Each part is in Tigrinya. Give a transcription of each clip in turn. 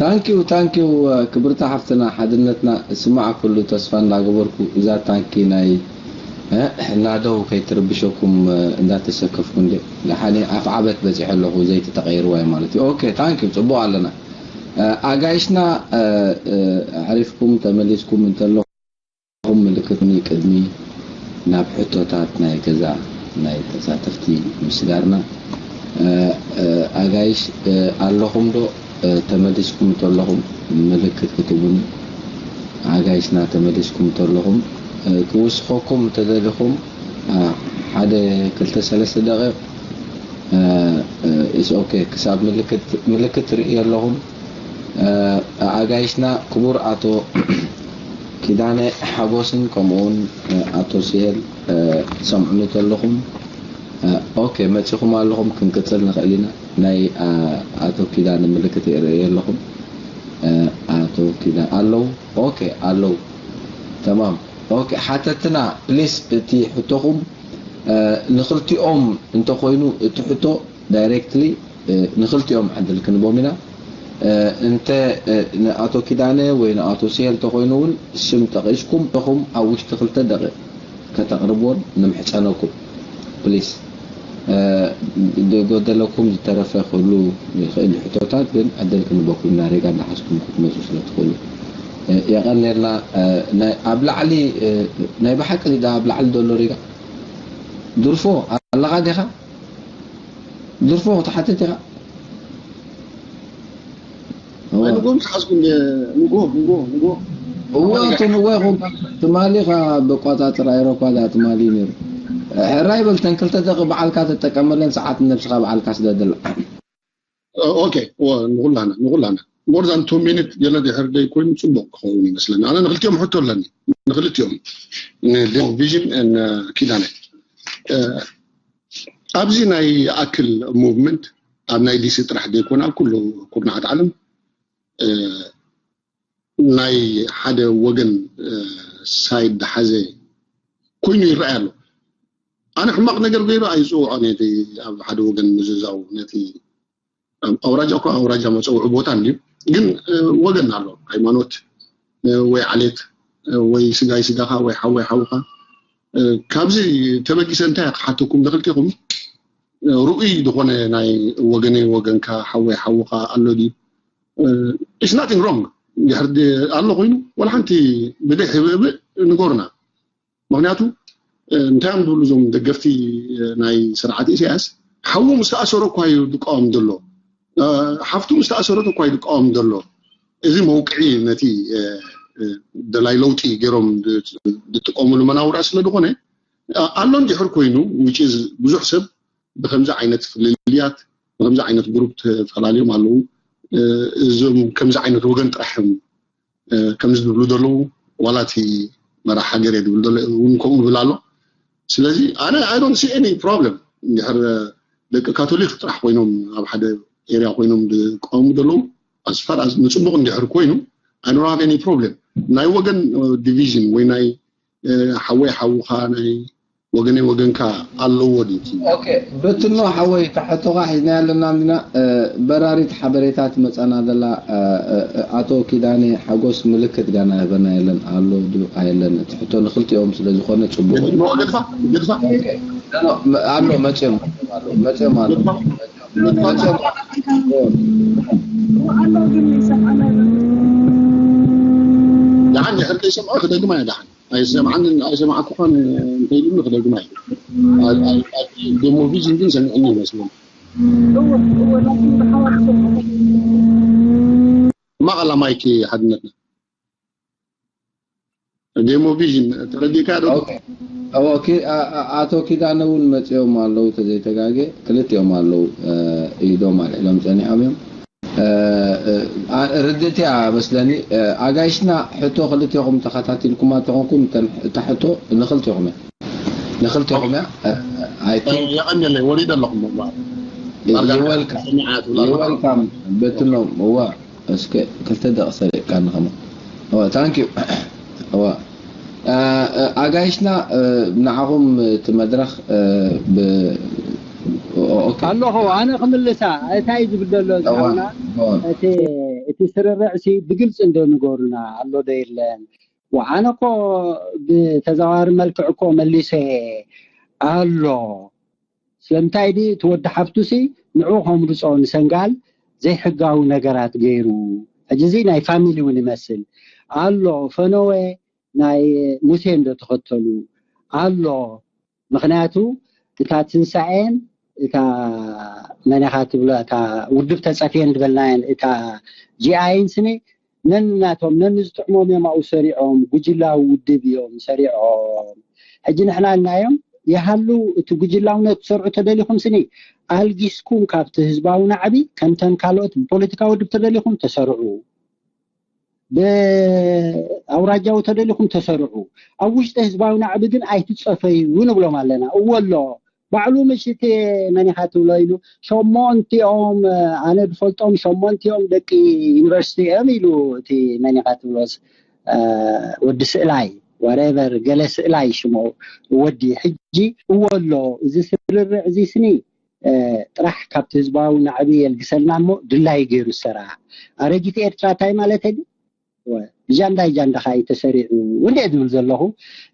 ታንኪዩ ታንኪዩ። ክብርታ ሓፍትና ሓድነትና ስማዕ ኩሉ ተስፋ እንዳገበርኩ እዛ ታንኪ ናይ ናደው ከይትርብሸኩም እንዳተሰከፍኩ እንደ ደሓኒ ኣፍ ዓበት በፂሐ ኣለኹ። ዘይቲ ተቀይርዋ እዩ ማለት እዩ። ኦኬ ታንኪዩ። ፅቡቅ ኣለና። ኣጋይሽና ኣዕሪፍኩም ተመሊስኩም እንተለኹም ምልክትኒ ቅድሚ ናብ ሕቶታት ናይ ገዛ ናይ ተሳተፍቲ ምስጋርና። ኣጋይሽ ኣለኹም ዶ? ተመሊስኩም እንተለኹም ምልክት ክትቡኒ። ኣጋይሽና ተመሊስኩም እንተለኹም ክውስኸኩም እንተደሊኹም ሓደ ክልተ ሰለስተ ደቂቕ ኢስ ኦኬ። ክሳብ ምልክት ትርእዩ ኣለኹም። ኣጋይሽና ክቡር ኣቶ ኪዳነ ሓጎስን ከምኡውን ኣቶ ስሄል ትሰምዑኒ ተለኹም። ኦኬ መጺኹም ኣለኹም። ክንቅጽል ንኽእል ኢና። ናይ ኣቶ ኪዳነ ምልክት የርእየ ኣለኹም። ኣቶ ኪዳነ ኣለዉ። ኦኬ ኣለዉ። ተማም። ኦኬ ሓተትና ፕሊስ እቲ ሕቶኹም ንኽልቲኦም እንተኾይኑ እቲ ሕቶ ዳይሬክትሊ ንኽልቲኦም ዕድል ክንቦም ኢና። እንተ ንኣቶ ኪዳነ ወይ ንኣቶ ስሄል ተኾይኑ እውን ስም ጠቒስኩም እኹም ኣብ ውሽጢ ክልተ ደቂቕ ከተቕርብዎን ንምሕጸነኩም ፕሊስ። ዝጎደለኩም ዝተረፈ ክህሉ ይኽእል እዩ ሕቶታት ግን ዕድል ክንበኩም ኢና ሪጋ እንዳሓዝኩም ክትመፁ ስለ ትኽእሉ። የቐኔልና። ኣብ ላዕሊ ናይ ብሓቂ ዳ ኣብ ላዕሊ ዘሎ ሪጋ ድርፎ ኣለኻ ዲኻ? ድርፎ ክትሓትት ኢኻ። ንጎም ዝሓዝኩም ንጎ ንጎ ንጎ እወ እቲ ንወ ይኹን ትማሊ ኢኻ በቋፃፅር ኣይሮፓ ዳ ትማሊ ነይሩ። ሕራይ በልተን ክልተ ደቂ በዓልካ ትጠቀመለን ሰዓት ነብስኻ በዓልካ ስደድላ። ኦኬ ንኩላና ንኩላና more than two minute ገለ ድሕር ደይ ኮይኑ ፅቡቅ ክኸውን ይመስለኒ። ኣነ ንክልቲኦም ሕቶ ኣለኒ። ንክልቲኦም ቪዥን ኪዳነ ኣብዚ ናይ ኣክል ሙቭመንት ኣብ ናይ ዲሲ ጥራሕ ዘይኮነ ኣብ ኩሉ ኩርናዓት ዓለም ናይ ሓደ ወገን ሳይድ ዝሓዘ ኮይኑ ይረኣይ ኣሎ። ኣነ ሕማቕ ነገር ገይሩ ኣይፅውዖ ነቲ ኣብ ሓደ ወገን ምዝዛው ነቲ ኣውራጃ እኮ ኣውራጃ መፀውዒ ቦታ እንድዩ ግን ወገን ኣሎ ሃይማኖት ወይ ዓሌት ወይ ስጋይ ስጋኻ ወይ ሓወይ ሓውኻ። ካብዚ ተበጊሰ እንታይ ክሓተኩም ንክልቲኹም ርኡይ ዝኾነ ናይ ወገነይ ወገንካ ሓወይ ሓውኻ ኣሎ ድዩ? It's nothing wrong ድሕር ኣሎ ኮይኑ ወላ ሓንቲ ብደይ ሕብእብእ ንጎርና። ምክንያቱ እንታይ እዮም ዝብሉ እዞም ደገፍቲ ናይ ስርዓት ኢሳያስ ሓዉ ምስ ተኣሰረ እኳ እዩ ዝቃወም ዘሎ። ሓፍቱ ምስ ተኣሰረት እኳ እዩ ዝቃወም ዘሎ። እዚ መውቅዒ ነቲ ደላይ ለውጢ ገይሮም ዝጥቀምሉ መናውራ ስለ ዝኾነ ኣሎ እንድሕር ኮይኑ which is ብዙሕ ሰብ ብከምዚ ዓይነት ፍልልያት ብከምዚ ዓይነት ግሩፕ ተፈላልዮም ኣለዉ። እዞም ከምዚ ዓይነት ወገን ጥራሕ እዮም ከምዚ ዝብሉ ዘለዉ ዋላ እቲ መራሕ ሃገር እየ ዝብል ዘሎ እውን ከምኡ ይብል ኣሎ። ስለዚ ኣነ I don't see any problem እንድሕር ደቂ ካቶሊክ ጥራሕ ኮይኖም ኣብ ሓደ ኤርያ ኮይኖም ዝቃወሙ ዘለዉ as far as ንፅቡቕ እንድሕር ኮይኑ I don't have any problem። ናይ ወገን ዲቪዥን ወይ ናይ ሓወይ ሓውኻ ናይ ወገነይ ወገንካ ኣለዎ ድዩ? ኦኬ በትኖ ሓወይ እታ ሕቶኻ ሒዝናያ ኣለና እንዲና። በራሪት ሓበሬታ ትመፀና ዘላ ኣቶ ኪዳነ ሓጎስ ምልክት ጋና ህበና የለን ኣሎ ድዩ ኣየለን? እቲ ሕቶ ንክልቲኦም ስለ ዝኾነ ፅቡቅ እዩ። ገድፋ ገድፋ ኣሎ መፅኦም ኣሎ መፅኦም ኣሎ መፅኦም ኣሎ። ደሓን ድሕር ዘይሰምዖ ክደግማ እየ ደሓን ኣይሰምዓን ኣይሰማዕኩኻን እንተኢሉኒ ክደግማ እዩ። ዴሞ ቪዥን ግን ሰሚዕኒ ይመስለኒ። ማቐላ ማይክ ሓድነትና ዴሞ ቪዥን ተረዲእካ ዶ? ኣቶ ኪዳነ እውን መፂኦም ኣለዉ ተዘይተጋጌ ክልቲኦም ኣለዉ ኢዶም ኣልዒሎም ፀኒሖም እዮም። ርድእቲ እያ መስለኒ ኣጋይሽና ሕቶ ክልቴኹም ተኸታቲልኩማ ተኾንኩም እታ ሕቶ ንክልቴኹም እያ ንክልቴኹም እያ። የቐንየለይ ወሪደ ኣለኹም። ይወልካም በትኖም እዋ እስከ ክልተ ደቂ ሰሪቕካ ንኸሞ እዋ ታንኪዩ እዋ ኣጋይሽና ንዓኹም እቲ መድረኽ ብ ኣለኹ ኣነ ክምልሳ። እንታይ ዝብል ዘሎ ዝሓውና እቲ ስርርዕሲ ብግልፂ እንዶ ንገሩና ኣሎ ዶ የለን? ኣነ እኮ ብተዘዋዋሪ መልክዕ እኮ መሊሰ ኣሎ። ስለምንታይ ዲ እቲ ወዲ ሓፍቱሲ ንዑ ከምርፆ ንሰንጋል ዘይሕጋዊ ነገራት ገይሩ። ሕጂ እዚ ናይ ፋሚሊ እውን ይመስል ኣሎ። ፈነወ ናይ ሙሴ እንዶ ተኸተሉ ኣሎ። ምክንያቱ እታ ትንሳኤን እታ መን ኢኻ ትብሎ እታ ውድብ ተፀፍየን ዝበልናየን እታ ጂኣይን ስኒ ነንናቶም ነንዝጥዕሞም እዮም ኣብኡ ሰሪዖም። ጉጅላዊ ውድብ እዮም ሰሪዖም። ሕጂ ንሕና ኢልናዮም ይሃሉ እቲ ጉጅላውነት ትሰርዑ ተደሊኹም ስኒ ኣልጊስኩም ካብቲ ህዝባዊ ናዕቢ ከምተን ካልኦት ብፖለቲካዊ ውድብ ተደሊኹም ተሰርዑ፣ ብኣውራጃዊ ተደሊኹም ተሰርዑ፣ ኣብ ውሽጢ ህዝባዊ ናዕቢ ግን ኣይትፀፈዩ ንብሎም ኣለና። እወ ኣሎ ባዕሉ ምሽቲ መን ኢኻ ትብሎ ኢሉ ሸሞንቲኦም ኣነ ዝፈልጦም ሸሞንቲኦም ደቂ ዩኒቨርሲቲ እዮም ኢሉ እቲ መን ኢኻ ትብሎስ ወዲ ስእላይ ወሬቨር ገለ ስእላይ ሽሞ ወዲ ሕጂ እወ ኣሎ እዚ ስርርዕ እዚ ስኒ ጥራሕ ካብቲ ህዝባዊ ናዕቢ የልግሰልና እሞ ድላይ ገይሩ ዝሰራ ኣረጊት ኤርትራ እንታይ ማለት ዩ? ጃንዳይ ጃንዳኻ እዩ ተሰሪዑ እንደ ዝብል ዘለኹ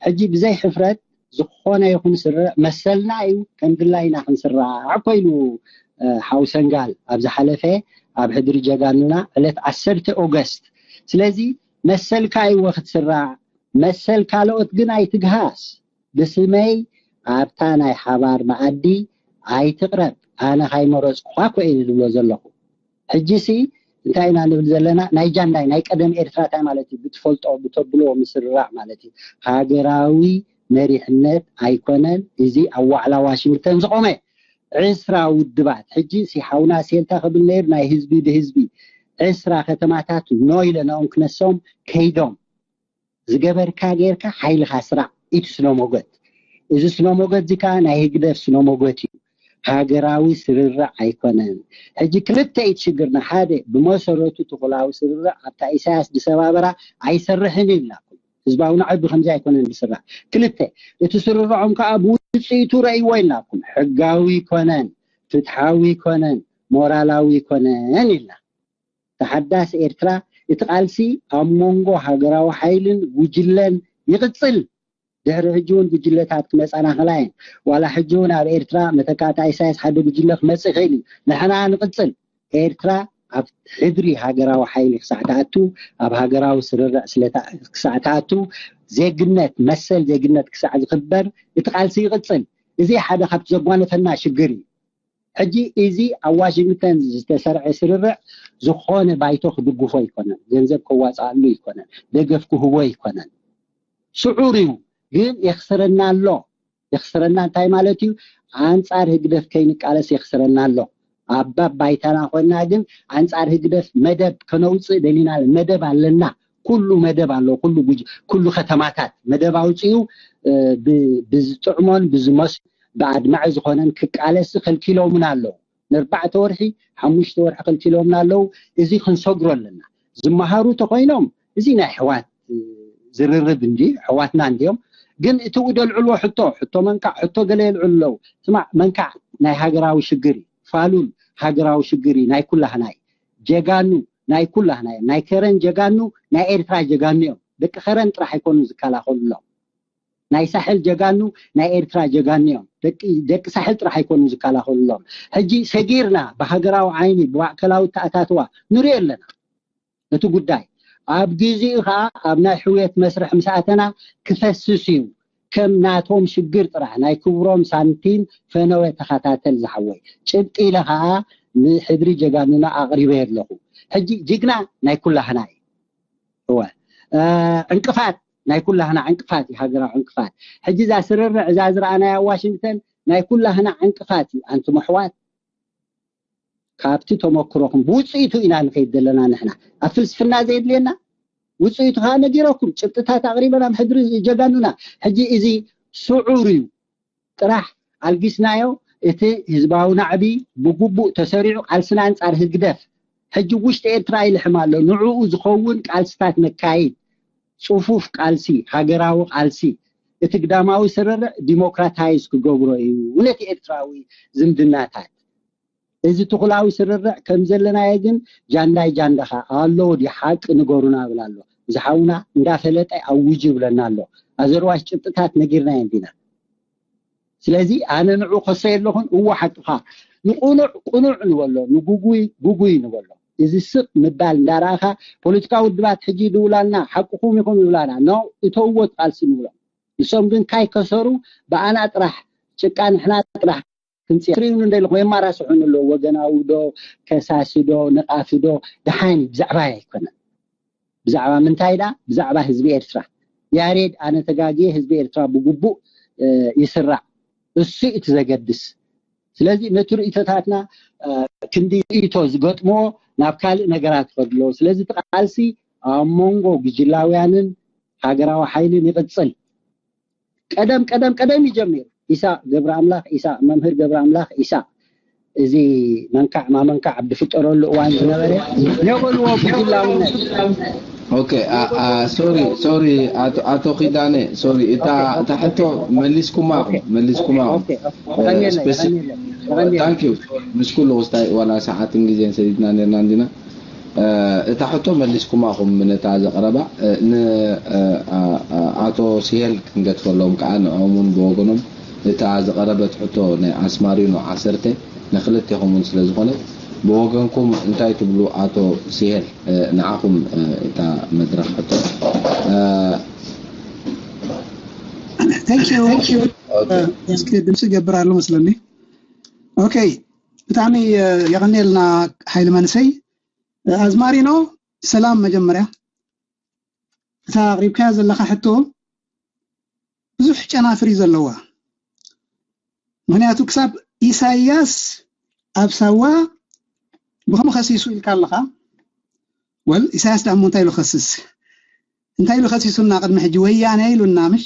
ሕጂ ብዘይ ሕፍረት ዝኾነ ይኹን ስርዕ መሰልና እዩ ከም ድላይና ክንስራዕ ኮይሉ ሓው ሰንጋል ኣብ ዝሓለፈ ኣብ ሕድሪ ጀጋኑና ዕለት ዓሰርተ ኦገስት ስለዚ መሰልካ እይወ ክትስራዕ መሰል ካልኦት ግን ኣይትግሃስ ብስመይ ኣብታ ናይ ሓባር መኣዲ ኣይትቕረብ ኣነ ካይመረፅኩኻ ኮ እየ ዝብሎ ዘለኹ ሕጂሲ እንታይ ኢና ንብል ዘለና ናይ ጃንዳይ ናይ ቀደም ኤርትራ እንታይ ማለት እዩ ብትፈልጦ ብተብሎ ምስርራዕ ማለት እዩ ሃገራዊ መሪሕነት ኣይኮነን እዚ ኣብ ዋዕላ ዋሽንግተን ዝቆመ ዕስራ ውድባት ሕጂ ሲ ሓውና ሴንታ ክብል ነይሩ ናይ ህዝቢ ብህዝቢ ዕስራ ከተማታት ኖ ኢለናኦም ክነሶም ከይዶም ዝገበርካ ጌርካ ሓይልኻ ስራዕ ኢቲ ስነሞገት እዚ ስነሞገት እዚ ከዓ ናይ ህግደፍ ስነሞገት እዩ ሃገራዊ ስርርዕ ኣይኮነን ሕጂ ክልተ ኢት ሽግርና ሓደ ብመሰረቱ ትኹላዊ ስርርዕ ኣብታ ኢሳያስ ዝሰባበራ ኣይሰርሕን ኢልናኩም ህዝባዊ ናዕቢ ከምዚ ኣይኮነን ዝስራሕ ክልተ እቲ ስርርዖም ከዓ ብውፅኢቱ ረእይዎ ኢልናኩም ሕጋዊ ይኮነን ፍትሓዊ ይኮነን ሞራላዊ ይኮነን ኢልና ተሓዳስ ኤርትራ እቲ ቃልሲ ኣብ መንጎ ሃገራዊ ሓይልን ጉጅለን ይቕጽል ድሕሪ ሕጂ እውን ጉጅለታት ክመፃና ክላ እየን ዋላ ሕጂ እውን ኣብ ኤርትራ መተካእታ ኢሳያስ ሓደ ጉጅለ ክመፅእ ይኽእል እዩ ንሕና ንቕፅል ኤርትራ ኣብ ሕድሪ ሃገራዊ ሓይሊ ክሳዕ ትኣቱ ኣብ ሃገራዊ ስርርዕ ክሳዕ ትኣቱ ዜግነት መሰል ዜግነት ክሳዕ ዝኽበር እቲ ቃልሲ ይቕፅል እዚ ሓደ ካብቲ ዘጓነፈና ሽግር እዩ ሕጂ እዚ ኣብ ዋሽንግተን ዝተሰርዐ ስርርዕ ዝኾነ ባይቶ ክድግፎ ኣይኮነን፣ ገንዘብ ከዋፅኣሉ ኣይኮነን፣ ደገፍ ክህቦ ኣይኮነን። ስዑር እዩ፣ ግን የኽስረና ኣሎ። የኽስረና እንታይ ማለት እዩ? ኣንፃር ህግደፍ ከይንቃለስ የኽስረና ኣሎ። ኣብ ባብ ባይታና ኮይና ግን ኣንፃር ህግደፍ መደብ ከነውፅእ ደሊና መደብ ኣለና። ኩሉ መደብ ኣሎ፣ ኩሉ ጉጅ ኩሉ ከተማታት መደብ ኣውፅኡ ብዝጥዕሞን ብዝመስ ብኣድማዒ ዝኾነን ክቃለስ ከልኪሎምና ኣለዉ። ንኣርባዕተ ወርሒ ሓሙሽተ ወርሒ ከልኪሎምና ኣለዉ። እዚ ክንሰግሮ ኣለና። ዝመሃሩ ተኾይኖም እዚ ናይ ኣሕዋት ዝርርብ እንዲ ኣሕዋትና እንዲዮም። ግን እቲ ውደ ልዕልዎ ሕቶ ሕቶ መንካዕ ሕቶ ገለ የልዕሉ ኣለዉ። ስማዕ መንካዕ ናይ ሃገራዊ ሽግር እዩ። ፋሉል ሃገራዊ ሽግር እዩ። ናይ ኩላህና እዩ። ጀጋኑ ናይ ኩላህና እዮም። ናይ ከረን ጀጋኑ ናይ ኤርትራ ጀጋኑ እዮም። ደቂ ከረን ጥራሕ ኣይኮኑን ዝከላኸሉሎም። ናይ ሳሕል ጀጋኑ ናይ ኤርትራ ጀጋኑ እዮም። ደቂ ደቂ ሳሕል ጥራሕ ኣይኮኑን ዝከላኸሉሎም። ሕጂ ሰጊርና ብሃገራዊ ዓይኒ ብማእከላዊ ተኣታትዋ ንሪኦ ኣለና። እቲ ጉዳይ ኣብ ግዜኡ ኸዓ ኣብ ናይ ሕውየት መስርሕ ምስ ኣተና ክፈስስ እዩ። ከም ናቶም ሽግር ጥራሕ ናይ ክብሮም ሳንቲም ፈነወ ተኸታተል ዝሓወይ። ጭብጢ ኢለ ኸዓ ንሕድሪ ጀጋኑና ኣቕሪበ ኣለኹ። ሕጂ ጅግና ናይ ኩላህና እዩ። እወ ዕንቅፋት ናይ ኩላህና ዕንቅፋት እዩ። ሃገራዊ ዕንቅፋት ሕጂ እዛ ስርርዕ እዛ ዝረኣናያ ዋሽንግተን ናይ ኩላህና ዕንቅፋት እዩ። ኣንቱም ኣሕዋት ካብቲ ተመክሮኹም ብውፅኢቱ ኢና ንኸይድ ዘለና ንሕና ኣብ ፍልስፍና ዘየድልየና ውፅኢቱ ከዓ ነጊረኩም ጭብጥታት ኣቕሪበና ምሕድሪ ጀጋኑና ሕጂ እዚ ስዑር እዩ ጥራሕ ኣልጊስናዮ እቲ ህዝባዊ ናዕቢ ብግቡእ ተሰሪዑ ቃልስና ኣንፃር ህግደፍ ሕጂ ውሽጢ ኤርትራ ይልሕም ኣሎ ንዕኡ ዝኸውን ቃልስታት ነካይድ ፅፉፍ ቃልሲ ሃገራዊ ቃልሲ እቲ ግዳማዊ ስርርዕ ዲሞክራታይዝ ክገብሮ እዩ ነቲ ኤርትራዊ ዝምድናታት እዚ ትኹላዊ ስርርዕ ከም ዘለናዮ ግን ጃንዳይ ጃንዳኻ ኣሎ ድዩ ሓቂ ንገሩና እብል ኣሎ። እዚ ሓውና እንዳፈለጠ ኣውጅ ይብለና ኣሎ። ኣዘርዋሽ ጭብጥታት ነጊርናዮ እንዲና። ስለዚ ኣነ ንዑ ከሰ የለኹን እዎ ሓቅኻ ንቁኑዕ ቁኑዕ ንበሎ ንጉጉይ ጉጉይ ንበሎ። እዚ ስቕ ምባል እንዳረኣኻ ፖለቲካዊ ውድባት ሕጂ ይድውላልና ሓቅኹም ኢኹም ይብላና ኖ እተውዎ ቃልሲ ንብሎም። ንሶም ግን ካይ ከሰሩ ብኣና ጥራሕ ጭቃ ንሕና ጥራሕ ክንፅያ ትርእዩኒ እንደ ኢለኹም የማራስሑኒ ኣለዉ። ወገናዊ ዶ ከሳሲ ዶ ነቓፊ ዶ ደሓን እዩ ብዛዕባ ኣይኮነን። ብዛዕባ ምንታይ ዳ ብዛዕባ ህዝቢ ኤርትራ። ያሬድ ኣነ ተጋግየ ህዝቢ ኤርትራ ብግቡእ ይስራዕ። እሱ እቲ ዘገድስ። ስለዚ ነቲ ርእቶታትና ክንዲ ርእቶ ዝገጥምዎ ናብ ካልእ ነገራት ይኸዱ ኣለዉ። ስለዚ እቲ ቃልሲ ኣብ መንጎ ጉጅላውያንን ሃገራዊ ሓይልን ይቕጽል። ቀደም ቀደም ቀደም እዩ ጀሚሩ። ኢሳቅ ገብረ ኣምላኽ ኢሳቅ መምህር ገብረ ኣምላኽ ኢሳቅ እዚ መንካዕ ማመንካዕ ኣብ ዝፍጠረሉ እዋን ዝነበረ ነበርዎ ብግላውነት ኦኬ ሶሪ ሶሪ ኣቶ ኪዳነ ሶሪ እታ እታ ሕቶ መሊስኩማ መሊስኩማ thank you ምስ ኩሉ ክስታይ ዋላ ሰዓትን ግዜን ሰዲድና ነርና እንዲና እታ ሕቶ መሊስኩማ ኹም ነታ ዘቕረባ ንኣቶ ሲሄል ክንገድፈሎም ከዓ ንዕኦም እውን ብወገኖም እታ ዝቐረበት ሕቶ ናይ ኣስማሪኖ ዓሰርተ ንክልቴኹም እውን ስለ ዝኾነ ብወገንኩም እንታይ ትብሉ ኣቶ ሲሄል ንዓኹም እታ መድረኽ ሕቶ እስኪ ድምፂ ገብር ኣሎ መስለኒ ኦኬ ብጣዕሚ የቐንየልና ሓይሊ መንሰይ ኣዝማሪኖ ሰላም መጀመርያ እታ ኣቕሪብካያ ዘለኻ ሕቶ ብዙሕ ጨናፍር እዩ ዘለዋ ምክንያቱ ክሳብ ኢሳያስ ኣብ ሳዋ ብኸም ከሲሱ ኢልካ ኣለኻ ወል ኢሳያስ ዳሞ እንታይ ኢሉ ከስስ እንታይ ኢሉ ከሲሱና ቅድሚ ሕጂ ወያነ ኢሉና ምሽ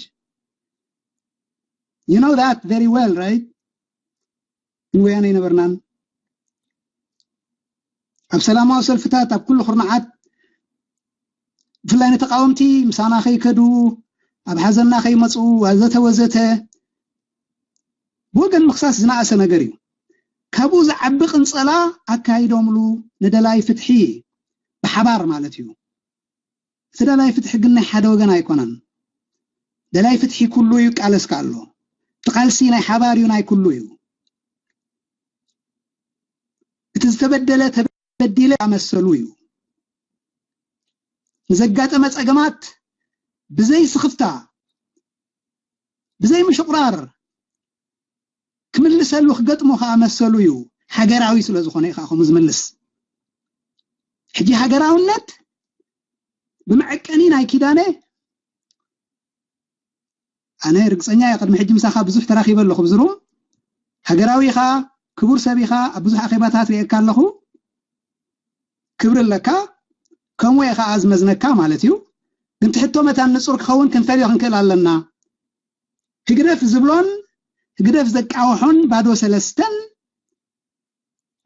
you know that very well right ግን ወያነ ኣይነበርናን ኣብ ሰላማዊ ሰልፍታት ኣብ ኩሉ ኩርናዓት ብፍላይ ንተቃወምቲ ምሳና ከይከዱ ኣብ ሓዘንና ከይመፁ ወዘተ ወዘተ ብወገን ምክሳስ ዝነኣሰ ነገር እዩ ካብኡ ዝዓቢ ቅንፀላ ኣካይዶምሉ ንደላይ ፍትሒ ብሓባር ማለት እዩ እቲ ደላይ ፍትሒ ግን ናይ ሓደ ወገን ኣይኮነን ደላይ ፍትሒ ኩሉ እዩ ቃለስካ ኣሎ እቲ ቃልሲ ናይ ሓባር እዩ ናይ ኩሉ እዩ እቲ ዝተበደለ ተበዲለ ኣመሰሉ እዩ ንዘጋጠመ ፀገማት ብዘይ ስኽፍታ ብዘይ ምሽቑራር ክምልሰሉ ክገጥሞ ከዓ መሰሉ እዩ ሃገራዊ ስለ ዝኾነ እዩ ከዓ ከምኡ ዝምልስ ሕጂ ሃገራውነት ብመዐቀኒ ናይ ኪዳነ ኣነ ርግፀኛ እየ ቅድሚ ሕጂ ምሳኻ ብዙሕ ተራኺበ ኣለኹ ብዝሩም ሃገራዊ ኢኻ ክቡር ሰብ ኢኻ ኣብ ብዙሕ ኣኼባታት ርእየካ ኣለኹ ክብሪ ኣለካ ከምኡ እየ ከዓ ዝመዝነካ ማለት እዩ ግን ትሕቶ መታን ንፁር ክኸውን ክንፈልዮ ክንክእል ኣለና ህግደፍ ዝብሎን ህግደፍ ዘቃወሖን ባዶ ሰለስተን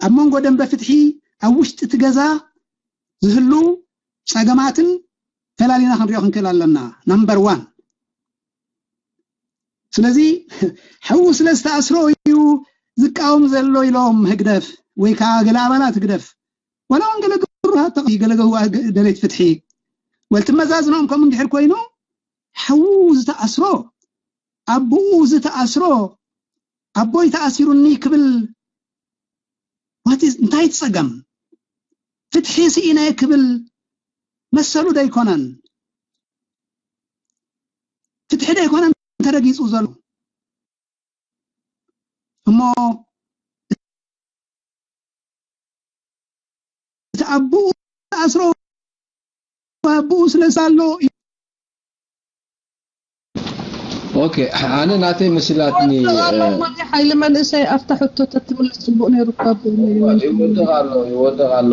ኣብ መንጎ ደንበ ፍትሒ ኣብ ውሽጢ እቲ ገዛ ዝህሉ ፀገማትን ፈላሊና ክንሪኦ ክንክእል ኣለና number one ስለዚ ሕው ስለ ዝተኣስሮ እዩ ዝቃወም ዘሎ ኢሎም ህግደፍ ወይ ከዓ ገለ ኣባላት ህግደፍ ዋላ እውን ገለ ግሩሃት ገለ ገህዋ ደሌት ፍትሒ ወልቲ መዛዝኖም ከምኡ እንድሕር ኮይኑ ሕው ዝተኣስሮ ኣቦኡ ዝተኣስሮ ኣቦይ ተኣሲሩኒ ክብል what is እንታይ ትፀገም ፍትሒ ስኢነ ክብል መሰሉ ደይኮነን ፍትሒ ደይኮነን ተረጊፁ ዘሎ እሞ እቲ ኣቦኡ ኣስሮ ኣቦኡ ስለ ኣሎ ኦኬ ኣነ ናተይ መሲላትኒ ሓይሊ መንእሰይ ኣብታ ሕቶ ተትምልስ ፅቡቅ ነይሩ ካብ ይወድቕ ኣሎ ይወድቕ ኣሎ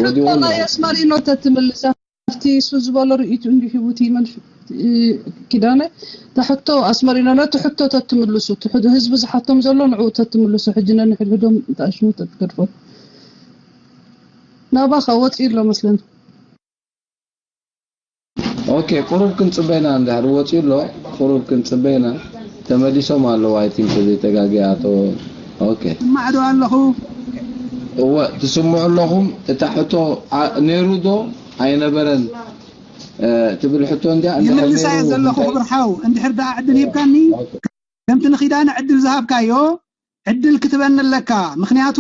ወዲኡ ናይ ኣስመሪኖ ተትምልስ ኣብቲ እሱ ዝበሎ ርእይቱ እንዲሂቡ እቲ መንሽ ኪዳነ ተሕቶ ኣስመሪኖ ነቲ ሕቶ ተትምልሱ ህዝቢ ዝሓቶም ዘሎ ንዕኡ ተትምልሱ ሕጂ ነንሕድሕዶም ተኣሽሙ ተትገድፎ ናባኻ ወፂኡ ኣሎ መስለኒ ኦኬ ቁሩብ ክንፅበ ኢና እንድሕር ወፂኡ ኣሎ ቁሩብ ክንፅበ ኢና ተመሊሶም ኣለዉ ኣይ ቲንክ ዘይተጋጊ ኣቶ ኦኬ ማዕዶ ኣለኹ እወ ትስምዑ ኣለኹም። እታ ሕቶ ኣ- ነይሩ ዶ ኣይነበረን እ፣ ትብል ሕቶ እንዲያ። እንድሕር ይምልሳ እየ ነይሩ ዘለኹ እንታይ ክብር ሓው፣ እንድሕር ደኣ ዕድል ሂብካኒ፣ ኦኬ። ከምቲ ንኺዳነ ዕድል ዝሃብካዮ ዕድል ክትበኒ ኣለካ። ምኽንያቱ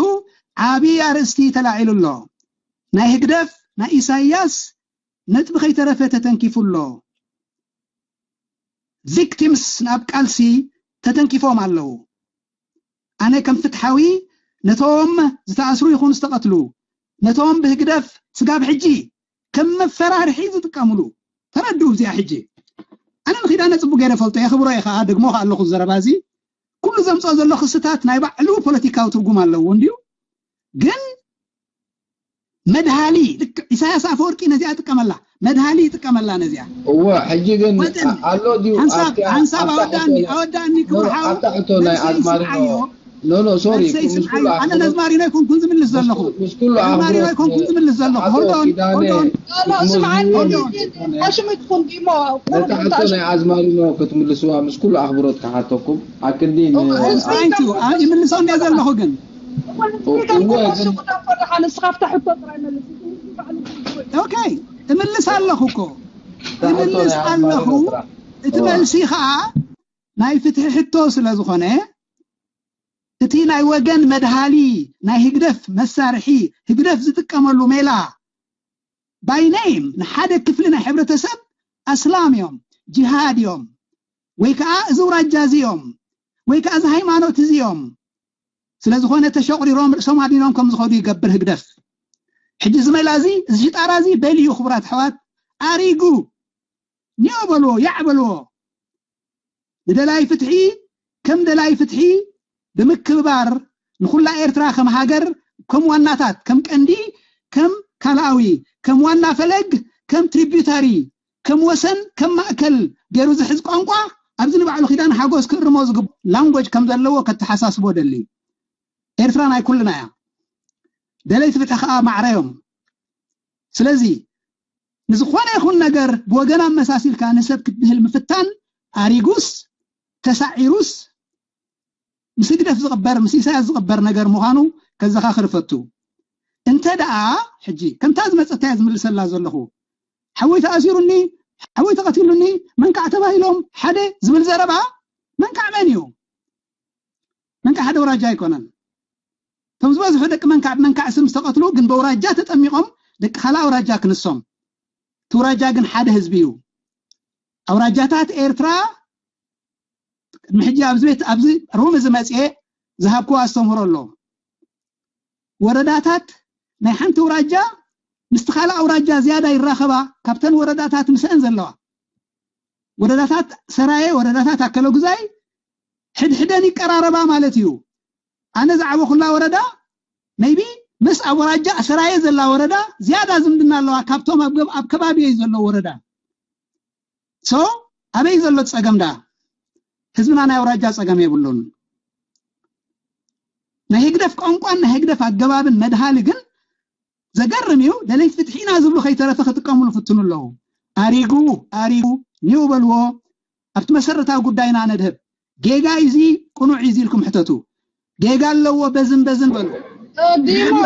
ዓቢ ኣርእስቲ ተላዒሉ ኣሎ። ናይ ህግደፍ ናይ ኢሳያስ ነጥቢ ከይተረፈ ተተንኪፉ ኣሎ። ቪክቲምስ ናብ ቃልሲ ተተንኪፎም ኣለዉ። ኣነ ከም ፍትሓዊ ነቶም ዝተኣስሩ ይኹኑ ዝተቐትሉ፣ ነቶም ብህግደፍ ስጋብ ሕጂ ከም መፈራርሒ ዝጥቀምሉ ተረድኡ። እዚኣ ሕጂ ኣነ ንኺዳነ ጽቡቅ ገይረ ፈልጦ፣ የኽብሮ እየ ከዓ፣ ደግሞ ከዓ ኣለኹ ዘረባ እዚ። ኩሉ ዘምፅኦ ዘሎ ክስታት ናይ ባዕሉ ፖለቲካዊ ትርጉም ኣለዎ እንድዩ። ግን መድሃሊ ልክዕ ኢሳያስ ኣፈወርቂ ነዚኣ ጥቀመላ፣ መድሃሊ ይጥቀመላ ነዚኣ። እወ፣ ሕጂ ግን ወጥን። ኣሎ ድዩ ሓንሳብ ኣብቲ ሓንሳብ ኣብታ ኣወዳእኒ ሕቶ ኣወዳእኒ ክብሪ ሓው፣ ኣብታ ሕቶ ናይ መልሰይ ኣዝማሪኖ ስምዓዮ። ኖ ኖ ሶሪ፣ መልሰይ ምስ ኩሉ ስምዓዮ። ኣነ ኣኽብሮት ነዝማሪኖ ኣይኮንኩን ዝምልስ ዘለኹ። ምስ ኩሉ ነዝማሪኖ ኣኽብሮት ኣይኮንኩን ዝምልስ ዘለኹ። ኣቶ ሆልዶን ኪዳነ ሆልዶን። ኖ ኖ ስምዓኒ ሆልዶን። ሓሽም ትኹን ዲሞ ነታ ሕቶ ናይ ኣዝማሪኖ ክትምልስዋ ምስ ኩሉ ኣኽብሮት ክሓተኩም ኣክንዲ ን- Thank you። ይምልሶ እንደ ዘለኹ ግን እወ ግን ንስኻ ኣብታ ሕቶ ጥራይ መልስ። ኦኬ፣ እምልስ ኣለኹ እኮ። እምልስ ኣለኹ። እቲ መልሲ ከዓ ናይ ፍትሒ ሕቶ ስለ ዝኾነ፣ እቲ ናይ ወገን መድሃሊ ናይ ህግደፍ መሳርሒ፣ ህግደፍ ዝጥቀመሉ ሜላ፣ ባይ ኔም ንሓደ ክፍሊ ናይ ሕብረተሰብ ኣስላም እዮም፣ ጂሃድ እዮም፣ ወይ ከዓ እዚ ውራጃ እዚ እዮም፣ ወይ ከዓ እዚ ሃይማኖት እዚ እዮም። ስለ ዝኾነ ተሸቑሪሮም ርእሶም ኣድኒኖም ከም ዝኸዱ ይገብር ህግደፍ። ሕጂ እዚ ሜላ እዚ፣ እዚ ሽጣራ እዚ በሊዩ፣ ክቡራት ኣሕዋት፣ ኣሪጉ፣ ኒዮ በልዎ፣ ያዕ በልዎ። ንደላይ ፍትሒ ከም ደላይ ፍትሒ ብምክብባር፣ ንኹላ ኤርትራ ከም ሃገር፣ ከም ዋናታት፣ ከም ቀንዲ፣ ከም ካልኣዊ፣ ከም ዋና ፈለግ፣ ከም ትሪቢዩታሪ፣ ከም ወሰን፣ ከም ማእከል ገይሩ ዝሕዝ ቋንቋ፣ ኣብዚ ንባዕሉ ኪዳን ሓጎስ ክእርሞ ዝግብ ላንጎጅ ከም ዘለዎ ከተሓሳስቦ ደሊ። ኤርትራ ናይ ኩልና እያ። ደለይቲ ፍትሒ ከዓ ማዕረ እዮም። ስለዚ ንዝኾነ ይኹን ነገር ብወገን ኣመሳሲልካ ንሰብ ክትድህል ምፍታን ኣሪጉስ ተሳዒሩስ ምስ ህግደፍ ዝቕበር፣ ምስ ኢሳያስ ዝቕበር ነገር ምዃኑ ከዘኻኽር እፈቱ። እንተ ደኣ ሕጂ ከምታ ዝመጸት እያ ዝምልሰላ ዘለኹ፣ ሓወይ ተኣሲሩኒ፣ ሓወይ ተቐቲሉኒ፣ መንካዕ ተባሂሎም ሓደ ዝብል ዘረባ፣ መንካዕ መን እዩ? መንካዕ ሓደ ኣውራጃ ኣይኮነን። እቶም ዝበዝሑ ደቂ መንካዕ ብመንካዕ ስም ዝተቐትሉ ግን በውራጃ ተጠሚቖም ደቂ ካልእ ኣውራጃ ክንሶም። እቲ ውራጃ ግን ሓደ ህዝቢ እዩ። ኣውራጃታት ኤርትራ ቅድሚ ሕጂ ኣብዚ ቤት ኣብዚ ሩም እዚ መፅኤ ዝሃብኩዎ ኣስተምህሮ ኣሎ። ወረዳታት ናይ ሓንቲ ውራጃ ምስቲ ካልእ ኣውራጃ ዝያዳ ይራኸባ ካብተን ወረዳታት ምስአን ዘለዋ። ወረዳታት ሰራየ፣ ወረዳታት ኣከለጉዛይ ሕድሕደን ይቀራረባ ማለት እዩ። ኣነ ዝዓበኹላ ወረዳ maybe ምስ ኣብ ወራጃ ሰራየ ዘላ ወረዳ ዝያዳ ዝምድና ኣለዋ ካብቶም ኣብ ገብ- ኣብ ከባቢየይ ዘለዉ ወረዳ። So ኣበይ ዘሎ ጸገም ደኣ? ህዝብና ናይ ኣውራጃ ጸገም የብሉን። ናይ ህግደፍ ቋንቋን ናይ ህግደፍ ኣገባብን መድሃሊ ግን ዘገርም እዩ። ደለይቲ ፍትሒ ኢና ዝብሉ ከይተረፈ ክጥቀሙሉ ፍትኑ ኣለዉ። ኣሪጉ ኣሪጉ ኒው በልዎ። ኣብቲ መሰረታዊ ጉዳይና ነድህብ። ጌጋ እዩ እዚ ቅኑዕ እዩ እዚ ኢልኩም ሕተቱ። ጌጋ ኣለዎ በዝን በዝን በሉ። ዲሞ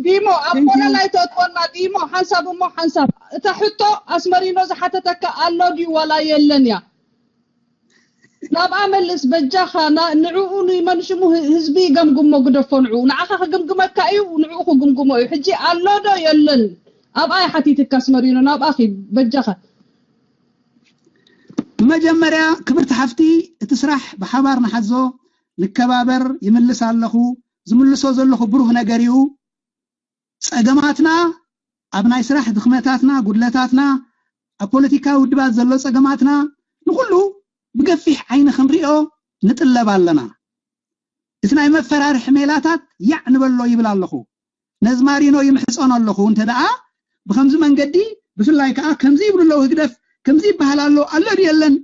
ዲሞ ኣብ ፖለል ኣይተእትወና ዲሞ ሓንሳብ እሞ ሓንሳብ እታ ሕቶ ኣስመሪኖ ዝሓተተካ ኣሎ ድዩ ዋላ የለን እያ ናብኣ መልስ በጃኻ ንዕኡ ንመን ሽሙ ህዝቢ ይገምግሞ ግደፎ ንዕኡ ንዓኻ ክግምግመካ እዩ ንዕኡ ክግምግሞ እዩ ሕጂ ኣሎ ዶ የለን ኣብኣ ይሓቲትካ ኣስመሪኖ ናብኣ ኺድ በጃኻ ብመጀመርያ ክብርቲ ሓፍቲ እቲ ስራሕ ብሓባር ንሓዞ ንከባበር ይምልስ ኣለኹ ዝምልሶ ዘለኹ ብሩህ ነገር እዩ ጸገማትና ኣብ ናይ ስራሕ ድኽመታትና ጉድለታትና ኣብ ፖለቲካዊ ውድባት ዘሎ ጸገማትና ንኹሉ ብገፊሕ ዓይኒ ክንሪኦ ንጥለብ ኣለና እቲ ናይ መፈራርሒ ሜላታት ያዕ ንበሎ ይብል ኣለኹ ነዝማሪኖ ይምሕጸኖ ኣለኹ እንተ ደኣ ብኸምዚ መንገዲ ብፍላይ ከኣ ከምዚ ይብሉ ኣለዉ ህግደፍ ከምዚ ይበሃል ኣሎ ኣሎ ድዩ የለን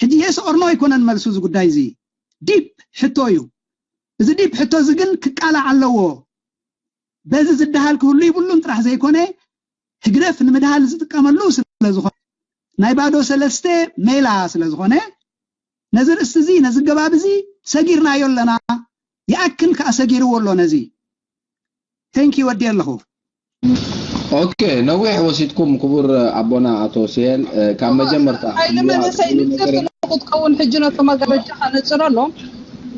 ሕጂ yes or no ኣይኮነን መልሱ እዚ ጉዳይ እዚ ዲፕ ሕቶ እዩ እዚ ዲፕ ሕቶ እዚ ግን ክቃላዕ ኣለዎ በዚ ዝደሃል ክህሉ ይብሉን ጥራሕ ዘይኮነ ህግደፍ ንምድሃል ዝጥቀመሉ ስለዝኾነ ናይ ባዶ ሰለስተ ሜላ ስለዝኾነ ነዚ ርእስቲ እዚ ነዚ ገባብ እዚ ሰጊርናዮ ኣለና ይኣክል ከዓ ሰጊርዎ ኣሎ ነዚ። Thank you፣ ወዲ ኣለኹ። ኦኬ፣ ነዊሕ ወሲድኩም ክቡር ኣቦና ኣቶ ሲሄል፣ ካብ መጀመርታ ሓይሊ መንእሰይ ንፅር ክትከውን ሕጂ ነቶም ኣጋበጃ ከነፅረሎም።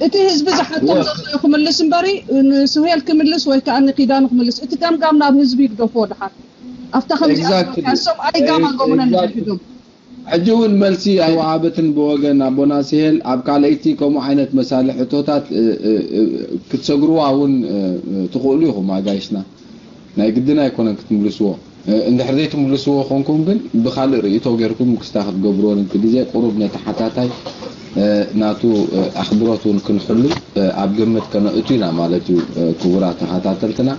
እቲ ህዝቢ ዝሓቶም ዘሎ ክምልስ እምበሪ ንስሄል ክምልስ ወይ ከዓ ንኪዳኑ ክምልስ፣ እቲ ገምጋም ናብ ህዝቢ ይግደፎ። ድሓር ኣብታ ከምዚኣሶም ኣይጋማገሙና ንድሕዶም። ሕጂ እውን መልሲ ኣይወሃበትን ብወገን ኣቦና ሲሄል። ኣብ ካልኣይቲ ከምኡ ዓይነት መሳሊ ሕቶታት ክትሰግርዋ እውን ትኽእሉ ኢኹም ኣጋይሽና። ናይ ግድን ኣይኮነን ክትምልስዎ። እንድሕር ዘይትምልስዎ ኮንኩም ግን ብካልእ ርእይቶ ጌርኩም ክስታ ክትገብርዎ ነቲ ግዜ ቁሩብ ነቲ ሓታታይ ናቱ ኣኽብሮት እውን ክንሕሉ ኣብ ግምት ከነእቱ ኢና ማለት እዩ። ክቡራት ተኸታተልትና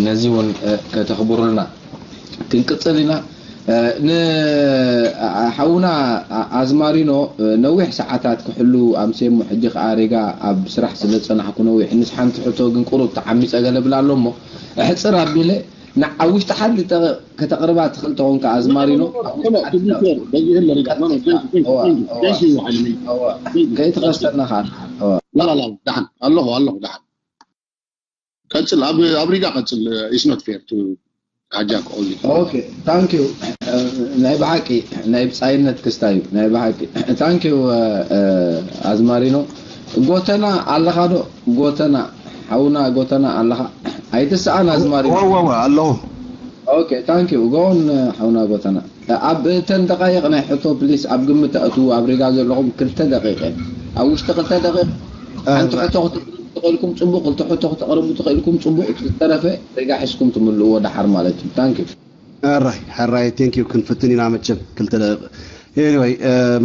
ነዚ እውን ከተኽብሩልና ክንቅፅል ኢና። ንሓውና ኣዝማሪኖ ነዊሕ ሰዓታት ክሕሉ ኣምሴሞ ሕጂ ከዓ ሬጋ ኣብ ስራሕ ስለ ዝፀናሕኩ ነዊሕ ምስ ሓንቲ ሕቶ ግን ቁሩብ ተዓሚፀ ገለ ብላ ኣሎ እሞ እሕፅር ኣቢለ ንዓብ ውሽጢ ሓዲ ከተቕርባ ትኽእል ተኾንካ ኣዝማሪኖ ከይትኸሰና ከዓ ላላላ ደሓን ኣለኹ ኣለኹ ደሓን ቀፅል ኣብ ሪጋ ቀፅል is not fair to ሓጃክ ኦንሊ ኦኬ ታንክ ዩ ናይ ብሓቂ ናይ ብፃይነት ክስታ እዩ ናይ ብሓቂ ታንክ ዩ ኣዝማሪኖ ጎተና ኣለኻ ዶ ጎተና ሓውና ጎተና ኣለኻ ኣይትስኣን ኣዝማሪኖ ኣለኹ ኦኬ ታንክ ዩ ጎን ሓውና ጎተና ኣብ እተን ደቃይቕ ናይ ሕቶ ፕሊስ ኣብ ግምት ተእትዉ ኣብ ሪጋ ዘለኹም ክልተ ደቂቕ ኣብ ውሽጢ ክልተ ደቂቕ ሓንቲ ሕቶ ክትእልኩም ፅቡቅ ክልተ ሕቶ ክተቕርቡ ተኽእልኩም ፅቡቅ ዝተረፈ ሪጋ ሒዝኩም ትምልእዎ ደሓር ማለት እዩ ታንክ ዩ ሕራይ ሕራይ ቴንክ ዩ ክንፍትን ኢና መቸም ክልተ ደቂቕ anyway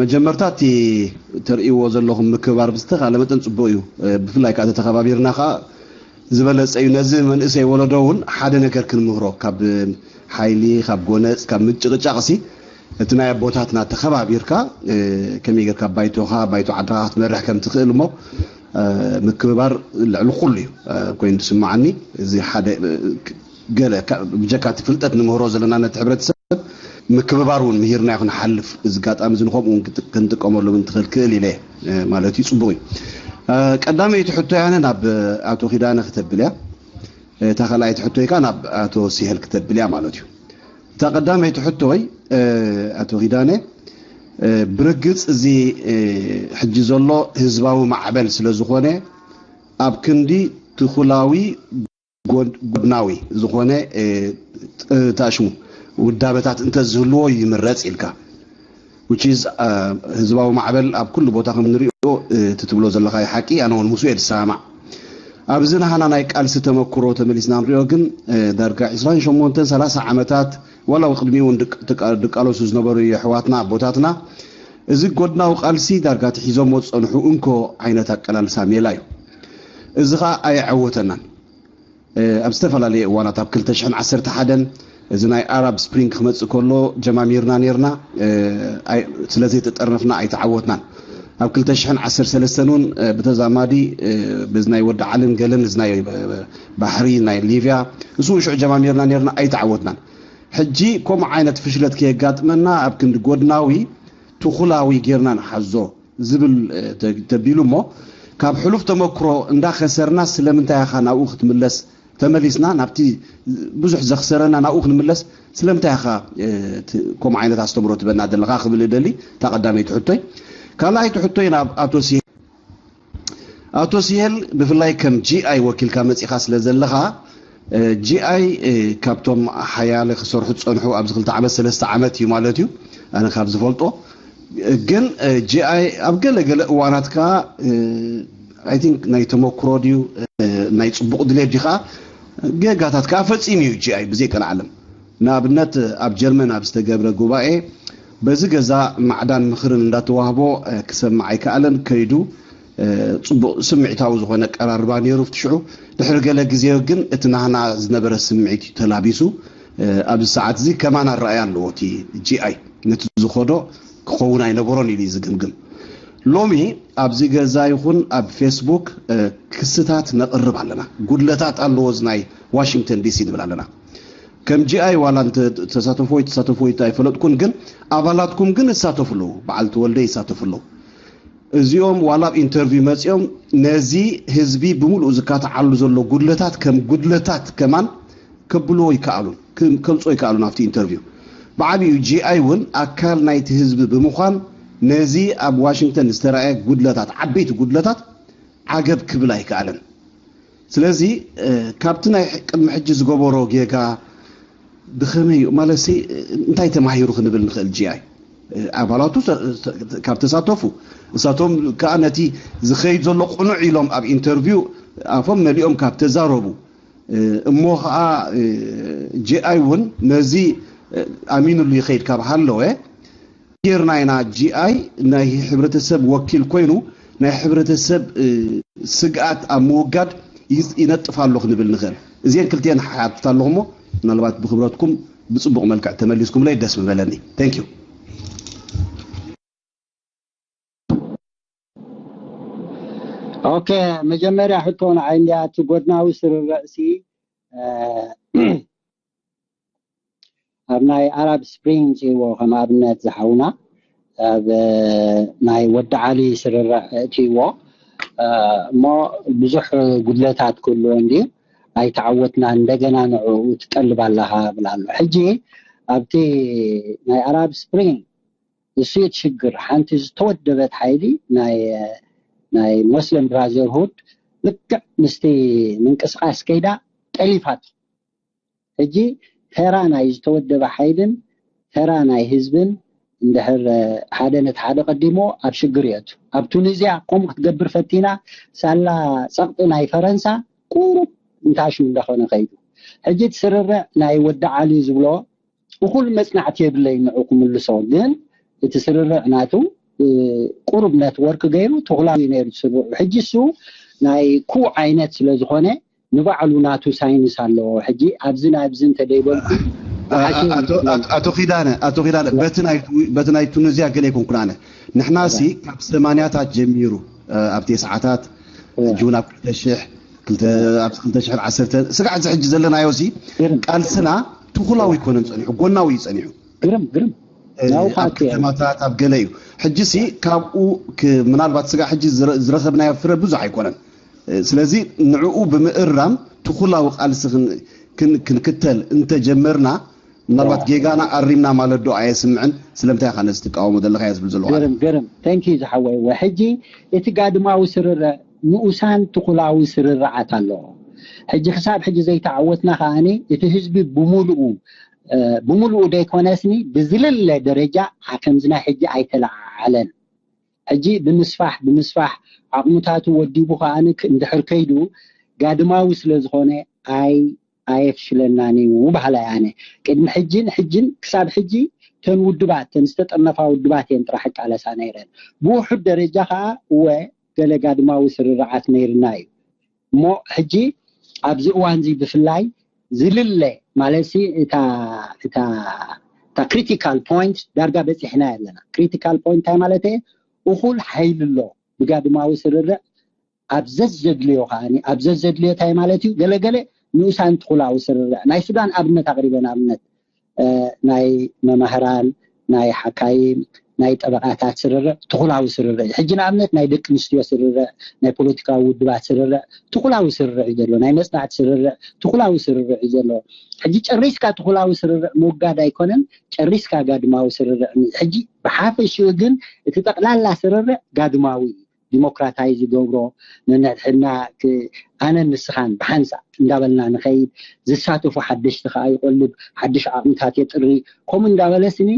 መጀመርታ እቲ ተርእይዎ ዘለኹም ምክብባር ብዝተኻለ መጠን ፅቡቅ እዩ ብፍላይ ከዓ ተተኸባቢርና ከዓ ዝበለፀ እዩ ነዚ መንእሰይ ወለዶ እውን ሓደ ነገር ክንምህሮ ካብ ሓይሊ ካብ ጎነፅ ካብ ምጭቕጫቕሲ እቲ ናይ ኣቦታትና ተኸባቢርካ ከመይ ጌርካ ባይቶኻ ባይቶ ዓድኻ ክትመርሕ ከም ትኽእል እሞ ምክብባር ልዕሊ ኩሉ እዩ ኮይኑ ዝስማዓኒ እዚ ሓደ ገለ ብጀካ እቲ ፍልጠት ንምህሮ ዘለና ነቲ ሕብረተሰብ ምክብባር እውን ምሂርናዮ ክንሓልፍ እዚ ጋጣሚ እዚ ንከምኡ እውን ክንጥቀመሉ እንትኽእል ክእል ኢለ ማለት እዩ ፅቡቅ እዩ ቀዳመይቲ ሕቶ ያነ ናብ ኣቶ ኪዳነ ክተብል እያ እታ ካልኣይቲ ሕቶይ ከዓ ናብ ኣቶ ሲሄል ክተብል እያ ማለት እዩ እታ ቀዳመይቲ ሕቶይ ኣቶ ኪዳነ ብርግፅ እዚ ሕጂ ዘሎ ህዝባዊ ማዕበል ስለ ዝኾነ ኣብ ክንዲ ትኹላዊ ጎድናዊ ዝኾነ ታሽሙ ውዳበታት እንተዝህልዎ ይምረፅ ኢልካ which is ህዝባዊ ማዕበል ኣብ ኩሉ ቦታ ከም ንሪኦ እቲ ትብሎ ዘለኻ ሓቂ ኣነ እውን ምስኡ እየ ዝሰማማዕ ኣብዚ ናህና ናይ ቃልሲ ተመክሮ ተመሊስና ንሪኦ ግን ዳርጋ ዕስራን ሸሞንተን ሰላሳ ዓመታት ዋላ ቅድሚኡ እውን ድቃለሱ ዝነበሩ የሕዋትና ኣቦታትና እዚ ጎድናዊ ቃልሲ ዳርጋ ትሒዞሞ ዝፀንሑ እንኮ ዓይነት ኣቀላልሳ ሜላ እዩ እዚ ከዓ ኣየዐወተናን ኣብ ዝተፈላለየ እዋናት ኣብ ክልተ ሽሕን ዓሰርተ ሓደን እዚ ናይ ኣራብ ስፕሪንግ ክመፅእ ከሎ ጀማሚርና ነርና ስለዘይተጠርነፍና ኣይተዓወትናን ኣብ ክልተ ሽሕን ዓሰርተ ሰለስተን እውን ብተዛማዲ በዚ ናይ ወዲ ዓልን ገለን እዚ ናይ ባሕሪ ናይ ሊብያ ንሱ ሽዑ ጀማሚርና ነርና ኣይተዓወትናን ሕጂ ከምኡ ዓይነት ፍሽለት ከየጋጥመና ኣብ ክንዲ ጎድናዊ ትኹላዊ ጌርና ንሓዞ ዝብል ተቢሉ እሞ ካብ ሕሉፍ ተመክሮ እንዳኸሰርና ስለምንታይ ኢኻ ናብኡ ክትምለስ ተመሊስና ናብቲ ብዙሕ ዘኽሰረና ናብኡ ክንምለስ ስለምንታይ ኢኻ ከምኡ ዓይነት ኣስተምሮ ትበና ዘለኻ ክብል እደሊ እታ ቀዳመይቲ ሕቶይ ካልኣይቲ ሕቶይ ናብ ኣቶ ሲሄል ኣቶ ሲሄል ብፍላይ ከም ጂኣይ ወኪልካ መፂኻ ስለ ዘለኻ ጂኣይ ካብቶም ሓያለ ክሰርሑ ዝፀንሑ ኣብዚ ክልተ ዓመት ሰለስተ ዓመት እዩ ማለት እዩ ኣነ ካብ ዝፈልጦ ግን ጂኣይ ኣብ ገለ ገለ እዋናት ከዓ ኣይ ቲንክ ናይ ተመክሮ ድዩ ናይ ፅቡቅ ድሌት ድዩ ከዓ ጌጋታት ከዓ ፈፂሙ እዩ ጂኣይ ብዘይቀልዓለም ንኣብነት ኣብ ጀርመን ኣብ ዝተገብረ ጉባኤ በዚ ገዛ ማዕዳን ምኽርን እንዳተዋህቦ ክሰምዕ ኣይከኣለን ከይዱ ፅቡቅ ስምዒታዊ ዝኾነ ቀራርባ ነይሩ ሽዑ ድሕሪ ገለ ግዜ ግን እቲ ናህና ዝነበረ ስምዒት እዩ ተላቢሱ ኣብዚ ሰዓት እዚ ከማን ኣረኣያ ኣለዎ እቲ ጂኣይ ነቲ ዝኸዶ ክኸውን ኣይነበሮን ኢሉ እዩ ዝግምግም ሎሚ ኣብዚ ገዛ ይኹን ኣብ ፌስቡክ ክስታት ነቕርብ ኣለና ጉድለታት ኣለዎ እዚ ናይ ዋሽንግተን ዲሲ ንብል ኣለና ከም ጂኣይ ዋላ ተሳተፎ ወይ ተሳተፎ ኣይፈለጥኩን ግን ኣባላትኩም ግን ይሳተፉ ኣለዉ በዓል ተወልደ ይሳተፉ ኣለዉ እዚኦም ዋላ ኣብ ኢንተርቪው መፂኦም ነዚ ህዝቢ ብምሉኡ ዝካትዓሉ ዘሎ ጉድለታት ከም ጉድለታት ከማን ከብልዎ ይከኣሉን ከምፅኦ ይከኣሉን ኣብቲ ኢንተርቪው። ብዓብኡ ጂኣይ እውን ኣካል ናይቲ ህዝቢ ብምዃን ነዚ ኣብ ዋሽንግተን ዝተረኣየ ጉድለታት፣ ዓበይቲ ጉድለታት ዓገብ ክብል ኣይከኣለን። ስለዚ ካብቲ ናይ ቅድሚ ሕጂ ዝገበሮ ጌጋ ብኸመይ እዩ ማለት እንታይ ተማሂሩ ክንብል ንኽእል? ጂኣይ ኣባላቱ ካብ ተሳተፉ እሳቶም ከዓ ነቲ ዝኸይድ ዘሎ ቅኑዕ ኢሎም ኣብ ኢንተርቪው ኣፎም መሊኦም ካብ ተዛረቡ እሞ ከዓ ጂኣይ እውን ነዚ ኣሚኑሉ ይኸይድ ካብ ሃለወ ጌርና ኢና። ጂኣይ ናይ ሕብረተሰብ ወኪል ኮይኑ ናይ ሕብረተሰብ ስግኣት ኣብ ምውጋድ ይነጥፍ ኣለኹ ንብል ንኽእል። እዚአን ክልቲአን ሓትት ኣለኹ እሞ ምናልባት ብክብረትኩም ብፅቡቕ መልክዕ ተመሊስኩምለይ ደስ ምበለኒ። Thank you። ኦኬ፣ መጀመርያ ሕቶ ንዓይ እንዲያ እቲ ጎድናዊ ስርርዕሲ ኣብ ናይ ኣራብ ስፕሪንግ እዎ ከም ኣብነት ዝሓውና ኣብ ናይ ወዲ ዓሊ ስርርዕ እትይዎ እሞ ብዙሕ ጉድለታት ክህልዎ እንዲ ኣይተዓወትና እንደገና ንዕኡ ትጠልብ ኣለኻ ብላ ኣሎ። ሕጂ ኣብቲ ናይ ኣራብ ስፕሪንግ እሱ ሽግር ሓንቲ ዝተወደበት ሓይሊ ናይ ናይ ሞስሊም ብራዘርሁድ ልክዕ ምስቲ ምንቅስቃስ ከይዳ ጠሊፋቶ። ሕጂ ተራ ናይ ዝተወደበ ሓይልን ተራ ናይ ህዝብን እንድሕር ሓደ ነቲ ሓደ ቀዲሞ ኣብ ሽግር የቱ። ኣብ ቱኒዝያ ከምኡ ክትገብር ፈቲና ሳላ ፀቕጢ ናይ ፈረንሳ ቁሩብ እንታሹ እንዳኾነ ከይዱ። ሕጂ እቲ ስርርዕ ናይ ወዲ ዓሊ ዝብሎ እኹል መፅናዕቲ የብለይ ንዑ ክምልሶ፣ ግን እቲ ስርርዕ ናቱ ቁሩብ ነትወርክ ገይሩ ተኹላዊ ነይሩ ስርርዑ። ሕጂ እሱ ናይ ኩ ዓይነት ስለ ዝኾነ ንባዕሉ ናቱ ሳይንስ ኣለዎ። ሕጂ ኣብዚ ናብዚ እንተደይበልኩ ኣቶ ኪዳነ ኣቶ ኪዳነ በቲ ናይ ቱኒዝያ ገለ ይኮንኩን ኣነ ንሕና ሲ ካብ ሰማንያታት ጀሚሩ ኣብ ቴስዓታት ሕጂ እውን ኣብ ክልተ ሽሕ ኣብዚ ክልተ ሽሕን ዓሰርተ ስጋዕ እዚ ሕጂ ዘለናዮ ሲ ቃልስና ትኹላዊ ኣይኮነን ፀኒሑ፣ ጎናዊ እዩ ፀኒሑ። ግርም ግርም ኣብ ከተማታት ኣብ ገለ እዩ። ሕጂ ሲ ካብኡ ምናልባት ስጋዕ ሕጂ ዝረኸብናዮ ፍረ ብዙሕ ኣይኮነን። ስለዚ ንዕኡ ብምእራም ትኹላዊ ቃልሲ ክንክተል እንተጀመርና ምናልባት ጌጋና ኣሪምና ማለት ዶ ኣየስምዕን? ስለምንታይ ኢኻ ነዚ ትቃወሞ ዘለኻ እየ ዝብል ዘለኹ። ገርም ገርም። Thank you ዝሓወይ። ሕጂ እቲ ጋድማዊ ስርርዕ ንኡሳን ትኹላዊ ስርርዓት ኣለዎ። ሕጂ ክሳብ ሕጂ ዘይተዓወትና ከኣኒ እቲ ህዝቢ ብምሉኡ ብምሉኡ ደይኮነስኒ ብዝልለ ደረጃ ከምዚ ናይ ሕጂ ኣይተለዓዓለን። ሕጂ ብምስፋሕ ብምስፋሕ ዓቕምታቱ ወዲቡ ከኣ እንድሕር ከይዱ ጋድማዊ ስለ ዝኾነ ኣይ ኣየፍሽለናን እዩ በሃላይ ኣነ። ቅድሚ ሕጅን ሕጅን ክሳብ ሕጂ ተን ውድባት ተን ዝተጠርነፋ ውድባት እየን ጥራሕ እቃለሳ ነይረን። ብውሑድ ደረጃ ከኣ እወ ገለ ጋድማዊ ስርርዓት ነይርና እዩ። እሞ ሕጂ ኣብዚ እዋን እዚ ብፍላይ ዝልለ ማለት ሲ እታ እታ እታ ክሪቲካል ፖይንት ዳርጋ በፂሕና ኣለና። ክሪቲካል ፖይንት እንታይ ማለት እየ? እኹል ሓይሊ ኣሎ ብጋድማዊ ስርርዕ ኣብ ዘዘድልዮ ከዓኒ ኣብ ዘዘድልዮ እንታይ ማለት እዩ? ገለገለ ንኡሳን ትኹላዊ ስርርዕ ናይ ሱዳን ኣብነት ኣቕሪበ ንኣብነት ናይ መማህራን ናይ ሓካይም ናይ ጠበቓታት ስርርዕ ትኹላዊ ስርርዕ እዩ። ሕጂ ንኣብነት ናይ ደቂ ኣንስትዮ ስርርዕ ናይ ፖለቲካዊ ውድባት ስርርዕ ትኹላዊ ስርርዕ እዩ ዘሎ። ናይ መፅናዕቲ ስርርዕ ትኹላዊ ስርርዕ እዩ ዘሎ። ሕጂ ጨሪስካ ትኹላዊ ስርርዕ ምውጋድ ኣይኮነን፣ ጨሪስካ ጋድማዊ ስርርዕ። ሕጂ ብሓፈሽኡ ግን እቲ ጠቕላላ ስርርዕ ጋድማዊ እዩ። ዲሞክራታይዝ ይገብሮ፣ ነንሕድሕድና ኣነን ንስኻን ብሓንሳእ እንዳበልና ንኸይድ፣ ዝሳተፉ ሓደሽቲ ከዓ ይቆልብ፣ ሓድሽ ዓቕምታት የጥሪ። ከምኡ እንዳበለ ስኒ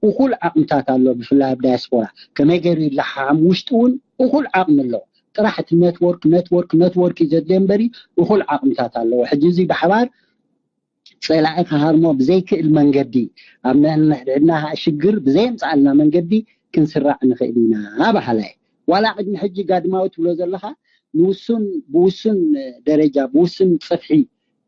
እኹል ዓቕምታት ኣሎ። ብፍላይ ኣብ ዳያስፖራ ከመይ ገይሩ ይለሓሓም፣ ውሽጢ እውን እኹል ዓቕሚ ኣሎ። ጥራሕ እቲ ኔትወርክ ኔትወርክ ኔትወርክ እዩ ዘድልዮ እምበሪ እኹል ዓቕምታት ኣለዎ። ሕጂ እዚ ብሓባር ፀላኢ ክሃርሞ ብዘይክእል መንገዲ ኣብ ነንሕድሕድና ሽግር ብዘየምፅኣልና መንገዲ ክንስራዕ ንኽእል ኢና በሃላይ። ዋላ ቅድሚ ሕጂ ጋድማዊ ትብሎ ዘለኻ ንውሱን ብውሱን ደረጃ ብውሱን ፅፍሒ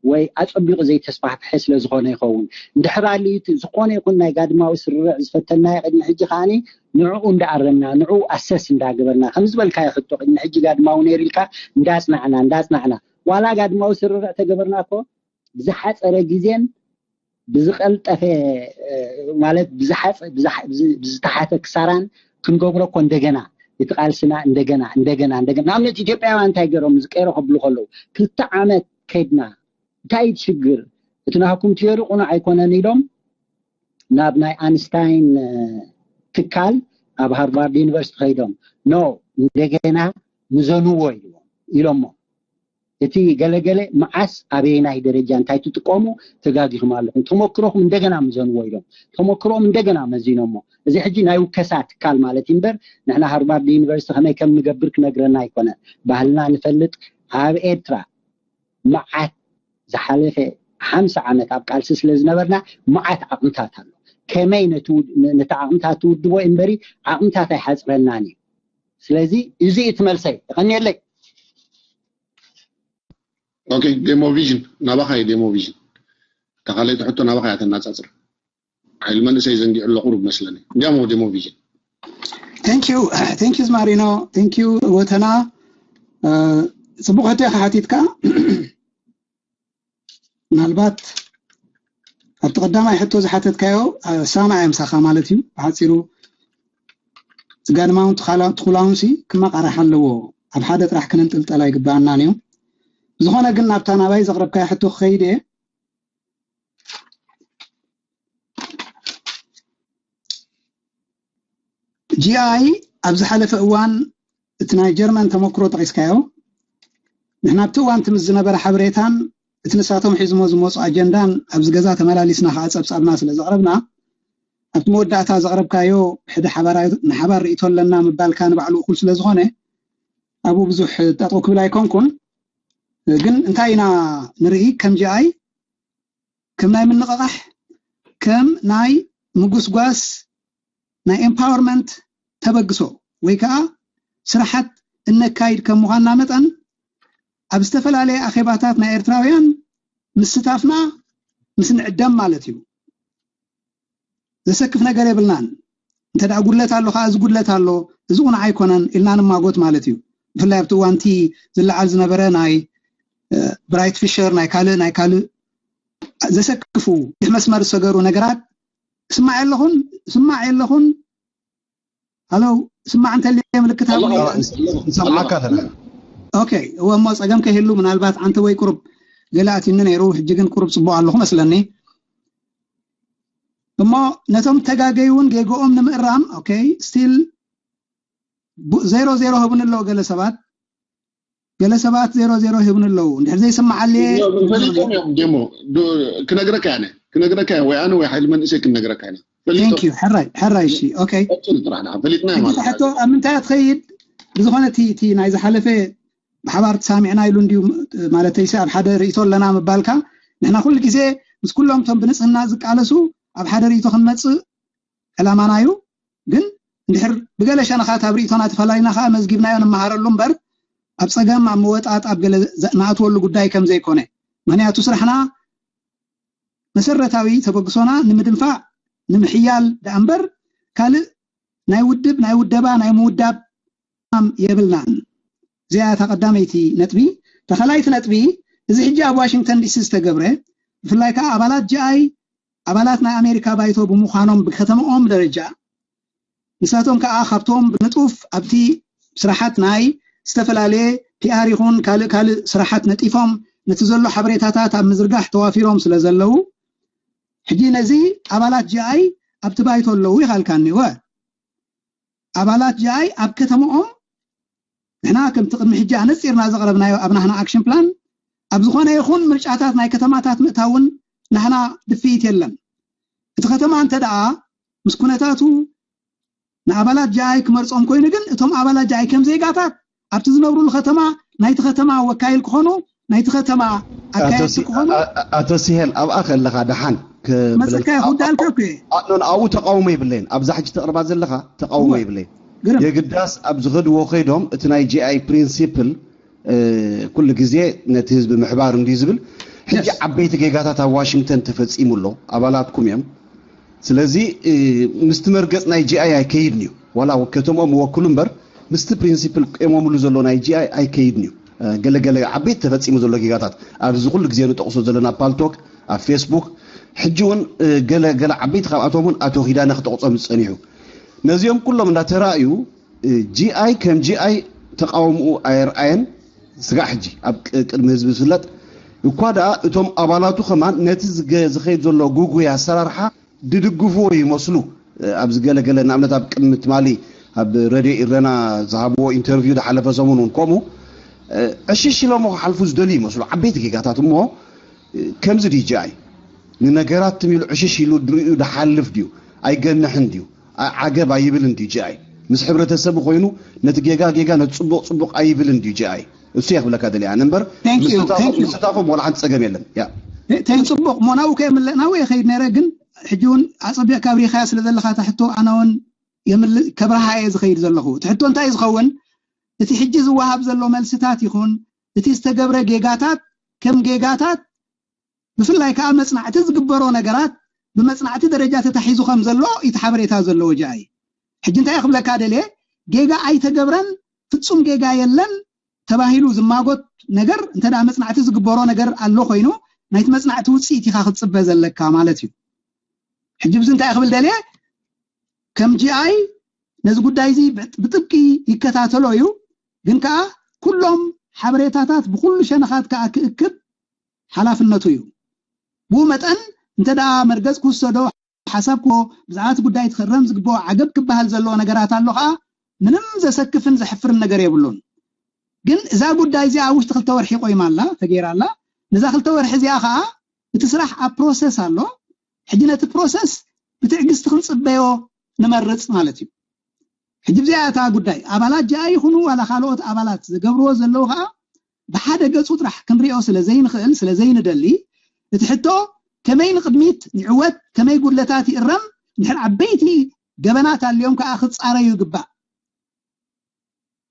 ወይ ኣፀቢቑ ዘይተስፋሕፍሐ ስለ ዝኾነ ይኸውን። እንድሕር ኣልዩ እቲ ዝኾነ ይኹን ናይ ጋድማዊ ስርርዕ ዝፈተናዮ ቅድሚ ሕጂ ከዓኒ ንዕኡ እንዳኣረምና ንዕኡ ኣሰስ እንዳገበርና ከም ዝበልካዮ ሕቶ ቅድሚ ሕጂ ጋድማዊ ነይሩ ኢልካ እንዳፅናዕና እንዳፅናዕና ዋላ ጋድማዊ ስርርዕ ተገበርና እኮ ብዝሓፀረ ግዜን ብዝቐልጠፈ ማለት ብዝሓፀ ብዝተሓተ ክሳራን ክንገብሮ እኮ እንደገና እቲ ቃልስና እንደገና እንደገና እንደገና ንኣብነት ኢትዮጵያውያን እንታይ ገይሮም ዝቀይሮ ከብሉ ከለዉ ክልተ ዓመት ከድና እንታይ እዩ ሽግር እቲ ናህኩም ቲዮሪ ቁኑዕ ኣይኮነን ኢሎም ናብ ናይ ኣንስታይን ትካል ኣብ ሃርቫርድ ዩኒቨርሲቲ ከይዶም ኖ እንደገና ምዘንዎ ኢልዎም ኢሎሞ እቲ ገለገለ መዓስ ኣበየናይ ደረጃ እንታይ ትጥቀሙ ተጋጊኹም ኣለኹም ተመክሮኹም እንደገና ምዘንዎ ኢሎም ተመክሮም እንደገና መዚኖሞ እዚ ሕጂ ናይ ውከሳ ትካል ማለት እምበር ንሕና ሃርቫርድ ዩኒቨርሲቲ ከመይ ከም ንገብር ክነግረና ኣይኮነን ባህልና ንፈልጥ ኣብ ኤርትራ መዓት ዝሓለፈ ሓምሳ ዓመት ኣብ ቃልሲ ስለ ዝነበርና መዓት ዓቕምታት ኣሎ ከመይ ነቲ ዓቕምታት ትውድቦ እምበሪ ዓቕምታት ኣይሓፅረናን እዩ ስለዚ እዚ እቲ መልሰይ የቐንየለይ ኦኬ ዴሞ ቪዥን ናባኻ እዩ ዴሞ ቪዥን እታ ካልኣይቲ ሕቶ ናባኻ እያ ተናፃፅር ሓይሊ መንእሰይ ዘንጊዑ ኣሎ ቁሩብ መስለኒ እንዲያሞ ዴሞ ቪዥን Thank you thank you ዝማሪኖ thank you ወተና ፅቡቅ ሕቶ ኢኻ ሓቲትካ ምናልባት ኣብቲ ቀዳማይ ሕቶ ዝሓተትካዮ ሳማዕ ምሳኻ ማለት እዩ ብሓፂሩ ጋድማውን ትኹላውን ሲ ክመቃራሕ ኣለዎ ኣብ ሓደ ጥራሕ ክንንጥልጠል ኣይግበኣናን እዩ ብዝኾነ ግን ናብታ ናባይ ዘቕረብካዮ ሕቶ ክኸይድ እየ ጂኣይ ኣብ ዝሓለፈ እዋን እቲ ናይ ጀርመን ተመክሮ ጠቒስካዮ ንሕና ኣብቲ እዋን ትምስ ዝነበረ ሓበሬታን እቲ ንሳቶም ሒዝሞ ዝመፁ ኣጀንዳን ኣብዚ ገዛ ተመላሊስና ከዓ ፀብፃብና ስለ ዘቕረብና ኣብቲ መወዳእታ ዘቕረብካዮ ሕደ ንሓባር ርእቶ ኣለና ምባልካ ንባዕሉ እኩል ስለ ዝኾነ ኣብኡ ብዙሕ ጠጠው ክብል ኣይኮንኩን ግን እንታይ ኢና ንርኢ ከም ጂኣይ ከም ናይ ምንቕቓሕ ከም ናይ ምጉስጓስ ናይ empowerment ተበግሶ ወይ ከዓ ስራሓት እነካይድ ከም ምዃንና መጠን ኣብ ዝተፈላለየ ኣኼባታት ናይ ኤርትራውያን ምስታፍና ምስ ንዕደም ማለት እዩ ዘሰክፍ ነገር የብልናን እንተ ደኣ ጉድለት ኣሎ ከዓ እዚ ጉድለት ኣሎ እዚ ቁኑዕ ኣይኮነን ኢልና ንማጎት ማለት እዩ ብፍላይ ኣብቲ እዋንቲ ዝለዓል ዝነበረ ናይ ብራይት ፊሸር ናይ ካልእ ናይ ካልእ ዘሰክፉ ይሕ መስመር ዝሰገሩ ነገራት ስማዕ የለኹን ስማዕ የለኹን ሃሎ ስማዕ እንተልየ ምልክት ሃቡኒ ንሰምዓካ ኣለና ኦኬ እወ እሞ ፀገም ከይህሉ ምናልባት ዓንተ ወይ ቁሩብ ገለ ኣትዩኒ ነይሩ ሕጂ ግን ቁሩብ ፅቡቅ ኣለኹ መስለኒ እሞ ነቶም ተጋገዩ እውን ጌግኦም ንምእራም ኦኬ ስቲል ዜሮ ዜሮ ህቡኒ ኣለዉ ገለ ሰባት ገለ ሰባት ዜሮ ዜሮ ይህቡኒ ኣለዉ እንድሕር ዘይስምዓለየ ፈሊጦም እዮም ዴሞ ክነግረካ ያነ ክነግረካ ወይ ኣነ ወይ ሓይሊ መንእሰይ ክንነግረካ ኢና ፈሊጦም ሕራይ ሕራይ እሺ ኦኬ ጥራሕ ፈሊጥና ማለት ሕቶ ኣብ ምንታይ ትኸይድ ብዝኾነ እቲ ናይ ዝሓለፈ ብሓባር ተሳሚዕና ኢሉ እንድዩ ማለተይሲ ኣብ ሓደ ርእቶ ኣለና ምባልካ ንሕና ኩሉ ግዜ ምስ ኩሎም እቶም ብንፅህና ዝቃለሱ ኣብ ሓደ ርእቶ ክንመፅእ ዕላማና እዩ ግን እንድሕር ብገለ ሸነኻት ኣብ ርእቶና ተፈላለና ከዓ መዝጊብናዮ ንመሃረሉ እምበር ኣብ ፀገም ኣብ መወጣጥ ኣብ ገለ ንኣትወሉ ጉዳይ ከም ዘይኮነ ምክንያቱ ስራሕና መሰረታዊ ተበግሶና ንምድንፋዕ ንምሕያል ደኣ እምበር ካልእ ናይ ውድብ ናይ ውደባ ናይ ምውዳብ ዕማም የብልናን። እዚኣ እታ ቀዳመይቲ ነጥቢ። እታ ካልኣይቲ ነጥቢ፣ እዚ ሕጂ ኣብ ዋሽንግተን ዲሲ ዝተገብረ፣ ብፍላይ ከኣ ኣባላት ጂ ኣይ፣ ኣባላት ናይ ኣሜሪካ ባይቶ ብምዃኖም ብከተምኦም ደረጃ፣ ንሳቶም ከኣ ካብቶም ብንጡፍ ኣብቲ ስራሓት ናይ ዝተፈላለየ ፒኣር ይኹን ካልእ ካልእ ስራሓት ነጢፎም ነቲ ዘሎ ሓበሬታታት ኣብ ምዝርጋሕ ተዋፊሮም ስለ ዘለዉ፣ ሕጂ ነዚ ኣባላት ጂ ኣይ ኣብቲ ባይቶ ኣለዉ ኢኻ ኢልካኒ። እወ። ኣባላት ጂ ኣይ ኣብ ከተምኦም ንሕና ከምቲ ቅድሚ ሕጂ ኣነጺርና ዘቕረብናዮ ኣብ ናህና ኣክሽን ፕላን ኣብ ዝኾነ ይኹን ምርጫታት ናይ ከተማታት ምእታውን ናህና ድፍኢት የለን። እቲ ከተማ እንተ ደኣ ምስ ኩነታቱ ንኣባላት ጂ ኣይ ክመርጾም ኮይኑ ግን እቶም ኣባላት ጂ ኣይ ከም ዜጋታት ኣብቲ ዝነብሩሉ ከተማ ናይቲ ከተማ ወካይል ክኾኑ ናይቲ ከተማ ኣካየድቲ ክኾኑ ኣቶ ሲሄል ኣብኣ ከለኻ ደሓን መፀካ ይኹዳልካ እኮ ኣብኡ ተቃውሞ የብለይን ኣብዛ ሕጂ ተቕርባ ዘለኻ ተቃውሞ የብለይን የግዳስ ኣብ ዝኸድዎ ከይዶም እቲ ናይ ጂ ኣይ ፕሪንሲፕል ኩሉ ግዜ ነቲ ህዝቢ ምሕባር እንድዩ ዝብል ሕጂ ዓበይቲ ጌጋታት ኣብ ዋሽንግተን ተፈፂሙ ኣሎ ኣባላትኩም እዮም ስለዚ ምስቲ መርገፅ ናይ ጂ ኣይ ኣይከይድን እዩ ዋላ ከተምኦም ይወክሉ እምበር ምስቲ ፕሪንሲፕል ቆሞምሉ ዘሎ ናይ ጂ ኣይ ኣይከይድን እዩ ገለገለ ዓበይቲ ተፈፂሙ ዘሎ ጌጋታት ኣብዚ ኩሉ ግዜ ንጠቕሶ ዘለና ፓልቶክ ኣብ ፌስቡክ ሕጂ እውን ገለ ገለ ዓበይቲ ካብኣቶም እውን ኣቶ ኪዳነ ክጠቕጾም ዝፀኒሑ ነዚኦም ኩሎም እንዳተራእዩ ጂኣይ ከም ጂኣይ ተቃውምኡ ኣየርኣየን። ስጋዕ ሕጂ ኣብ ቅ- ቅድሚ ህዝቢ ዝፍለጥ እኳ ደኣ እቶም ኣባላቱ ከማን ነቲ ዝገ- ዝኸይድ ዘሎ ጉጉይ ኣሰራርሓ ድድግፍዎ ይመስሉ። ኣብዚ ገለገለ ንኣብነት ኣብ ቅድሚ ትማሊ ኣብ ረድዮ ኢረና ዝሃብዎ ኢንተርቪው ዝሓለፈ ሰሙን እውን ከምኡ ዕሽሽ ኢሎሞ ክሓልፉ ዝደልዩ ይመስሉ። ዓበይቲ ጌጋታት እሞ ከምዚ ድዩ ጂኣይ ንነገራት ትም ኢሉ ዕሽሽ ኢሉ ድሪኡ ድሓልፍ ድዩ? ኣይገንሕን ድዩ? ዓገብ ኣይብልን ድዩ ጂኣይ? ምስ ሕብረተሰቡ ኮይኑ ነቲ ጌጋ ጌጋ ነቲ ጽቡቕ ጽቡቕ ኣይብልን ድዩ ጂኣይ? እሱ እየ ክብለካ ደልየ ኣነ እምበር ምስታፎም ዋላ ሓንቲ ጸገም የለን። ያ ተን ጽቡቕ ሞናው ከየምለእናው የኸይድ ነረ ግን ሕጂ እውን ኣጸቢቕካ ኣብሪኻያ ስለ ዘለኻ ትሕቶ ኣነ እውን ከብርሃ እየ ዝኸይድ ዘለኹ። ትሕቶ እንታይ ዝኸውን እቲ ሕጂ ዝወሃብ ዘሎ መልስታት ይኹን እቲ ዝተገብረ ጌጋታት ከም ጌጋታት ብፍላይ ከዓ መፅናዕቲ ዝግበሮ ነገራት ብመፅናዕቲ ደረጃ ተታሒዙ ከም ዘሎ እቲ ሓበሬታ ዘለዎ ጃ እዩ። ሕጂ እንታይ ክብለካ ደልየ ጌጋ ኣይተገብረን ፍፁም ጌጋ የለን ተባሂሉ ዝማጎት ነገር እንተ መፅናዕቲ ዝግበሮ ነገር ኣሎ ኮይኑ ናይቲ መፅናዕቲ ውፅኢት ኢኻ ክትፅበ ዘለካ ማለት እዩ። ሕጂ ብዚ እንታይ ክብል ደልየ ከም ጂ ኣይ ነዚ ጉዳይ እዚ ብጥብቂ ይከታተሎ እዩ ግን ከዓ ኩሎም ሓበሬታታት ብኩሉ ሸነኻት ከዓ ክእክብ ሓላፍነቱ እዩ። ብኡ መጠን እንተ ደኣ መርገጽ ክውሰዶ ሓሳብ ክቦ ብዛዕባ እቲ ጉዳይ ትኽረም ዝግብኦ ዓገብ ክበሃል ዘለዎ ነገራት ኣሎ ከዓ ምንም ዘሰክፍን ዘሕፍርን ነገር የብሉን። ግን እዛ ጉዳይ እዚኣ ኣብ ውሽጢ ክልተ ወርሒ ቆይማ ኣላ ተገይራ ኣላ። ነዛ ክልተ ወርሒ እዚኣ ከዓ እቲ ስራሕ ኣብ ፕሮሰስ ኣሎ። ሕጂ ነቲ ፕሮሰስ ብትዕግስቲ ክንፅበዮ ንመርፅ ማለት እዩ። ሕጂ ብዚኣ እታ ጉዳይ ኣባላት ጃኣ ይኹኑ ዋላ ካልኦት ኣባላት ዝገብርዎ ዘለዉ ከዓ ብሓደ ገፁ ጥራሕ ክንሪኦ ስለ ዘይንኽእል ስለ ዘይንደሊ እቲ ሕቶ ከመይ ንቕድሚት ይዕወት ከመይ ጉድለታት ይእረም እንድሕር ዓበይቲ ገበናት ኣልዮም ከዓ ክፃረዩ ይግባእ።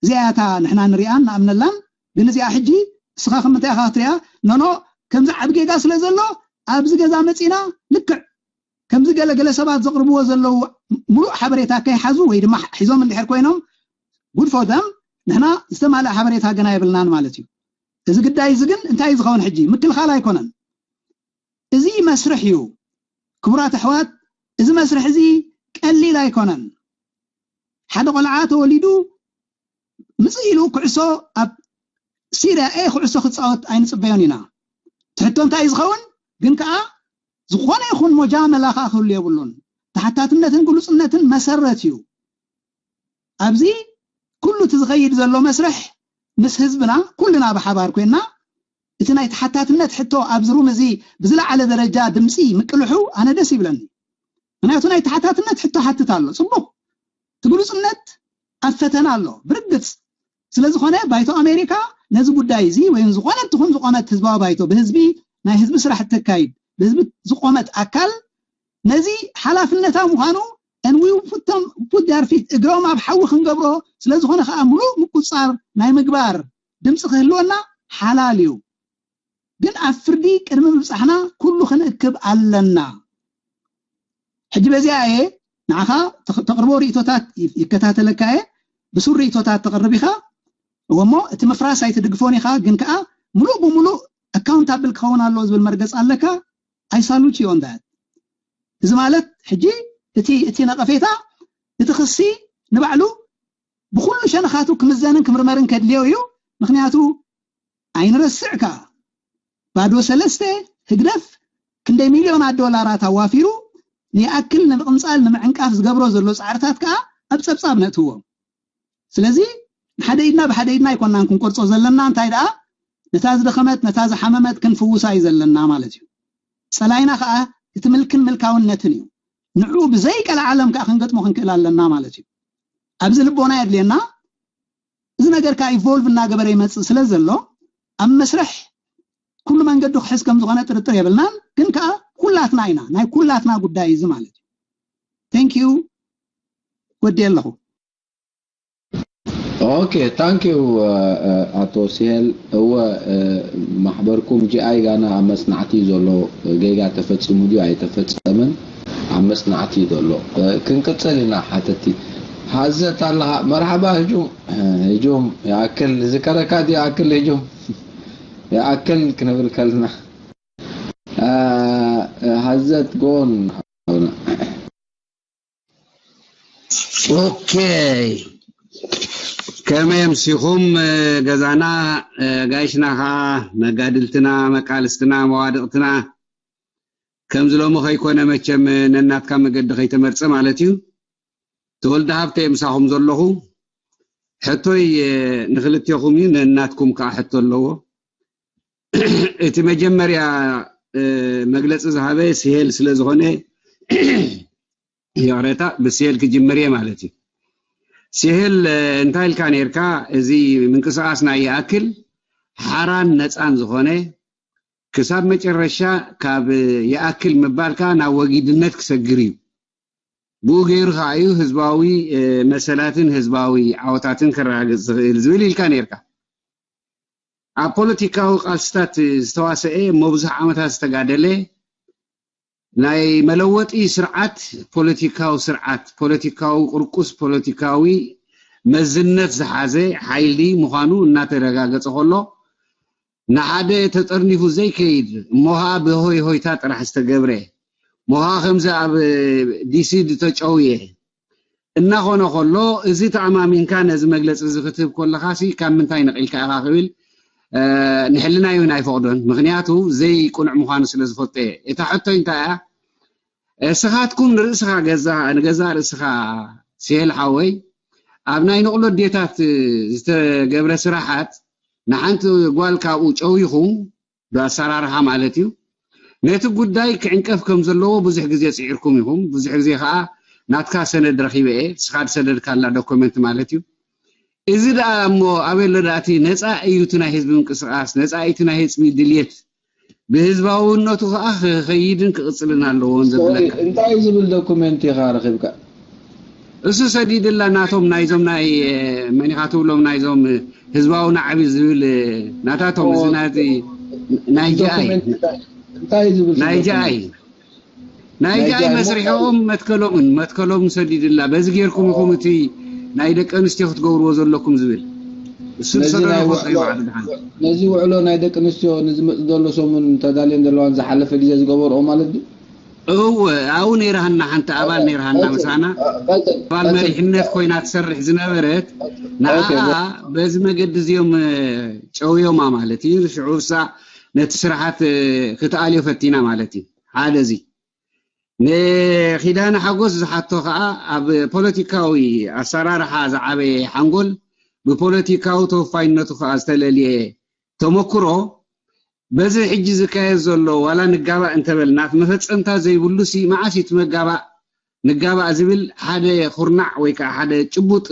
እዚኣ እያ እታ ንሕና ንሪኣን ንኣምነላን። ግን እዚኣ ሕጂ እስኻ ከምንታይ ኢኻ ክትሪኣ? ኖኖ ከምዚ ዓብ ጌጋ ስለ ዘሎ ኣብዚ ገዛ መፂና ልክዕ ከምዚ ገለ ገለ ሰባት ዘቕርብዎ ዘለዉ ሙሉእ ሓበሬታ ከይሓዙ ወይ ድማ ሒዞም እንድሕር ኮይኖም good for them ንሕና ዝተማልአ ሓበሬታ ገና የብልናን ማለት እዩ። እዚ ግዳይ እዚ ግን እንታይ እዩ ዝኸውን ሕጂ ምክልኻል ኣይኮነን። እዚ መስርሕ እዩ ክቡራት ኣሕዋት፣ እዚ መስርሕ እዚ ቀሊል ኣይኮነን። ሓደ ቆልዓ ተወሊዱ ምጽእ ኢሉ ኩዕሶ ኣብ ሲርያ ኤ ኩዕሶ ክጻወት ኣይንጽበዮን ኢና። ትሕቶ እንታይ እዩ ዝኸውን? ግን ከኣ ዝኾነ ይኹን ሞጃመላ ከኣ ክህሉ የብሉን። ተሓታትነትን ግሉጽነትን መሰረት እዩ። ኣብዚ ኩሉ እቲ ዝኸይድ ዘሎ መስርሕ ምስ ህዝብና ኩልና ብሓባር ኮይና እቲ ናይ ተሓታትነት ሕቶ ኣብዚ ሩም እዚ ብዝለዓለ ደረጃ ድምፂ ምቅልሑ ኣነ ደስ ይብለኒ። ምክንያቱ ናይ ተሓታትነት ሕቶ ሓትት ኣሎ። ፅቡቕ እቲ ግሉፅነት ኣብ ፈተና ኣሎ ብርግፅ። ስለዝኾነ ባይቶ ኣሜሪካ ነዚ ጉዳይ እዚ ወይም ዝኾነት ትኹን ዝኾነት ህዝባዊ ባይቶ ብህዝቢ ናይ ህዝቢ ስራሕ እተካይድ ብህዝቢ ዝቆመት ኣካል ነዚ ሓላፍነታ ምዃኑ and we put them put their feet እግሮም ኣብ ሓዊ ክንገብሮ ስለዝኾነ ከዓ ሙሉእ ምቁፃር ናይ ምግባር ድምፂ ክህልወና ሓላል እዩ። ግን ኣብ ፍርዲ ቅድሚ ምብፃሕና ኩሉ ክንእክብ ኣለና። ሕጂ በዚኣ እየ ንዓኻ ተቕርቦ ርእቶታት ይከታተለካ እየ። ብሱር ርእቶታት ተቕርብ ኢኻ እወ እሞ እቲ ምፍራስ ኣይትድግፎን ኢኻ ግን ከዓ ሙሉእ ብሙሉእ ኣካውንታብል ክኸውን ኣለዎ ዝብል መርገፅ ኣለካ። I salute you on that። እዚ ማለት ሕጂ እቲ እቲ ነቐፌታ እቲ ክሲ ንባዕሉ ብኩሉ ሸነኻቱ ክምዘንን ክምርመርን ከድልዮ እዩ። ምክንያቱ ኣይንረስዕ ከዓ ባዶ ሰለስተ ህግደፍ ክንደይ ሚልዮናት ዶላራት ኣዋፊሩ ንይኣክል ንምቕንፃል ንምዕንቃፍ ዝገብሮ ዘሎ ፃዕርታት ከዓ ኣብ ፀብፃብ ነእትዎ። ስለዚ ንሓደ ኢድና ብሓደ ኢድና ኣይኮናን ክንቆርፆ ዘለና እንታይ ደኣ ነታ ዝደኸመት ነታ ዝሓመመት ክንፍውሳ እዩ ዘለና ማለት እዩ። ፀላይና ከዓ እቲ ምልክን ምልካውነትን እዩ። ንዑ ብዘይ ቀልዓለም ከዓ ክንገጥሞ ክንክእል ኣለና ማለት እዩ። ኣብዚ ልቦና የድልየና። እዚ ነገር ከዓ ኢቮልቭ እናገበረ ይመፅእ ስለ ዘሎ ኣብ መስርሕ ኩሉ መንገዱ ክሕዝ ከም ዝኾነ ጥርጥር የብልናን። ግን ከዓ ኩላትና ኢና ናይ ኩላትና ጉዳይ እዚ ማለት እዩ። Thank you ወዲ ኣለኹ። Okay thank you ኣቶ ሲሄል። እወ ማሕበርኩም ጂ ኣይ ጋና ኣብ መፅናዕቲ እዩ ዘሎ። ጌጋ ተፈፂሙ ድዩ ኣይተፈፀመን ኣብ መፅናዕቲ እዩ ዘሎ። ክንቅፅል ኢና ሓተቲ። ሃዘት ኣለኻ መርሓባ ህጁም። ህጁም ይኣክል ዝከረካ ድዩ ይኣክል ህጁም ይኣክል ክንብል ከልና ሃዘት ጎን Okay. ከመይ ኣምሲኹም? ገዛና፣ ጋይሽና ኸዓ፣ መጋድልትና፣ መቃልስትና፣ መዋድቕትና፣ ከምዚ ሎሚ ከይኮነ መቸም ነናትካ መገዲ ከይተመርጸ ማለት እዩ። ተወልደ ሃብተ ምሳኹም ዘለኹ። ሕቶይ ንክልቴኹም እዩ፣ ነናትኩም ከዓ ሕቶ ኣለዎ። እቲ መጀመርያ መግለጺ ዝሃበ ስሄል ስለ ዝኾነ፣ ይቕሬታ፣ ብስሄል ክጅምር እየ ማለት እዩ። ስሄል፣ እንታይ ኢልካ ነርካ? እዚ ምንቅስቃስና ይኣክል ሓራን ነፃን ዝኾነ፣ ክሳብ መጨረሻ ካብ ይኣክል ምባልካ ናብ ወጊድነት ክሰግር እዩ። ብኡ ገይሩ ከዓ እዩ ህዝባዊ መሰላትን ህዝባዊ ዓወታትን ከረጋግፅ ዝኽእል ዝብል ኢልካ ነርካ። ኣብ ፖለቲካዊ ቃልስታት ዝተዋሰኤ፣ እሞ ብዙሕ ዓመታት ዝተጋደለ፣ ናይ መለወጢ ስርዓት፣ ፖለቲካዊ ስርዓት፣ ፖለቲካዊ ቁርቁስ፣ ፖለቲካዊ መዝነት ዝሓዘ ሓይሊ ምዃኑ እናተረጋገጸ ከሎ፣ ንሓደ ተጠርኒፉ ዘይከይድ፣ እሞሃ ብሆይ ሆይታ ጥራሕ ዝተገብረ፣ ሞሃ ከምዚ ኣብ ዲሲ ዝተጨውየ እናኾነ ከሎ፣ እዚ ተኣማሚንካ ነዚ መግለጺ እዚ ክትህብ ከለኻሲ ካብ ምንታይ ነቒልካ ኢኻ ክብል፣ እ፣ ንሕልና እውን ኣይፈቕዶን። ምኽንያቱ ዘይቁኑዕ ምዃኑ ስለ ዝፈልጦ እየ። እታ ሕቶይ እንታይ እያ? እስኻትኩም ንርእስኻ ገዛ-፣ ንገዛእ ርእስኻ ስሄል ሓወይ፣ ኣብ ናይ ንቕሎ ኣዴታት ዝተገብረ ስራሓት ንሓንቲ ጓል ካብኡ ጨዊኹም፣ ብኣሰራርሓ ማለት እዩ፣ ነቲ ጉዳይ ክዕንቀፍ ከም ዘለዎ ብዙሕ ግዜ ጽዒርኩም ኢኹም። ብዙሕ ግዜ ከኣ ናትካ ሰነድ ረኺበ እየ፣ ንስኻ ዝሰደድካላ ዶኩመንት ማለት እዩ። እዚ ደኣ እሞ ኣበይ ኣሎ ደኣ እቲ ነጻ እዩ እቲ ናይ ህዝቢ ምንቅስቃስ፣ ነጻ እዩ እቲ ናይ ህዝቢ ድልየት፣ ብህዝባውነቱ ከኣ ክኸይድን ክቕጽልን ኣለዎን ሶሪ፣ ዘብለካ። እንታይ ዝብል ዶኩመንት ኢኻ ረኺብካ? እሱ ሰዲድላ ናቶም ናይዞም ናይ፣ እ፣ መን ኢኻ ትብሎም ናይዞም፣ እ፣ ህዝባዊ ናዕቢ ዝብል፣ እ፣ ናታቶም እዚ ኦ፣ ናቲ ናይ ጂ ኣይ፣ ዶኩመንት እንታይ፣ እንታይ ዝብል ናይ ጂ ኣይ፣ ዶኩመንት? ናይ ናይ ጂ ኣይ ጂ ኣይ መስሪሖም መትከሎምን፣ መትከሎምን ሰዲድላ። በዚ ጌርኩም ኢኹም እቲ ናይ ደቂ ኣንስትዮ ክትገብርዎ ዘለኩም ዝብል። እሱ ነዚ ዝሰደዶ ናይ ፎቶ እዩ ውዕሎ፣ ባዕሉ ድሓን። ነዚ ውዕሎ ናይ ደቂ ኣንስትዮ ንዝመጽእ ዘሎ ሰሙን ተዳልየን ዘለዋን ዝሓለፈ ግዜ ዝገበርኦ ማለት ድዩ? እወ፣ ኣብኡ ነይራ ሃና፣ ሓንቲ ኣባል ነይራ ሃና ቀጽል፣ ምሳና። ቀጽል፣ ኣባል ቀጽል። መሪሕነት ኮይና ትሰርሕ ዝነበረት፣ ኦኬ፣ ንዓኣ በዚ መገዲ እዚኦም፣ እ፣ ጨውዮማ ማለት እዩ። ሽዑ እሳ ነቲ ስራሓት፣ እ፣ ክትኣልዮ ፈቲና ማለት እዩ። ሓደ እዚ። ንኪዳነ ሓጎስ ዝሓቶ ከኣ ኣብ ፖለቲካዊ ኣሰራርሓ ዝዓበየ ሓንጎል፣ ብፖለቲካዊ ተወፋይነቱ ከኣ ዝተለልየ ተመክሮ፣ በዚ ሕጂ ዝካየድ ዘሎ ዋላ ንጋባእ እንተበልና፣ እቲ መፈጸምታ ዘይብሉሲ መዓስ እዩ እቲ መጋባእ ንጋባእ ዝብል ሓደ ኩርናዕ ወይ ከኣ ሓደ ጭቡጥ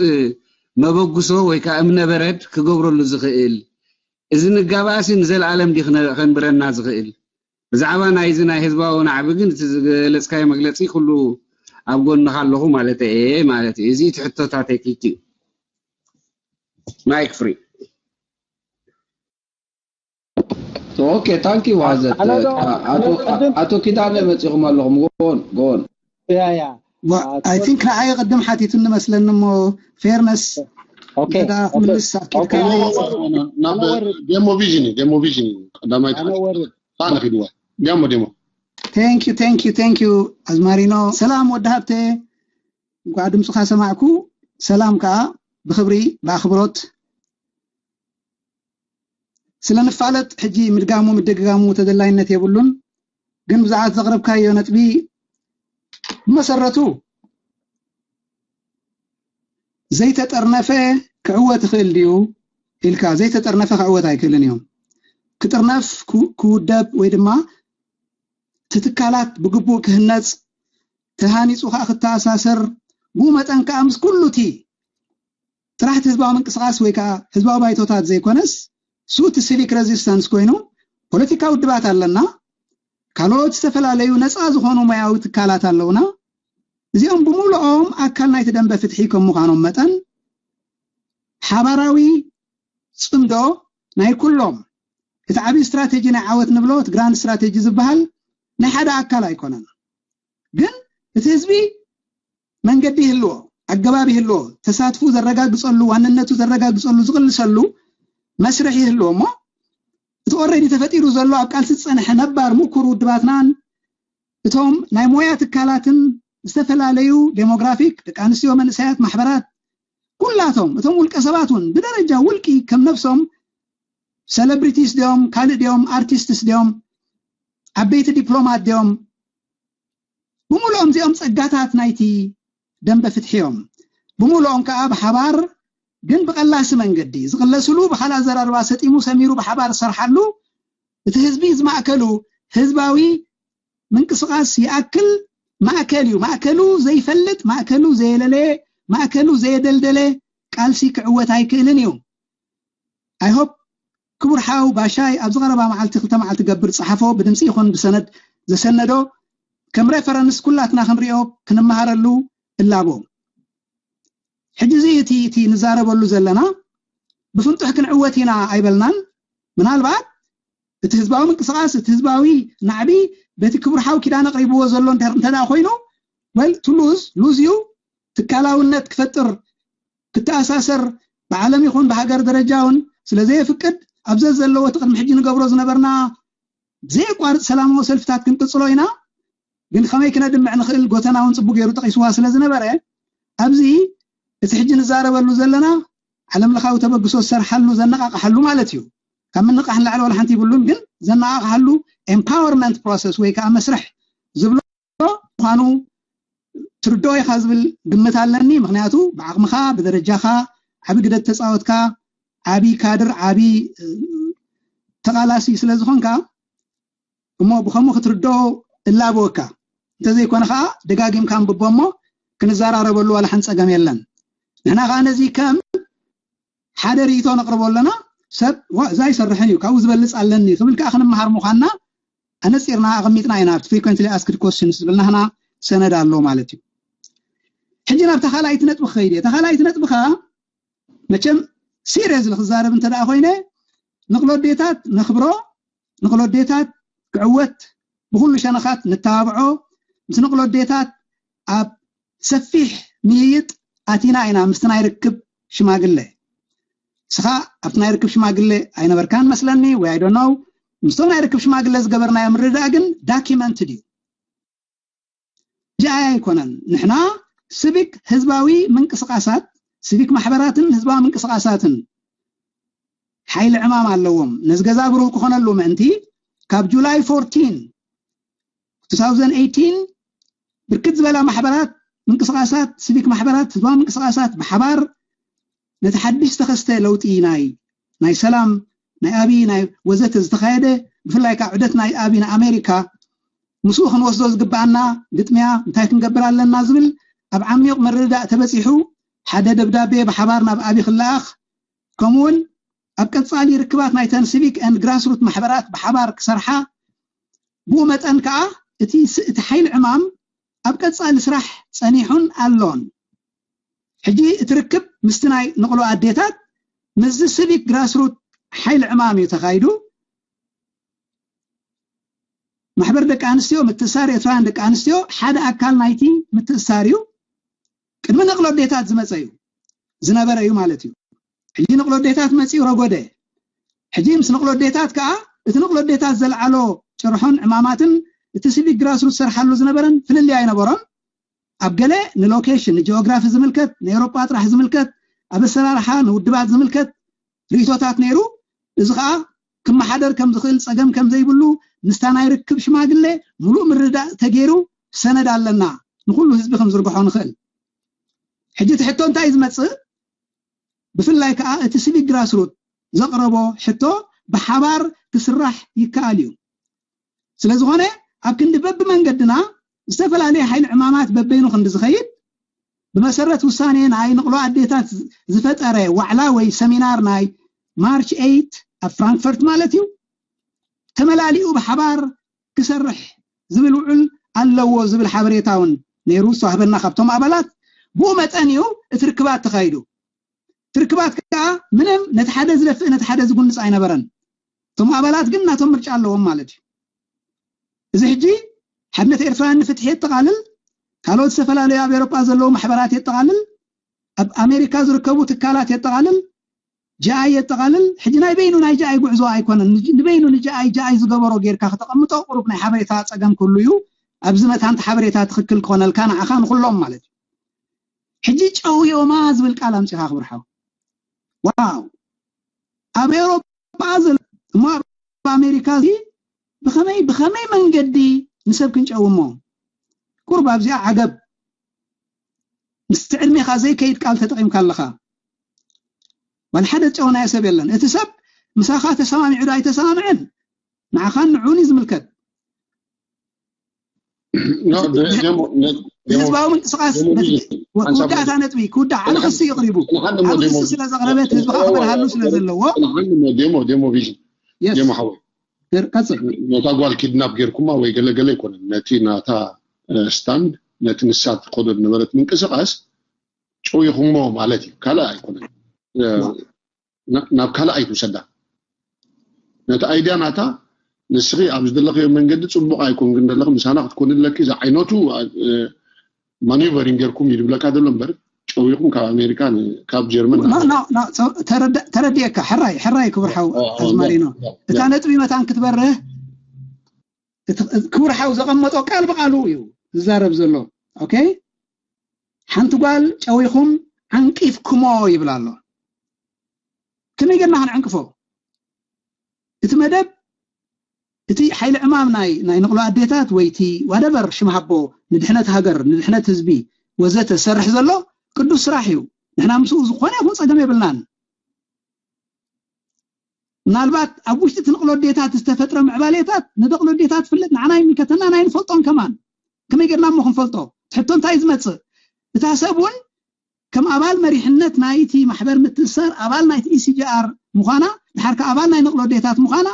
መበግሶ ወይ ከኣ እምነበረድ ክገብረሉ ዝኽእል? እዚ ንጋባእሲ ንዘለኣለም ድዩ ክነ-፣ ከንብረና ዝኽእል? ብዛዕባ ናይዚ ናይ ህዝባዊ ናዕቢ ግን እቲ ዝገለጽካዮ መግለጺ ኩሉ ኣብ ጎንኻ ኣለኹ ማለት እየ ማለት እዩ። እዚ እቲ ሕቶታተይ ክልቲኡ። ማይክ ፍሪ። ኦኬ፣ ታንክ ዩ ዋዘት። ኣነ ዶ ኣቶ፣ ቅድም ኣቶ ኪዳነ መጺኹም ኣለኹም። ጎን፣ ጎን። ያ፣ ያ። ዋ-፣ ኣቶ I think ንዓይ ቅድም ሓቲቱኒ መስለኒ እሞ፣ ፌርነስ ኦኬ፣ እንተ ደኣ ኦኬ፣ ክትምልስ ኦኬ። ኣኪድካ ኣነ ወርድ፣ ናብ ኣነ ወርድ። ዴሞ ቪዥን እዩ፣ ዴሞ ቪዥን እዩ። ቀዳማይ ኣነ ተኸፊቱ። ወርድ። ኣነ ኪድዋ። ዴሞ፣ ዴሞ። Thank you, thank you, thank you ኣዝማሪኖ። ሰላም ወዲ ሃብተ፣ እንኳዕ ድምፅኻ ሰማዕኩ። ሰላም ከዓ ብኽብሪ ብኣኽብሮት ስለ ንፋለጥ ሕጂ ምድጋሙ ምድግጋሙ ተደላይነት የብሉን። ግን ብዛዕባ ዘቕረብካዮ ነጥቢ ብመሰረቱ ዘይተጠርነፈ ክዕወት ይኽእል ድዩ ኢልካ፣ ዘይተጠርነፈ ክዕወት ኣይክእልን እዩ። ክጥርነፍ፣ ክው-፣ ክውደብ ወይ ድማ እቲ ትካላት ብግቡእ ክህነጽ፣ ተሃኒጹ ከኣ ክተኣሳሰር፣ ብኡ መጠን ከኣ ምስ ኩሉ እቲ ጥራሕ እቲ ህዝባዊ ምንቅስቓስ ወይ ከኣ ህዝባዊ ባይቶታት ዘይኮነስ፣ እሱ እቲ ሲቪክ ሬዚስታንስ ኮይኑ፣ ፖለቲካዊ ውድባት ኣለና፣ ካልኦት ዝተፈላለዩ ነጻ ዝኾኑ ሞያዊ ትካላት ኣለውና። እዚኦም ብምሉኦም ኣካል ናይቲ ደንበ ፍትሒ ከም ምዃኖም መጠን፣ ሓባራዊ ጽምዶ ናይ ኩሎም፣ እቲ ዓብዪ ስትራቴጂ ናይ ዓወት ንብሎ፣ እቲ ግራንድ ስትራቴጂ ዝበሃል ናይ ሓደ ኣካል ኣይኮነን። ግን እቲ ህዝቢ መንገዲ ይህልዎ፣ ኣገባብ ይህልዎ፣ ተሳትፉ ዘረጋግጸሉ፣ ዋንነቱ ዘረጋግጸሉ፣ ዝቕልሰሉ መስርሕ ይህልዎ እሞ፣ እቲ ኦልሬዲ ተፈጢሩ ዘሎ ኣብ ቃልሲ ዝጸንሐ ነባር ምኩር ውድባትናን እቶም ናይ ሞያ ትካላትን ዝተፈላለዩ ዴሞግራፊክ፣ ደቂ ኣንስትዮ፣ መንእሰያት፣ ማሕበራት፣ ኩላቶም እቶም ውልቀ ሰባት እውን ብደረጃ ውልቂ ከም ነፍሶም celebrities ድዮም፣ ካልእ ድዮም፣ artists ድዮም፣ ዓበይቲ ዲፕሎማት ድዮም፣ ብምሉኦም እዚኦም ጸጋታት ናይቲ ደንበ ፍትሒ እዮም። ብምሉኦም ከኣ ብሓባር ግን ብቐላሲ መንገዲ ዝቕለስሉ፣ ብኻልእ ኣዘራርባ ሰጢሙ ሰሚሩ ብሓባር ዝሰርሓሉ፣ እቲ ህዝቢ ዝማእከሉ ህዝባዊ ምንቅስቓስ ይኣክል ማእከል እዩ። ማእከሉ ዘይፈልጥ፣ ማእከሉ ዘየለለየ፣ ማእከሉ ዘየደልደለ ቃልሲ ክዕወት ኣይክእልን እዩ። I hope ክቡር ሓው ባሻይ ኣብዚ ቀረባ መዓልቲ ክልተ መዓልቲ ገብር ጸሓፎ ብድምፂ ይኹን ብሰነድ ዘሰነዶ ከም reference ኩላትና ክንሪኦ ክንመሃረሉ እላቦ። ሕጂ እዚ እቲ እቲ ንዛረበሉ ዘለና ብፍንጡሕ ክንዕወት ኢና ኣይበልናን። ምናልባት እቲ ህዝባዊ ምንቅስቃስ እቲ ህዝባዊ ናዕቢ በቲ ክቡር ሓው ኪዳነ ኣቕሪብዎ ዘሎ እንተ እንተ ደኣ ኮይኑ well to lose lose እዩ። ትካላውነት ክፈጥር ክተኣሳሰር ብዓለም ይኹን ብሃገር ደረጃ እውን ስለ ዘየፍቅድ ኣብ ዘዘለዎ እቲ ቅድሚ ሕጂ ንገብሮ ዝነበርና ብዘየቋርፅ ሰላማዊ ሰልፍታት ክንቅፅሎ ኢና። ግን ከመይ ክነድምዕ ንኽእል ጎተና እውን ፅቡቅ ገይሩ ጠቂስዋ ስለ ዝነበረ ኣብዚ እቲ ሕጂ ንዛረበሉ ዘለና ዓለም ለኻዊ ተበግሶ ዝሰርሓሉ ዘነቃቅሓሉ ማለት እዩ። ካብ ምንቃሕ ንላዕሊ ዋላ ሓንቲ ይብሉን ግን ዘነቃቅሓሉ empowerment process ወይ ከዓ መስርሕ ዝብሎ ምዃኑ ትርድኦ ኢኻ ዝብል ግምት ኣለኒ። ምክንያቱ ብዓቕምኻ ብደረጃኻ ዓቢ ግደ ተፃወትካ ዓቢ ካድር ዓቢ ተቃላሲ ስለ ዝኾንካ እሞ ብኸምኡ ክትርድኦ እላበወካ። እንተዘይኮነ ከዓ ደጋጊምካ ኣንብቦ እሞ ክንዘራረበሉ ዋላ ሓንቲ ፀገም የለን። ንሕና ከዓ ነዚ ከም ሓደ ርእይቶ ነቕርቦ ኣለና። ሰብ ዋ እዛ ኣይሰርሕን እዩ ካብኡ ዝበልፅ ኣለኒ ክብል ከዓ ክንመሃር ምዃንና ኣነፂርና ኣቐሚጥና ኢና። ኣብቲ frequently asked questions ዝብል ናህና ሰነድ ኣሎ ማለት እዩ። ሕጂ ናብታ ካልኣይቲ ነጥቢ ክኸይድ እየ። እታ ካልኣይቲ ነጥቢ ከዓ መቸም seriously ክዛረብ እንተ ደኣ ኮይነ ንቕሎ ኣዴታት ነኽብሮ፣ ንቕሎ ኣዴታት ክዕወት ብኹሉ ሸነኻት ንተባብዖ፣ ምስ ንቕሎ ኣዴታት ኣብ ሰፊሕ ምይይጥ ኣቲና ኢና ምስቲ ናይ ርክብ ሽማግለ። ንስኻ ኣብቲ ናይ ርክብ ሽማግለ ኣይነበርካን መስለኒ ወይ I don't know። ምስቶም ናይ ርክብ ሽማግለ ዝገበርናዮ ምርድዳእ ግን documented እዩ። ጃያ ኣይኮነን። ንሕና ሲቪክ ህዝባዊ ምንቅስቃሳት፣ ሲቪክ ማሕበራትን ህዝባዊ ምንቅስቃሳትን ሓይሊ ዕማም ኣለዎም። ነዚ ገዛ ብሩህ ክኾነሉ ምእንቲ ካብ ጁላይ ፎርቲን ቱ ታውዘንድ ኤይቲን ብርክት ዝበላ ማሕበራት፣ ምንቅስቃሳት፣ ሲቪክ ማሕበራት፣ ህዝባዊ ምንቅስቃሳት ብሓባር ነቲ ሓድሽ ዝተኸስተ ለውጢ ናይ ናይ ሰላም ናይ ኣብይ ናይ ወዘተ ዝተኻየደ ብፍላይ ከዓ ዑደት ናይ ኣብይ ንኣሜሪካ ምስኡ ክንወስዶ ዝግበኣና ግጥምያ እንታይ ክንገብር ኣለና ዝብል ኣብ ዓሚቕ ምርድዳእ ተበፂሑ ሓደ ደብዳቤ ብሓባር ናብ ኣብይ ክለኣኽ ከምኡውን ኣብ ቀፃሊ ርክባት ናይተን ሲቪክ and grassroot ማሕበራት ብሓባር ክሰርሓ ብኡ መጠን ከዓ እቲ ስ- እቲ ሓይሊ ዕማም ኣብ ቀፃሊ ስራሕ ፀኒሑን ኣሎን። ሕጂ እቲ ርክብ ምስቲ ናይ ንቕሎ ኣዴታት ምስዚ ሲቪክ ግራስሩት ሓይሊ ዕማም እዩ ተኻይዱ። ማሕበር ደቂ ኣንስትዮ ምትእሳር ኤርትራውያን ደቂ ኣንስትዮ ሓደ ኣካል ናይቲ ምትእሳር እዩ። ቅድሚ ንቕሎ ኣዴታት ዝመፀ እዩ ዝነበረ እዩ ማለት እዩ። ሕጂ ንቕሎ ኣዴታት መፂኡ ረጎደ። ሕጂ ምስ ንቕሎ ኣዴታት ከዓ እቲ ንቕሎ ኣዴታት ዘልዓሎ ጭርሖን ዕማማትን እቲ ሲቪክ ግራስሩት ዝሰርሓሉ ዝነበረን ፍልልይ ኣይነበሮን። ኣብ ገለ ንሎኬሽን ንጂኦግራፊ ዝምልከት ንኤውሮጳ ጥራሕ ዝምልከት ኣብ ኣሰራርሓ ንውድባት ዝምልከት ርእይቶታት ነይሩ። እዚ ከዓ ክመሓደር ከም ዝኽእል ፀገም ከም ዘይብሉ ምስታ ናይ ርክብ ሽማግለ ሙሉእ ምርዳእ ተገይሩ ሰነድ ኣለና ንኩሉ ህዝቢ ከም ዝርግሖ ንኽእል። ሕጂ እቲ ሕቶ እንታይ ዝመፅእ? ብፍላይ ከዓ እቲ ሲቪክ ግራስሩት ዘቕረቦ ሕቶ ብሓባር ክስራሕ ይከኣል እዩ። ስለ ዝኾነ ኣብ ክንዲ በብመንገድና ዝተፈላለየ ሓይሊ ዕማማት በበይኑ ክንዲ ዝኸይድ ብመሰረት ውሳኔ ናይ ንቕሎ ኣዴታት ዝፈጠረ ዋዕላ ወይ ሰሚናር ናይ ማርች ኤይት ኣብ ፍራንክፈርት ማለት እዩ ተመላሊኡ ብሓባር ክሰርሕ ዝብል ውዕል ኣለዎ ዝብል ሓበሬታ እውን ነይሩ ዝተዋህበና ካብቶም ኣባላት። ብኡ መጠን እዩ እቲ ርክባት ተኻይዱ። እቲ ርክባት ከዓ ምንም ነቲ ሓደ ዝደፍእ ነቲ ሓደ ዝጉንፅ ኣይነበረን። እቶም ኣባላት ግን ናቶም ምርጫ ኣለዎም ማለት እዩ። እዚ ሕጂ ሓድነት ኤርትራውያን ንፍትሒ የጠቓልል፣ ካልኦት ዝተፈላለዩ ኣብ ኤውሮጳ ዘለዉ ማሕበራት የጠቓልል፣ ኣብ ኣሜሪካ ዝርከቡ ትካላት የጠቓልል፣ ጃኣይ የጠቓልል። ሕጂ ናይ በይኑ ናይ ጃኣይ ጉዕዞ ኣይኮነን፣ ንበይኑ ንጃኣይ ጃኣይ ዝገበሮ ጌርካ ከተቐምጦ ቁሩብ ናይ ሓበሬታ ፀገም ክህሉ እዩ። ኣብዚ መታን ሓበሬታ ትኽክል ክኾነልካ ንዓኻ ንኩሎም ማለት እዩ። ሕጂ ጨውዮማ ዝብል ቃል ኣምፂኻ ክብርሓው። ዋው፣ ኣብ ኤውሮጳ ዘሎ እሞ ኣብ ኣሜሪካ እዚ ብኸመይ ብኸመይ መንገዲ ንሰብ ክንጨውሞ? ቁርብ ኣብዚኣ ዓገብ፣ ምስቲ ዕድሜኻ ዘይከይድ ቃል ተጠቒምካ ኣለኻ። ዋላ ሓደ ዝጨውናዮ ሰብ የለን። እቲ ሰብ ምሳኻ ተሰማሚዑ ዶ ኣይተሰማምዐን ንዓኻን ንዑን እዩ ዝምልከት። No, ደ- ደሞ ነ- ደሞ ህዝባዊ ምንቅስቃስ ደሞ ነቲ- ቪዥን ሓንሳብ ክውዳእ እታ ነጥቢ ክውዳእ ዓቢ ክሲ እዩ ቅሪቡ። ጽንሓኒ እሞ ዓቢ ደሞ ክሲ ስለ ዘቕረበ እቲ ህዝቢ ከኽብረሃሉ ስለ ዘለዎ ጽንሓኒ እሞ ደሞ ደሞ ቪዥን የስ ደሞ ሓወይ ር- ቀጽል። ነታ ጓል ኪድናፕ ጌርኩማ ወይ ገለገለ ኣይኮነን። ነቲ ናታ ስታንድ ነቲ ንሳ ትኸዶ ዝነበረት ምንቅስቃስ ጨዊኹሞ ማለት እዩ፣ ካልእ ኣይኮነን። እ፣ ና- ናብ ካልእ ኣይትውሰዳ። ነቲ ኣይድያ ናታ ንስኺ ኣብ ዝደለኽዮ መንገዲ ጽቡቕ ኣይኮንክን ዘለኺ፣ ምሳና ክትኮኒ ኣለኪ ዝዓይነቱ እ፣ ማኒቨሪንግ ጌርኩም እዩ ዝብለካ ዘሎ እምበር ጨዊኹም ካብ ኣሜሪካ ን- ካብ ጀርመን ኖ ኖ ኖ ሶ- ተረዳ- ተረዲኤካ። ሕራይ ሕራይ ክብርሓው ኣዝማሪኖ፣ እታ ነጥቢ መታን ክትበርህ እቲ- ክብርሓው ዘቐመጦ ቃል ብቃሉ እዩ ዝዛረብ ዘሎ። ኦኬ፣ ሓንቲ ጓል ጨዊኹም ዓንቂፍኩሞ ይብል ኣሎ። ከመይ ጌርና ክንዕንቅፎ? እቲ መደብ እቲ ሓይሊ ዕማም ናይ ናይ ንቕሎ ኣዴታት ወይ እቲ ዋደቨር ሽም ሃቦ ንድሕነት ሃገር ንድሕነት ህዝቢ ወዘተ ሰርሕ ዘሎ ቅዱስ ስራሕ እዩ። ንሕና ምስኡ ዝኾነ ይኹን ጸገም የብልናን። ምናልባት ኣብ ውሽጢ እቲ ንቕሎ ኣዴታት ዝተፈጥረ ምዕባሌታት ንደቕሎ ኣዴታት ትፍልጥ ንዓና ይምልከተናን ኣይንፈልጦን ከማን። ከመይ ጌርና እሞ ክንፈልጦ? እቲ ሕቶ እንታይ እዩ ዝመጽእ? እታ ሰብ እውን ከም ኣባል መሪሕነት ናይቲ ማሕበር ምትእስሳር ኣባል ናይቲ ኢሲጂኣር ምዃና ድሓር ከ ኣባል ናይ ንቕሎ ኣዴታት ምዃና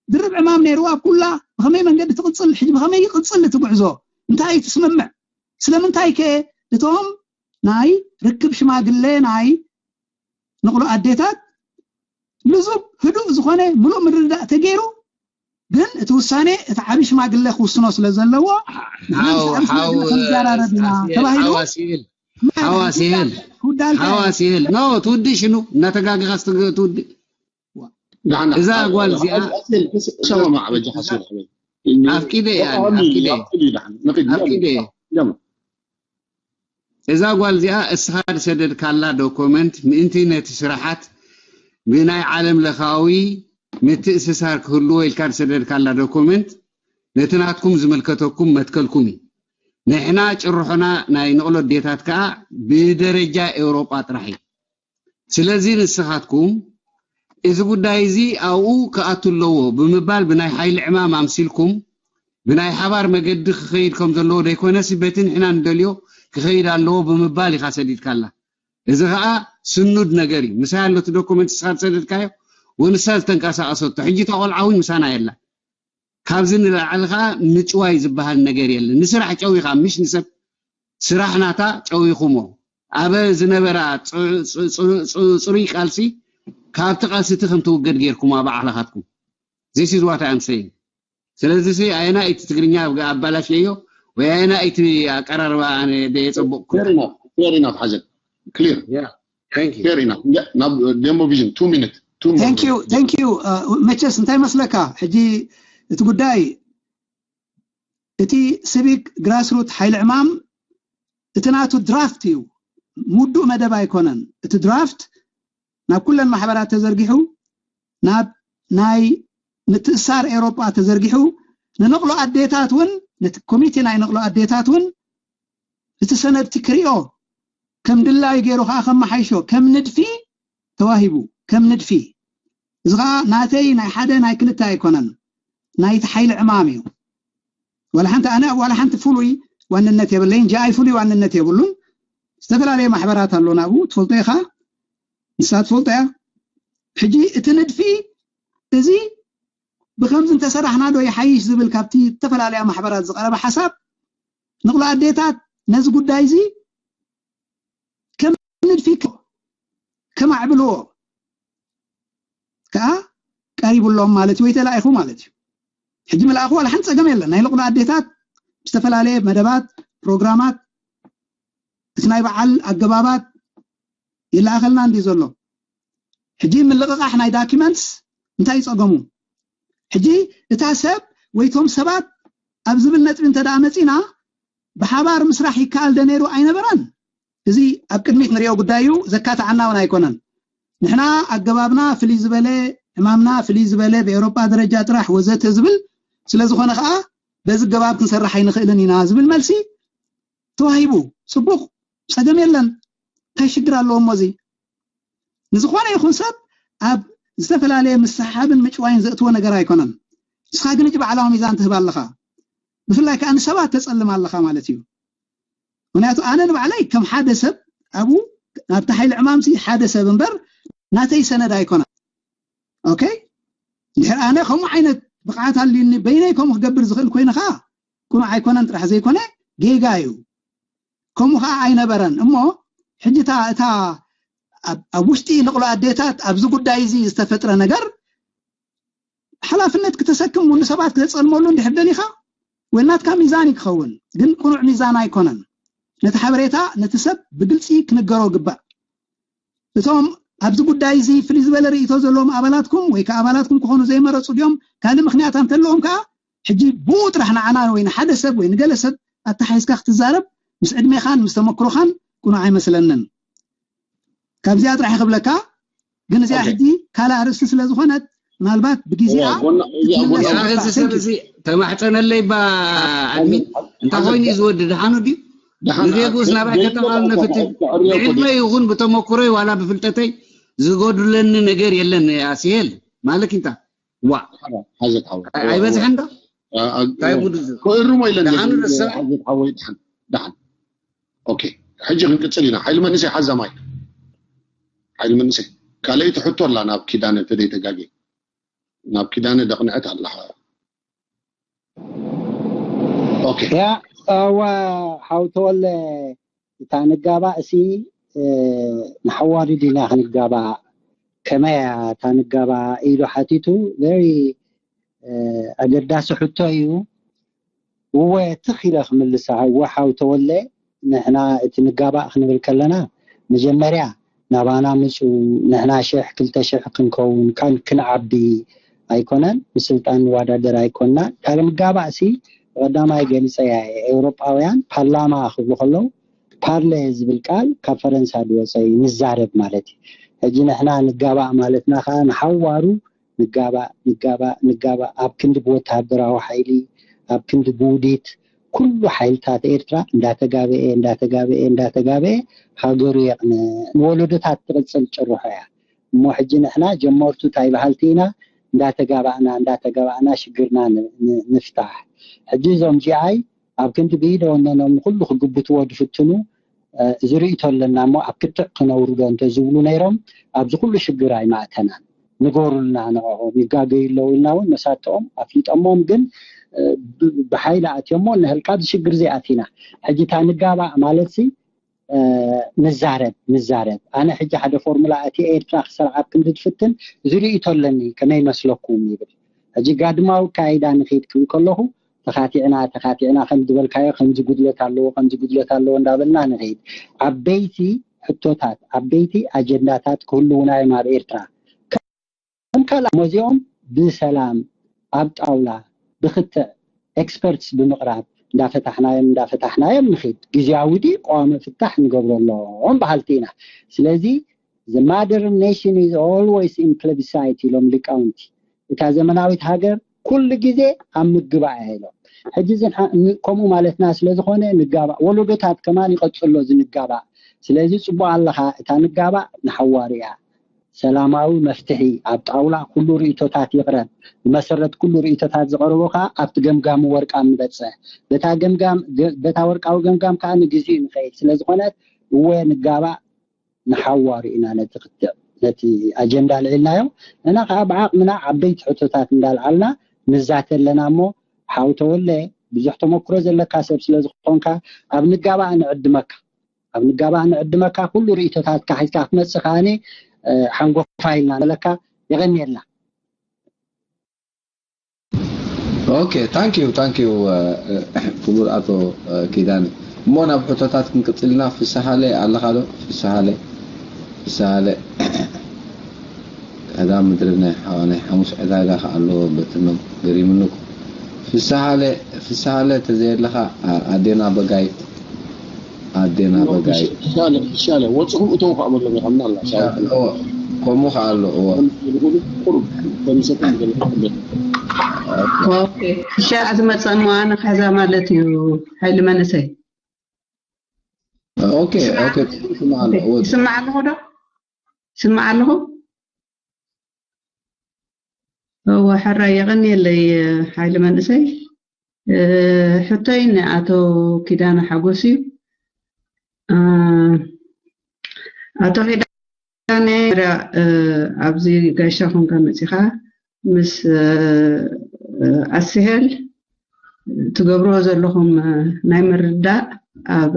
ድርብ ዕማም ነይርዋ ኣብ ኩላ ብኸመይ መንገዲ ትቕጽል ሕጂ ብኸመይ ይቕጽል እቲ ጉዕዞ እንታይ እዩ ትስምምዕ? ስለምንታይ ከ እቶም ናይ ርክብ ሽማግሌ ናይ ንቕሎ ኣዴታት ልዙብ ህዱእ ዝኾነ ምሉእ ምርድዳእ ተገይሩ ግን እቲ ውሳኔ እቲ ዓቢ ሽማግሌ ክውስኖ ስለ ዘለዎ ንሕና ሓው ምስ ዓቢ ሓው ሽማግሌ ክንዘራረብ ኢና ኣስኤል ተባሂሉ ሓው ኣስኤል ሓው ኣስኤል ክውዳል ሓው ኣስኤል ኖ ትውዲ ሽኑ እናተጋገኻ ትውዲ ደሓን እዛ ጓል እዚኣ ሰማማዕ በጃ ሓሲብ ሓበይ ኣፍቂደ እያ ኣፍቂደ ኣፍቂደ እዛ ጓል እዚኣ እስኻ ዝሰደድካላ ዶኮመንት ምእንቲ ነቲ ስራሓት ብናይ ዓለም ለኻዊ ምትእስሳር ክህልዎ ኢልካ ዝሰደድካላ ዶኮመንት ነቲ ናትኩም ዝምልከተኩም መትከልኩም እዩ። ንሕና ጭርሖና ናይ ንቕሎ ኣዴታት ከኣ ብደረጃ ኤውሮጳ ጥራሕ እዩ። ስለዚ ንስኻትኩም እዚ ጉዳይ እዚ ኣብኡ ክኣቱ ኣለዎ ብምባል ብናይ ሓይሊ ዕማም ኣምሲልኩም ብናይ ሓባር መገዲ ክኸይድ ከም ዘለዎ ዘይኮነሲ በቲ ንሕና ንደልዮ ክኸይድ ኣለዎ ብምባል ኢኻ ሰዲድካላ። እዚ ኸኣ ስኑድ ነገር እዩ። ምሳይ ኣሎ እቲ ዶኩመንት ንስኻ ዝሰደድካዮ ወንሳ ዝተንቀሳቐሰቶ ሕጂ እታ ቆልዓ እውን ምሳና የላ። ካብዚ ንላዕሊ ኸዓ ምጭዋይ ዝበሃል ነገር የለን። ንስራሕ ጨዊኻ ምሽ ንሰብ ስራሕ ናታ ጨዊኹሞ ኣበ ዝነበራ ጽሩይ ቃልሲ ካብቲ ቃልሲ እቲ ከም ትውገድ ጌርኩማ ባዕልኻትኩም። This is what I am saying። ስለዚ ሲ ኣየና እቲ ትግርኛ ኣባላሽዮ ወይ ኣየና እቲ ኣቀራርባ ኣነ ደየጸቡቕ ፌር ኢናፍ ሓዘን ክሊር Yeah, thank you። ፌር ኢናፍ ናብ ደሞ ቪዥን two minute two thank you thank you መቸስ እንታይ መስለካ ሕጂ እቲ ጉዳይ እቲ ሲቪክ ግራስሩት ሓይሊ ዕማም እቲ ናቱ ድራፍት እዩ። ምውዱእ መደብ ኣይኮነን። እቲ ድራፍት ናብ ኩለን ማሕበራት ተዘርጊሑ ናብ ናይ ምትእሳር ኤውሮጳ ተዘርጊሑ ንንቕሎ ኣዴታት እውን ነቲ ኮሚቴ ናይ ንቕሎ ኣዴታት እውን እቲ ሰነድቲ ክሪኦ ከም ድላዩ ገይሩ ከዓ ከመሓይሾ ከም ንድፊ ተዋሂቡ ከም ንድፊ እዚ ከዓ ናተይ ናይ ሓደ ናይ ክልተ ኣይኮነን ናይቲ ሓይሊ ዕማም እዩ። ዋላ ሓንቲ ኣነ ኣብ ዋላ ሓንቲ ፍሉይ ዋንነት የብለይን ጃኣይ ፍሉይ ዋንነት የብሉን። ዝተፈላለዩ ማሕበራት ኣሎ ናብኡ ትፈልጦ ኢኻ ንሳ ትፈልጦ እያ። ሕጂ እቲ ንድፊ እዚ ብከምዚ እንተሰራሕና ዶ ይሓይሽ ዝብል ካብቲ ዝተፈላለያ ማሕበራት ዝቀረበ ሓሳብ ንቕሎ ኣዴታት ነዚ ጉዳይ እዚ ከም ንድፊ ከማዕብልዎ ከዓ ቀሪቡሎም ማለት እዩ ወይ ተላኢኹ ማለት እዩ። ሕጂ ምልኣኹ ዋላ ሓንቲ ፀገም የለን። ናይ ንቕሎ ኣዴታት ዝተፈላለየ መደባት ፕሮግራማት እቲ ናይ በዓል ኣገባባት ይለኣኸልና እንዲ ዘሎ ሕጂ ምልቕቓሕ ናይ ዳኪመንትስ እንታይ ይፀገሙ? ሕጂ እታ ሰብ ወይቶም ሰባት ኣብ ዝብል ነጥቢ እንተ ደኣ መፂና ብሓባር ምስራሕ ይከኣል ዶ ነይሩ ኣይነበረን? እዚ ኣብ ቅድሚት ንሪኦ ጉዳይ እዩ፣ ዘካትዓና እውን ኣይኮነን። ንሕና ኣገባብና ፍልይ ዝበለ፣ ዕማምና ፍልይ ዝበለ፣ ብኤውሮጳ ደረጃ ጥራሕ ወዘተ ዝብል ስለ ዝኾነ ከዓ በዚ ገባብ ክንሰርሕ ኣይንኽእልን ኢና ዝብል መልሲ ተዋሂቡ። ጽቡቕ፣ ጸገም የለን። እንታይ ሽግር ኣለዎ እሞ እዚ? ንዝኾነ ይኹን ሰብ ኣብ ዝተፈላለየ ምስሓብን ምጭዋይን ዘእትዎ ነገር ኣይኮነን። ንስኻ ግን እቲ ባዕላዊ ሚዛን ትህብ ኣለኻ። ብፍላይ ከዓ ንሰባት ተጸልም ኣለኻ ማለት እዩ። ምክንያቱ ኣነ ንባዕለይ ከም ሓደ ሰብ ኣብኡ ናብቲ ሓይሊ ዕማምሲ ሓደ ሰብ እምበር ናተይ ሰነድ ኣይኮነን። ኦኬ፣ እንድሕር ኣነ ከምኡ ዓይነት ብቕዓት ኣልዩኒ በይነይ ከምኡ ክገብር ዝኽእል ኮይነ ከዓ ቅኑዕ ኣይኮነን ጥራሕ ዘይኮነ ጌጋ እዩ። ከምኡ ከዓ ኣይነበረን እሞ ሕጂ እታ እታ ኣብ ውሽጢ ንቕሎ ኣዴታት ኣብዚ ጉዳይ እዚ ዝተፈጥረ ነገር ሓላፍነት ክተሰክም እውን ንሰባት ክተጸልመሉ እንድሕር ደሊኻ ወይ ናትካ ሚዛን እዩ ክኸውን፣ ግን ቅኑዕ ሚዛን ኣይኮነን። ነቲ ሓበሬታ ነቲ ሰብ ብግልጺ ክንገሮ ግባእ። እቶም ኣብዚ ጉዳይ እዚ ፍልይ ዝበለ ርእይቶ ዘለዎም ኣባላትኩም ወይ ከዓ ኣባላትኩም ክኾኑ ዘይመረጹ ድዮም? ካልእ ምኽንያት እንተለዎም ከዓ ሕጂ ብኡ ጥራሕ ንዓና ወይ ንሓደ ሰብ ወይ ንገለ ሰብ ኣተሓሒዝካ ክትዛረብ ምስ ዕድሜኻን ምስ ተመክሮኻን ቅኑዕ ኣይመስለንን። ካብዚኣ ጥራሕ ክብለካ ግን እዚኣ ሕጂ ካልእ ኣርእስቲ ስለ ዝኾነት ምናልባት ብግዜኣ ክትምለስ። እዚ ሰብ እዚ ተማሕፀነለይ ባ ኣድሚን እንታይ ኮይኑ እዩ ዝወዲ ደሓኑ ድዩ ንዜጉስ ናባይ ከተቃል ነፍትል ብዕድመ ይኹን ብተመክሮይ ዋላ ብፍልጠተይ ዝጎድለኒ ነገር የለን። ኣስሄል ማለት እንታ ዋ ሓዘት ሓወ ኣይበዝሐን ዶ እንታይ ጉድ እዚ ክእርሞ ኢለን ደሓኑ ዶ ሰባት ሓዘት ሓወ ደሓን ደሓን ኦኬ ሕጂ ክንቅፅል ኢና ሓይሊ መንእሰይ ሓዛ ማይ ሓይሊ መንእሰይ ካልኣይቲ ሕቶ ኣላ ናብ ኪዳነ ተደይ ተጋጌ ናብ ኪዳነ ደቕንዐት ኣላ ኦኬ ያ እዋ ሓው ተወለ እታ ንጋባእ እሲ ንሓዋሩ ዲና ክንጋባእ ከመይ እያ እታ ንጋባእ ኢሉ ሓቲቱ very ኣገዳሲ ሕቶ እዩ እወ ትኽ ኢለ ክምልሳ እወ ሓው ተወለ ንሕና እቲ ንጋባእ ክንብል ከለና መጀመርያ ናባና ምፁ ንሕና ሽሕ ክልተ ሽሕ ክንከውን ካን ክንዓቢ ኣይኮነን ምስልጣን ንዋዳደር ኣይኮንና ካብ ንጋባእ ሲ ብቐዳማይ ገሊፀያ እየ ኤውሮጳውያን ፓርላማ ክብሉ ከለዉ ፓርለ ዝብል ቃል ካብ ፈረንሳ ዝወፀ እዩ ንዛረብ ማለት እዩ ሕጂ ንሕና ንጋባእ ማለትና ከዓ ንሓዋሩ ንጋባእ ንጋባእ ንጋባእ ኣብ ክንዲ ብወተሃደራዊ ሓይሊ ኣብ ክንዲ ብውዲት ኩሉ ሓይልታት ኤርትራ እንዳተጋበኤ እንዳተጋበኤ እንዳተጋበኤ ሃገሩ የቕንዕ ንወለዶታት ትቕጽል ጭርሖ እያ እሞ ሕጂ ንሕና ጀመርቱ ታይ በሃልቲ ኢና እንዳተጋባእና እንዳተጋባእና ሽግርና ንፍታሕ ሕጂ እዞም ጂኣይ ኣብ ክንዲ ብኢደ ወነኖም ንኩሉ ክግብትዎ ዝፍትኑ እዚ ርእቶ ኣለና እሞ ኣብ ክትዕ ክነውርዶ እንተዝብሉ ነይሮም ኣብዚ ኩሉ ሽግር ኣይማእተናን ንገሩልና ንዕኦም ይጋገዩ ኣለዉ ኢልና እውን መሳትኦም ኣፍሊጠሞም ግን ብሓይሊ ኣትዮሞ ንህልቃ ኣብዚ ሽግር እዚ ኣቲና ሕጂ እታ ንጋባእ ማለት ሲ ንዛረብ ንዛረብ ኣነ ሕጂ ሓደ ፎርሙላ ኣቲ ኤርትራ ክሰርዓ ክንዲ ትፍትን እዚ ርእቶ ኣለኒ ከመይ መስለኩም ይብል ሕጂ ጋድማዊ ካይዳ ንኺድ ክብል ከለኹ ተኻቲዕና ተኻቲዕና ከም ዝበልካዮ ከምዚ ጉድለት ኣለዎ ከምዚ ጉድለት ኣለዎ እንዳበልና ንኸይድ ዓበይቲ ሕቶታት ዓበይቲ ኣጀንዳታት ክህልውና እዮም ኣብ ኤርትራ ከም ካልኣ መዚኦም ብሰላም ኣብ ጣውላ ብክትዕ experts ብምቕራብ እንዳፈታሕናዮም እንዳፈታሕናዮም ንኸይድ ግዜያዊ ዲ ቀዋሚ ፍታሕ ንገብረሎም በሃልቲ ኢና ስለዚ the modern nation is always in plebiscite ኢሎም ሊቃውንቲ እታ ዘመናዊት ሃገር ኩሉ ግዜ ኣብ ምግባእ እያ ኢሎም ሕጂ ከምኡ ማለትና ስለ ዝኾነ ንጋባእ ወለዶታት ከማን ይቐፅሎ እዚ ንጋባእ ስለዚ ፅቡቅ ኣለኻ እታ ንጋባእ ንሓዋሩ እያ ሰላማዊ መፍትሒ ኣብ ጣውላ ኩሉ ርእቶታት ይቕረብ ብመሰረት ኩሉ ርእቶታት ዝቐረቦ ከዓ ኣብቲ ገምጋሚ ወርቃ ንበፅሕ በታ ወርቃዊ ገምጋም ከዓ ንግዚኡ ንኸይድ ስለዝኾነት እወ ንጋባእ ንሓዋሩ ኢና ነቲ ክትዕ ነቲ ኣጀንዳ ኣልዒልናዮ ንሕና ከዓ ብዓቕምና ዓበይቲ ሕቶታት እንዳልዓልና ንዛተ ኣለና እሞ ሓው ተወለ ብዙሕ ተመክሮ ዘለካ ሰብ ስለ ዝኾንካ ኣብ ንጋባእ ንዕድመካ ኣብ ንጋባእ ንዕድመካ ኩሉ ርእቶታትካ ሒዝካ ክትመፅእ ከዓኒ ሓንጎፋ ኢልና ንበለካ የቐንየልና Okay thank you thank you ክቡር ኣቶ ኪዳነ እሞ ናብ ሕቶታት ክንቅፅል ኢና ፍስሃለ ኣለኻ ዶ ፍስሃለ ፍስሃለ ቀዳም ምድሪ ናይ ሓዋ ናይ ሓሙስ ዕዳጋ ከ ኣለዎ በትኖም ገሪምኒ እኮ ፍስሃለ ፍስሃለ ተዘየለኻ ኣዴና በጋይ ኣዴና በጋይ። ይሻለ ይሻለ ወፅኹም እቶም ከዓ በሎም ይኸምና ኣላ እዎ፣ ከምኡ ከዓ ኣሎ። እዎ። ቁሩብ ከምሰኩም ገለ ኦኬ፣ እሻ ዝመፀ እሞ ኣነ ክሕዛ ማለት እዩ። ሓይሊ መንእሰይ ኦኬ ኦኬ። ስማዕ ኣሎ። እዎ። ይስማዕ ኣለኹ ዶ? ይስማዕ ኣለኹ? እወ፣ ሕራይ የቐንየለይ ሓይሊ መንእሰይ። እ፣ ሕቶይ ንኣቶ ኪዳነ ሓጎስ እዩ። እ፣ ኣቶ ኪዳነ፣ እ፣ ኣብዚ ጋሻ ኮንካ መፂኻ ምስ፣ እ፣ ኣስሄል ትገብርዎ ዘለኹም፣ እ፣ ናይ ምርዳእ ኣብ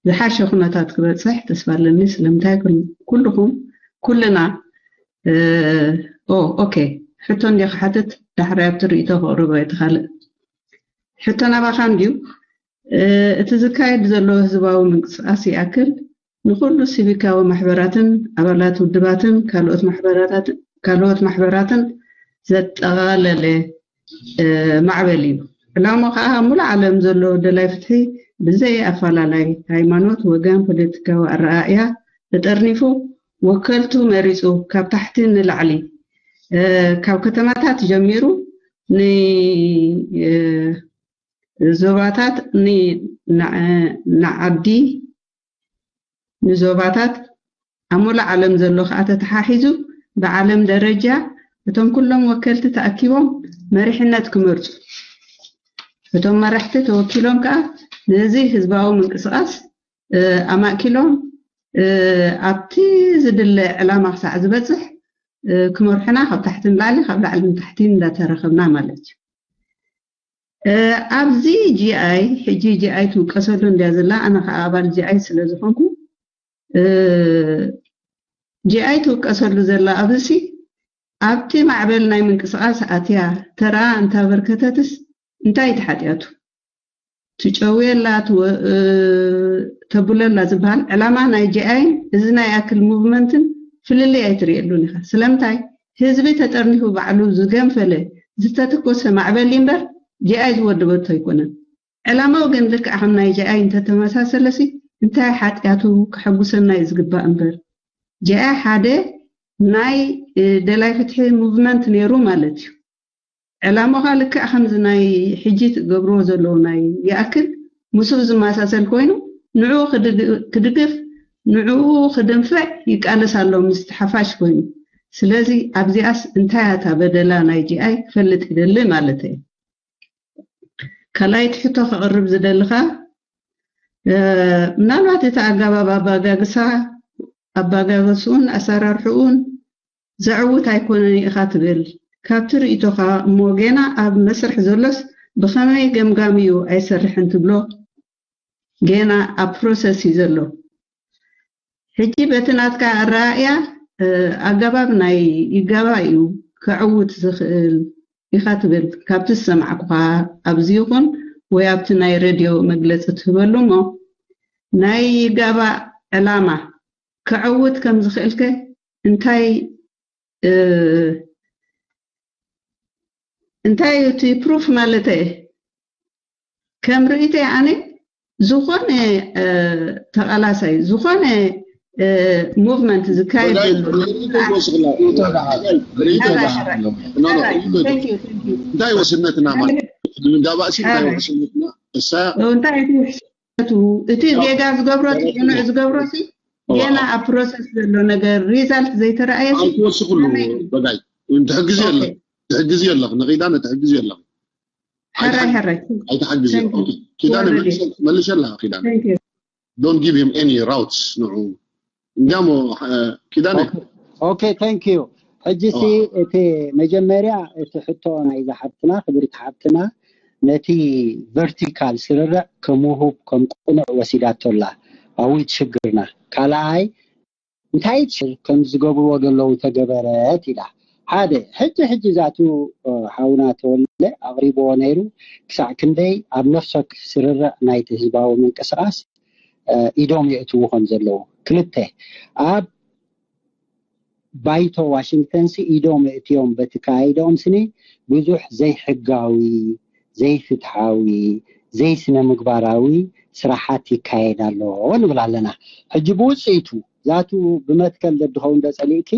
ዝሓሸ ኩነታት ክበፅሕ ተስፋ ኣለኒ። ስለምንታይ ኩል-፣ ኩልኹም፣ ኩልና፣ እ፣ ኦ፣ ኦኬ፣ ሕቶ እንዲየ ክሓትት፣ ዳሕራይ ኣብቲ ርእይቶ ከቕርቦ እየ። እቲ ካልእ ሕቶ ናባኻ እንድዩ። እ፣ እቲ ዝካየድ ዘሎ ህዝባዊ ምንቅስቃስ ይኣክል ንኹሉ ሲቪካዊ ማሕበራትን ኣባላት ውድባትን ካልኦት ማሕበራታት-፣ ካልኦት ማሕበራትን ዘጠቓለለ፣ እ፣ ማዕበል እዩ። ዕላማ ከዓ ኣብ ሙሉእ ዓለም ዘሎ ደላይ ፍትሒ ብዘይ ኣፈላላይ ሃይማኖት፣ ወገን፣ ፖለቲካዊ ኣረኣእያ ተጠርኒፉ ወከልቱ መሪፁ ካብ ታሕቲ ንላዕሊ፣ እ፣ ካብ ከተማታት ጀሚሩ ን-፣ እ፣ ዞባታት ን-፣ ንዓ-፣ ንዓዲ ንዞባታት ኣብ ሙሉእ ዓለም ዘሎ ከዓ ተተሓሒዙ ብዓለም ደረጃ እቶም ኩሎም ወከልቲ ተኣኪቦም መሪሕነት ክመርፁ። እቶም መራሕቲ ተወኪሎም ከዓ ነዚ ህዝባዊ ምንቅስቃስ፣ እ፣ ኣማእኪሎም፣ እ፣ ኣብቲ ዝድለ ዕላማ ክሳዕ ዝበፅሕ፣ እ፣ ክመርሑና ካብ ታሕቲ ንላዕሊ ካብ ላዕሊ ንታሕቲ እንዳተረኸብና ማለት እዩ። እ፣ ኣብዚ ጂ ኣይ፣ ሕጂ ጂ ኣይ ትውቀሰሉ እንድያ ዘላ፣ ኣነ ከዓ ኣባል ጂ ኣይ ስለ ዝኾንኩ፣ እ፣ ጂ ኣይ ትውቀሰሉ ዘላ ኣብዚ ኣብቲ ማዕበል ናይ ምንቅስቃስ ኣትያ ተራ እንታበርከተትስ እንታይ እቲ ሓጢኣቱ? ትጨውየላ፣ ትወ-፣ እ፣ ተቡለላ ዝበሃል ዕላማ ናይ ጂ ኣይን እዚ ናይ ኣክል ሙቭመንትን ፍልልይ ኣይትርእየሉን ኢኻ። ስለምንታይ? ህዝቢ ተጠርኒፉ ባዕሉ ዝገንፈለ ዝተተኮሰ ማዕበል እምበር ጂ ኣይ ዝወደበቶ ኣይኮነን። ዕላማኡ ግን ልክዕ ከም ናይ ጂ ኣይ እንተተመሳሰለሲ እንታይ ሓጢኣቱ ከሐጉሰና እዩ ዝግባእ እምበር። ጂ ኣይ ሓደ ናይ፣ እ፣ ደላይ ፍትሒ ሙቭመንት ነይሩ ማለት እዩ። ዕላማኻ ልክዕ ከምዚ ናይ ሕጂ ትገብርዎ ዘለዉ ናይ ይኣክል ምስኡ ዝመሳሰል ኮይኑ ንዕኡ ክድግ-፣ ክድግፍ ንዕኡ ክድንፍዕ ይቃለስ ኣሎ ምስቲ ሓፋሽ ኮይኑ። ስለዚ ኣብዚኣስ እንታይ እያ እታ በደላ ናይ ጂ ኣይ ክፈልጥ ይደሊ ማለት እየ። ካልኣይቲ ሕቶ ከቕርብ ዝደልኻ፣ እ፣ ምናልባት እቲ ኣገባብ ኣባጋግሳ፣ ኣባጋገስኡን ኣሰራርሕኡን ዘዕውት ኣይኮነን ኢኻ ትብል። ካብቲ ርእይቶኻ እሞ ጌና ኣብ መስርሕ ዘሎስ ብኸመይ ገምጋም እዩ ኣይሰርሕን ትብሎ? ጌና ኣብ ፕሮሰስ እዩ ዘሎ። ሕጂ በቲ ናትካ ኣረኣእያ፣ እ፣ ኣገባብ ናይ ይጋባ እዩ ከዕውት ዝኽእል ኢኻ ትብል። ካብቲ ዝሰማዕኩኻ ኣብዚ ይኹን ወይ ኣብቲ ናይ ሬድዮ መግለጺ ትህበሉ እሞ ናይ ይጋባ ዕላማ ከዕውት ከም ዝኽእልከ እንታይ፣ እ፣ እንታይ እዩ እቲ ፕሩፍ ማለት እየ? ከም ርእይተይ ኣነ ዝኾነ፣ እ፣ ተቓላሳይ፣ ዝኾነ፣ እ፣ ሙቭመንት ዝካየድ ዘሎ እንታይ ወስነትና ማለት ንጋባእሲ እንታይ ወስነትና እሳ እንታይ እቲ ውሕሰቱ፣ እቲ ጌጋ ዝገብሮ፣ እቲ ቅኑዕ ዝገብሮ ሲ ገና ኣብ ፕሮሰስ ዘሎ ነገር ሪዛልት ዘይተረኣየ ሲ ኣይትወስኽሉ። በጋይ ትሕግዝ የለ ትሕግዝ የለኽ ንኺዳነ ትሕግዝ የለኽ ሕራይ ሕራይ ኣይትሓግዝ። ኪዳነ መልሸ ኣለኻ። ኪዳነ don't give him any routes ንዑ እንዲያሞ። ኪዳነ ኦኬ፣ thank you። ሕጂ ሲ እቲ መጀመርያ እቲ ሕቶ ናይዛ ሓብትና፣ ክብርቲ ሓብትና፣ ነቲ ቨርቲካል ስርርዕ ከም ውሁብ ከም ቅኑዕ ወሲዳቶ ኣላ። ኣዊት ሽግርና ካልኣይ እንታይ ከም ዝገብርዎ ዘለዉ ተገበረት ኢላ። ሓደ ሕጂ ሕጂ ዛቱ ሓውና ተወለ ኣቕሪብዎ ነይሩ። ክሳዕ ክንደይ ኣብ ነፍሲ ወከፍ ስርርዕ ናይቲ ህዝባዊ ምንቅስቃስ ኢዶም የእትዉ ከም ዘለዉ። ክልተ ኣብ ባይቶ ዋሽንግተንሲ ኢዶም የእትዮም በቲ ካይድኦም ስኒ ብዙሕ ዘይሕጋዊ፣ ዘይፍትሓዊ፣ ዘይስነ ምግባራዊ ስራሓት ይካየድ ኣሎ ንብል ኣለና። ሕጂ ብውፅኢቱ ዛቱ ብመትከል ዘድኸውን ዶ ፀሊእኪ፣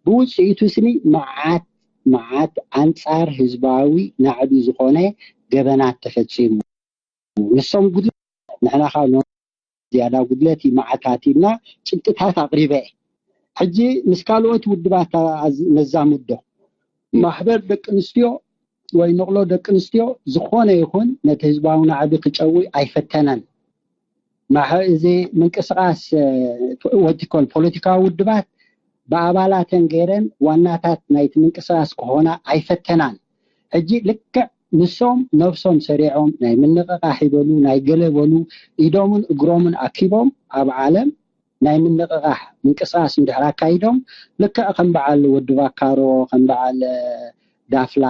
ብውፅኢቱ ስኒ መዓት መዓት ኣንፃር ህዝባዊ ናዕቢ ዝኾነ ገበናት ተፈፂሙ። ንሶም ጉድለት ንሕና ካብ ዝያዳ ጉድለት እዩ መዓት ኣቲና ጭብጥታት ኣቕሪበ። ሕጂ ምስ ካልኦት ውድባት ኣዝ- ነዛምዶ ማሕበር ደቂ ኣንስትዮ ወይ ንቕሎ ደቂ ኣንስትዮ ዝኾነ ይኹን ነቲ ህዝባዊ ናዕቢ ክጨዊ ኣይፈተነን። ማሕ- እዚ ምንቅስቃስ ወቲኮል ፖለቲካዊ ውድባት ብኣባላተን ገይረን ዋናታት ናይቲ ምንቅስቃስ ክኾና ኣይፈተናን። ሕጂ ልክዕ ንሶም ነብሶም ሰሪዖም ናይ ምንቕቃሕ ይበሉ ናይ ገለ በሉ ኢዶምን እግሮምን ኣኪቦም ኣብ ዓለም ናይ ምንቕቃሕ ምንቅስቃስ እንድሕር ኣካይዶም ልክዕ ከም በዓል ወዲ ቫካሮ ከም በዓል ዳፍላ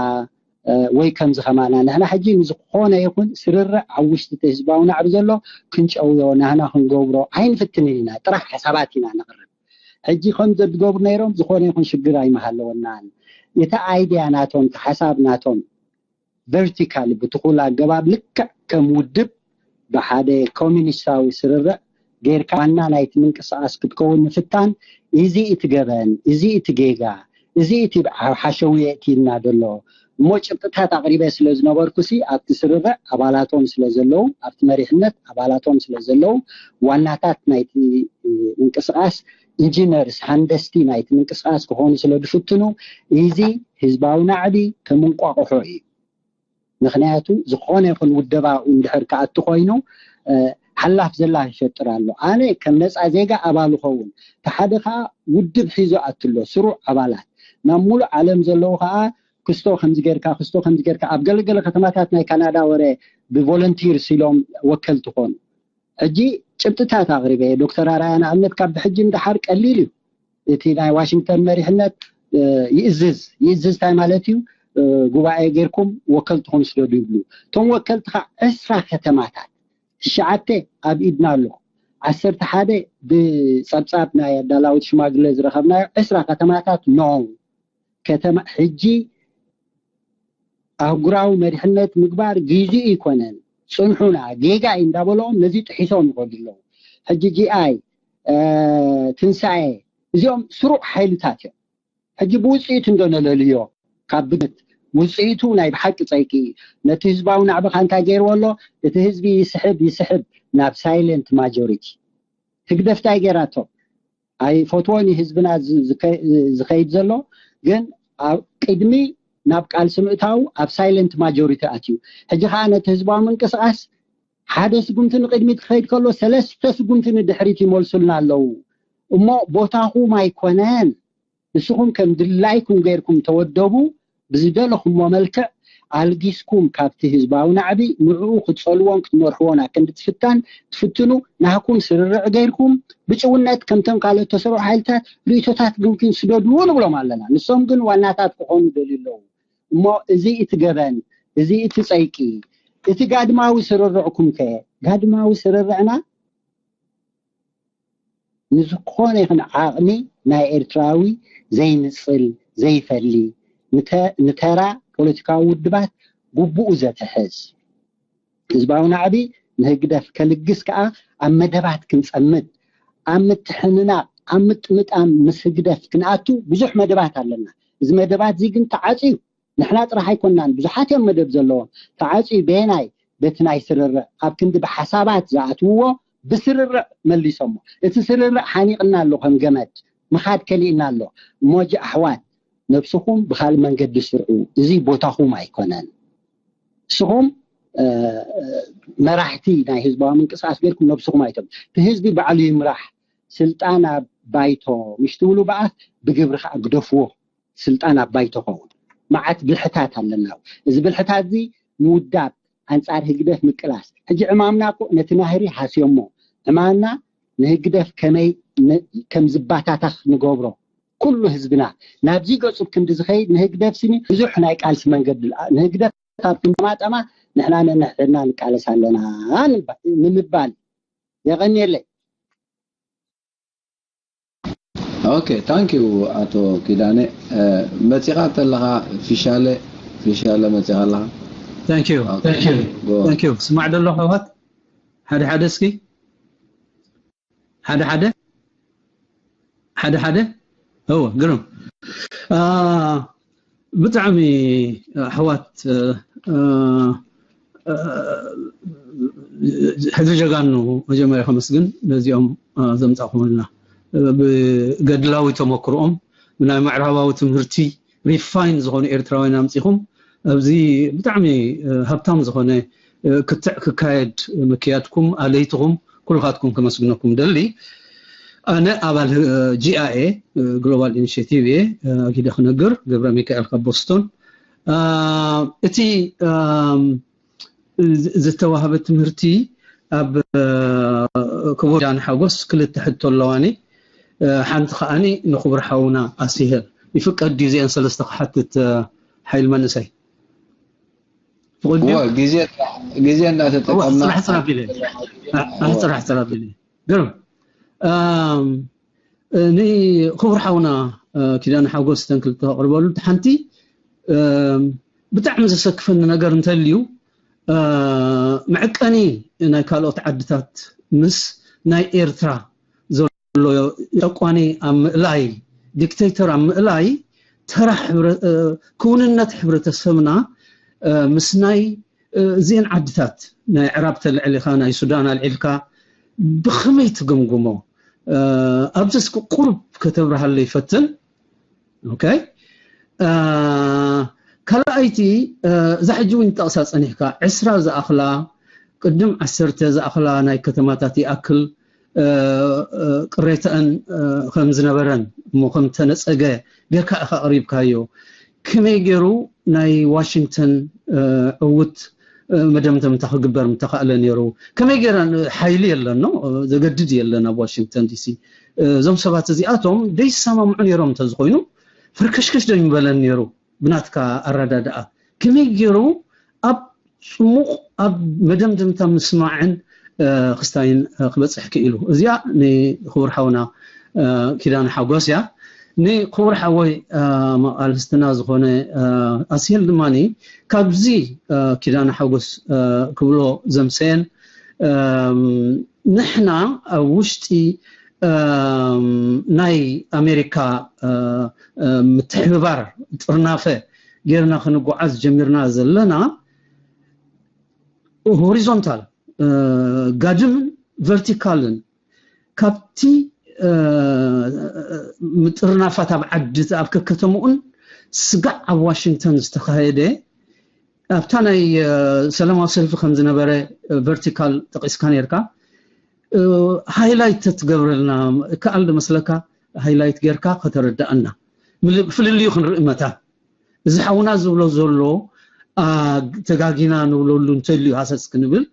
ወይ ከምዚ ከማና ንሕና ሕጂ ንዝኾነ ይኹን ስርርዕ ኣብ ውሽጢ እቲ ህዝባዊ ናዕቢ ዘሎ ክንጨውዮ ናህና ክንገብሮ ኣይንፍትንን ኢና። ጥራሕ ሓሳባት ኢና ነቕርብ። ሕጂ ከም ዘድገብሩ ነይሮም ዝኾነ ይኹን ሽግር ኣይመሃለወናን። እቲ ኣይድያ ናቶም፣ እቲ ሓሳብ ናቶም ቨርቲካሊ ብትኹል ኣገባብ ልክዕ ከም ውድብ ብሓደ ኮሚኒስታዊ ስርርዕ ጌርካ ዋና ናይቲ ምንቅስቃስ ክትከውን ምፍታን እዚ እቲ ገበን፣ እዚ እቲ ጌጋ፣ እዚ እቲ ሓሸውየ እቲ ኢልና ዘሎ እሞ ጭብጥታት ኣቕሪበ ስለ ዝነበርኩ ሲ ኣብቲ ስርርዕ ኣባላቶም ስለ ዘለዉ ኣብቲ መሪሕነት ኣባላቶም ስለ ዘለዉ ዋናታት ናይቲ ምንቅስቃስ ኢንጂነርስ ሃንደስቲ ናይቲ ምንቅስቃስ ክኾኑ ስለ ዝፍትኑ እዚ ህዝባዊ ናዕቢ ከም እንቋቑሖ እዩ። ምክንያቱ ዝኾነ ይኹን ውደባኡ እንድሕር ክኣቱ ኮይኑ ሓላፍ ዘላ ይፈጥር ኣሎ። ኣነ ከም ነፃ ዜጋ ኣባል ኸውን ተሓደ ከዓ ውድብ ሒዞ ኣትሎ ስሩዕ ኣባላት ናብ ሙሉእ ዓለም ዘለዉ ከዓ ክስቶ ከምዚ ጌርካ ክስቶ ከምዚ ጌርካ ኣብ ገለገለ ከተማታት ናይ ካናዳ ወረ ብቮለንቲርስ ኢሎም ወከልቲ ኮኑ። ሕጂ ጭብጥታት ኣቕሪበ ዶክተር ኣርኣያ ንኣብነት ካብ ብሕጂ ንደሓር ቀሊል እዩ። እቲ ናይ ዋሽንግተን መሪሕነት ይእዝዝ ይእዝዝ እንታይ ማለት እዩ? ጉባኤ ጌርኩም ወከልትኹም ስደዱ ይብሉ። እቶም ወከልቲ ከዓ ዕስራ ከተማታት ትሽዓተ ኣብ ኢድና ኣሎ። ዓሰርተ ሓደ ብፀብፃብ ናይ ኣዳላዊት ሽማግለ ዝረኸብናዮ ዕስራ ከተማታት ኖ ከተማ ሕጂ ኣህጉራዊ መሪሕነት ምግባር ግዜኡ ኣይኮነን፣ ፅንሑና ጌጋ እዩ እንዳበሎም ነዚ ጥሒሶም ይኸዱ ኣለዉ። ሕጂ ጂኣይ ትንሳኤ እዚኦም ስሩዕ ሓይልታት እዮም። ሕጂ ብውፅኢቱ እንዶ ነለልዮ ካብ ብግምት ውፅኢቱ ናይ ብሓቂ ፀይቂ ነቲ ህዝባዊ ናዕብኻ እንታይ ገይርዎ ኣሎ? እቲ ህዝቢ ይስሕብ ይስሕብ ናብ ሳይለንት ማጆሪቲ። ህግደፍ እንታይ ገይራቶ? ኣይፈትዎን እዩ ህዝብና ዝኸይድ ዘሎ፣ ግን ኣብ ቅድሚ ናብ ቃልሲ ምእታው ኣብ ሳይለንት ማጆሪቲ ኣትዩ። ሕጂ ከዓ ነቲ ህዝባዊ ምንቅስቃስ ሓደ ስጉምቲ ንቅድሚት ክኸይድ ከሎ ሰለስተ ስጉምቲ ንድሕሪት ይመልሱልና ኣለዉ። እሞ ቦታኹም ኣይኮነን። ንስኹም ከም ድላይኩም ገይርኩም ተወደቡ፣ ብዝደለኹሞ መልክዕ ኣልጊስኩም ካብቲ ህዝባዊ ናዕቢ ንዕኡ ክትጸልዎን ክትመርሕዎን ኣክንዲ ትፍታን ትፍትኑ ናህኩም ስርርዕ ገይርኩም ብጭውነት ከምቶም ካልኦት ተሰርዑ ሓይልታት ርእቶታት ግንኪን ስደዱ ንብሎም ኣለና። ንሶም ግን ዋናታት ክኾኑ ደልዩ ኣለዉ። እሞ እዚ እቲ ገበን፣ እዚ እቲ ጸይቂ፣ እቲ ጋድማዊ ስርርዕኩም ከ ጋድማዊ ስርርዕና ንዝኾነ ይኹን ዓቕሚ ናይ ኤርትራዊ ዘይንጽል ዘይፈሊ ንተ- ንተራ ፖለቲካዊ ውድባት ግቡኡ ዘትሕዝ ህዝባዊ ናዕቢ ንህግደፍ ከልግስ ከኣ ኣብ መደባት ክንጸምድ ኣብ ምትሕንናቕ ኣብ ምጥምጣም ምስ ህግደፍ ክንኣቱ ብዙሕ መደባት ኣለና። እዚ መደባት እዚ ግን ተዓጽዩ ንሕና ጥራሕ ኣይኮናን፣ ብዙሓት እዮም መደብ ዘለዎም። ተዓፅዩ በየናይ? በቲ ናይ ስርርዕ ኣብ ክንዲ ብሓሳባት ዝኣትውዎ ብስርርዕ መሊሶሞ። እቲ ስርርዕ ሓኒቕና ኣሎ፣ ከም ገመድ ምኻድ ከሊእና ኣሎ። እሞ ሕጂ ኣሕዋት ነብስኹም ብኻልእ መንገዲ ስርዑ፣ እዚ ቦታኹም ኣይኮነን። ንስኹም መራሕቲ ናይ ህዝባዊ ምንቅስቃስ ገይርኩም ነብስኹም ኣይቶም እቲ ህዝቢ ባዕሉ ይምራሕ። ስልጣን ኣብ ባይቶ ምሽ ትብሉ በኣፍ ብግብሪ ከዓ ግደፍዎ። ስልጣን ኣብ ባይቶ ኸውን መዓት ብልሕታት ኣለና። እዚ ብልሕታት እዚ ምውዳብ ኣንጻር ህግደፍ ምቅላስ። ሕጂ ዕማምና እኮ ነቲ ናህሪ ሃስዮሞ ዕማምና ንህግደፍ ከመይ ከም ዝባታታኽ ንገብሮ ኩሉ ህዝብና ናብዚ ገጹ ክንዲ ዝኸይድ ንህግደፍ ስኒ ብዙሕ ናይ ቃልሲ መንገዲ ንህግደፍ ኣብ ክንጠማጠማ ንሕና ነንሕድና ንቃለስ ኣለና ንምባል የቐንየለይ። Okay, thank you ኣቶ ኪዳነ። መጺኻ ተለኻ ፊሻለ ፊሻለ መጺኻ ኣለኻ። Thank you. Thank you. Thank you. ስማዕ ደሎ ኣሕዋት። ሓደ ሓደ እስኪ ሓደ ሓደ ሓደ ሓደ እወ ግርም። ብጣዕሚ ኣሕዋት፣ ሕድሪ ጀጋኑ መጀመርያ ከመስግን ነዚኦም ዘምፃእኩምልና። ብገድላዊ ተመክርኦም ብናይ ምዕራባዊ ትምህርቲ ሪፋይን ዝኾኑ ኤርትራውያን ኣምፂኹም ኣብዚ ብጣዕሚ ሃብታም ዝኾነ ክትዕ ክካየድ ምክያድኩም ኣለይትኹም ኩልኻትኩም ከመስግነኩም ደሊ። ኣነ ኣባል ጂ ኣይ ኤ ግሎባል ኢኒሽቲቭ እየ። ኣጊደ ክነግር ገብረ ሚካኤል ካብ ቦስቶን። እቲ ዝተዋህበ ትምህርቲ ኣብ ክቡር ዳን ሓጎስ ክልተ ሕቶ ኣለዋኒ። ሓንቲ ከዓኒ ንክቡር ሓውና ኣሲሄል ይፍቀድ ድዩ እዚአን ሰለስተ ክሓትት? ሓይል መንእሰይ ፍቕድ ድዩ? ግዜ ግዜ እናተጠቀምና ሕፅር ኣቢለ ሕፅር ኣቢለ ግርም ንክቡር ሓውና ኪዳነ ሓጎስ ተንክል ተቅርበሉ ሓንቲ ብጣዕሚ ዘሰክፈኒ ነገር እንተልዩ መዕቀኒ ናይ ካልኦት ዓድታት ምስ ናይ ኤርትራ ዘሎ ጨቋኒ ኣብ ምእላይ ዲክቴተር ኣብ ምእላይ ተራ ክውንነት ሕብረተሰብና ምስ ናይ እዚአን ዓድታት ናይ ዕራብ ተልዕል ኢኻ ናይ ሱዳን ኣልዒልካ ብኸመይ ትግምግሞ? ኣብዚ እስኪ ቁሩብ ከተብርሃለይ ፈትን። ኦኬ ካልኣይቲ እዛ ሕጂ እውን ጠቕሳ ጸኒሕካ ዕስራ ዝኣኽላ ቅድም ዓሰርተ ዝኣኽላ ናይ ከተማታት ይኣክል ቅሬታአን ከም ዝነበረን እሞ ከም ተነጸገ ጌርካ ኢኻ ኣቕሪብካዮ። ከመይ ገይሩ ናይ ዋሽንግተን ዕውት መደምደምታ ክግበር ምተኻእለ ነይሩ? ከመይ ገይረ ሓይሊ የለን ነው ዘገድድ የለን ኣብ ዋሽንግተን ዲሲ እዞም ሰባት እዚኣቶም ደይሰማምዑ ነይሮም እንተዝኮይኑ ፈርከሽከሽ ዶ ይምበለን ነይሩ? ብናትካ ኣረዳድኣ ከመይ ገይሩ ኣብ ፅሙቕ ኣብ መደምደምታ ምስማዕን ክስታይን ክበፅሕ ክኢሉ? እዚኣ ንክቡር ሓውና ኪዳነ ሓጎስ እያ። ንክቡር ሓወይ መቃልስትና ዝኾነ ኣስሄል ድማ ካብዚ ኪዳነ ሓጎስ ክብሎ ዘምሰየን ንሕና ኣብ ውሽጢ ናይ ኣሜሪካ ምትሕብባር ጥርናፈ ጌርና ክንጓዓዝ ጀሚርና ዘለና ሆሪዞንታል ጋድምን ቨርቲካልን ካብቲ ምጥርናፋት ኣብ ዓዲ ኣብ ከከተምኡን ስጋዕ ኣብ ዋሽንግተን ዝተኻየደ ኣብታ ናይ ሰላማዊ ሰልፊ ከም ዝነበረ ቨርቲካል ጠቂስካ ነርካ ሃይላይት ተትገብረልና ከኣል ዶ መስለካ? ሃይላይት ጌርካ ከተረዳእና ፍልልዩ ክንርኢ መታ እዚ ሓውና ዝብሎ ዘሎ ተጋጊና ንብለሉ እንተልዩ ሃሰስ ክንብል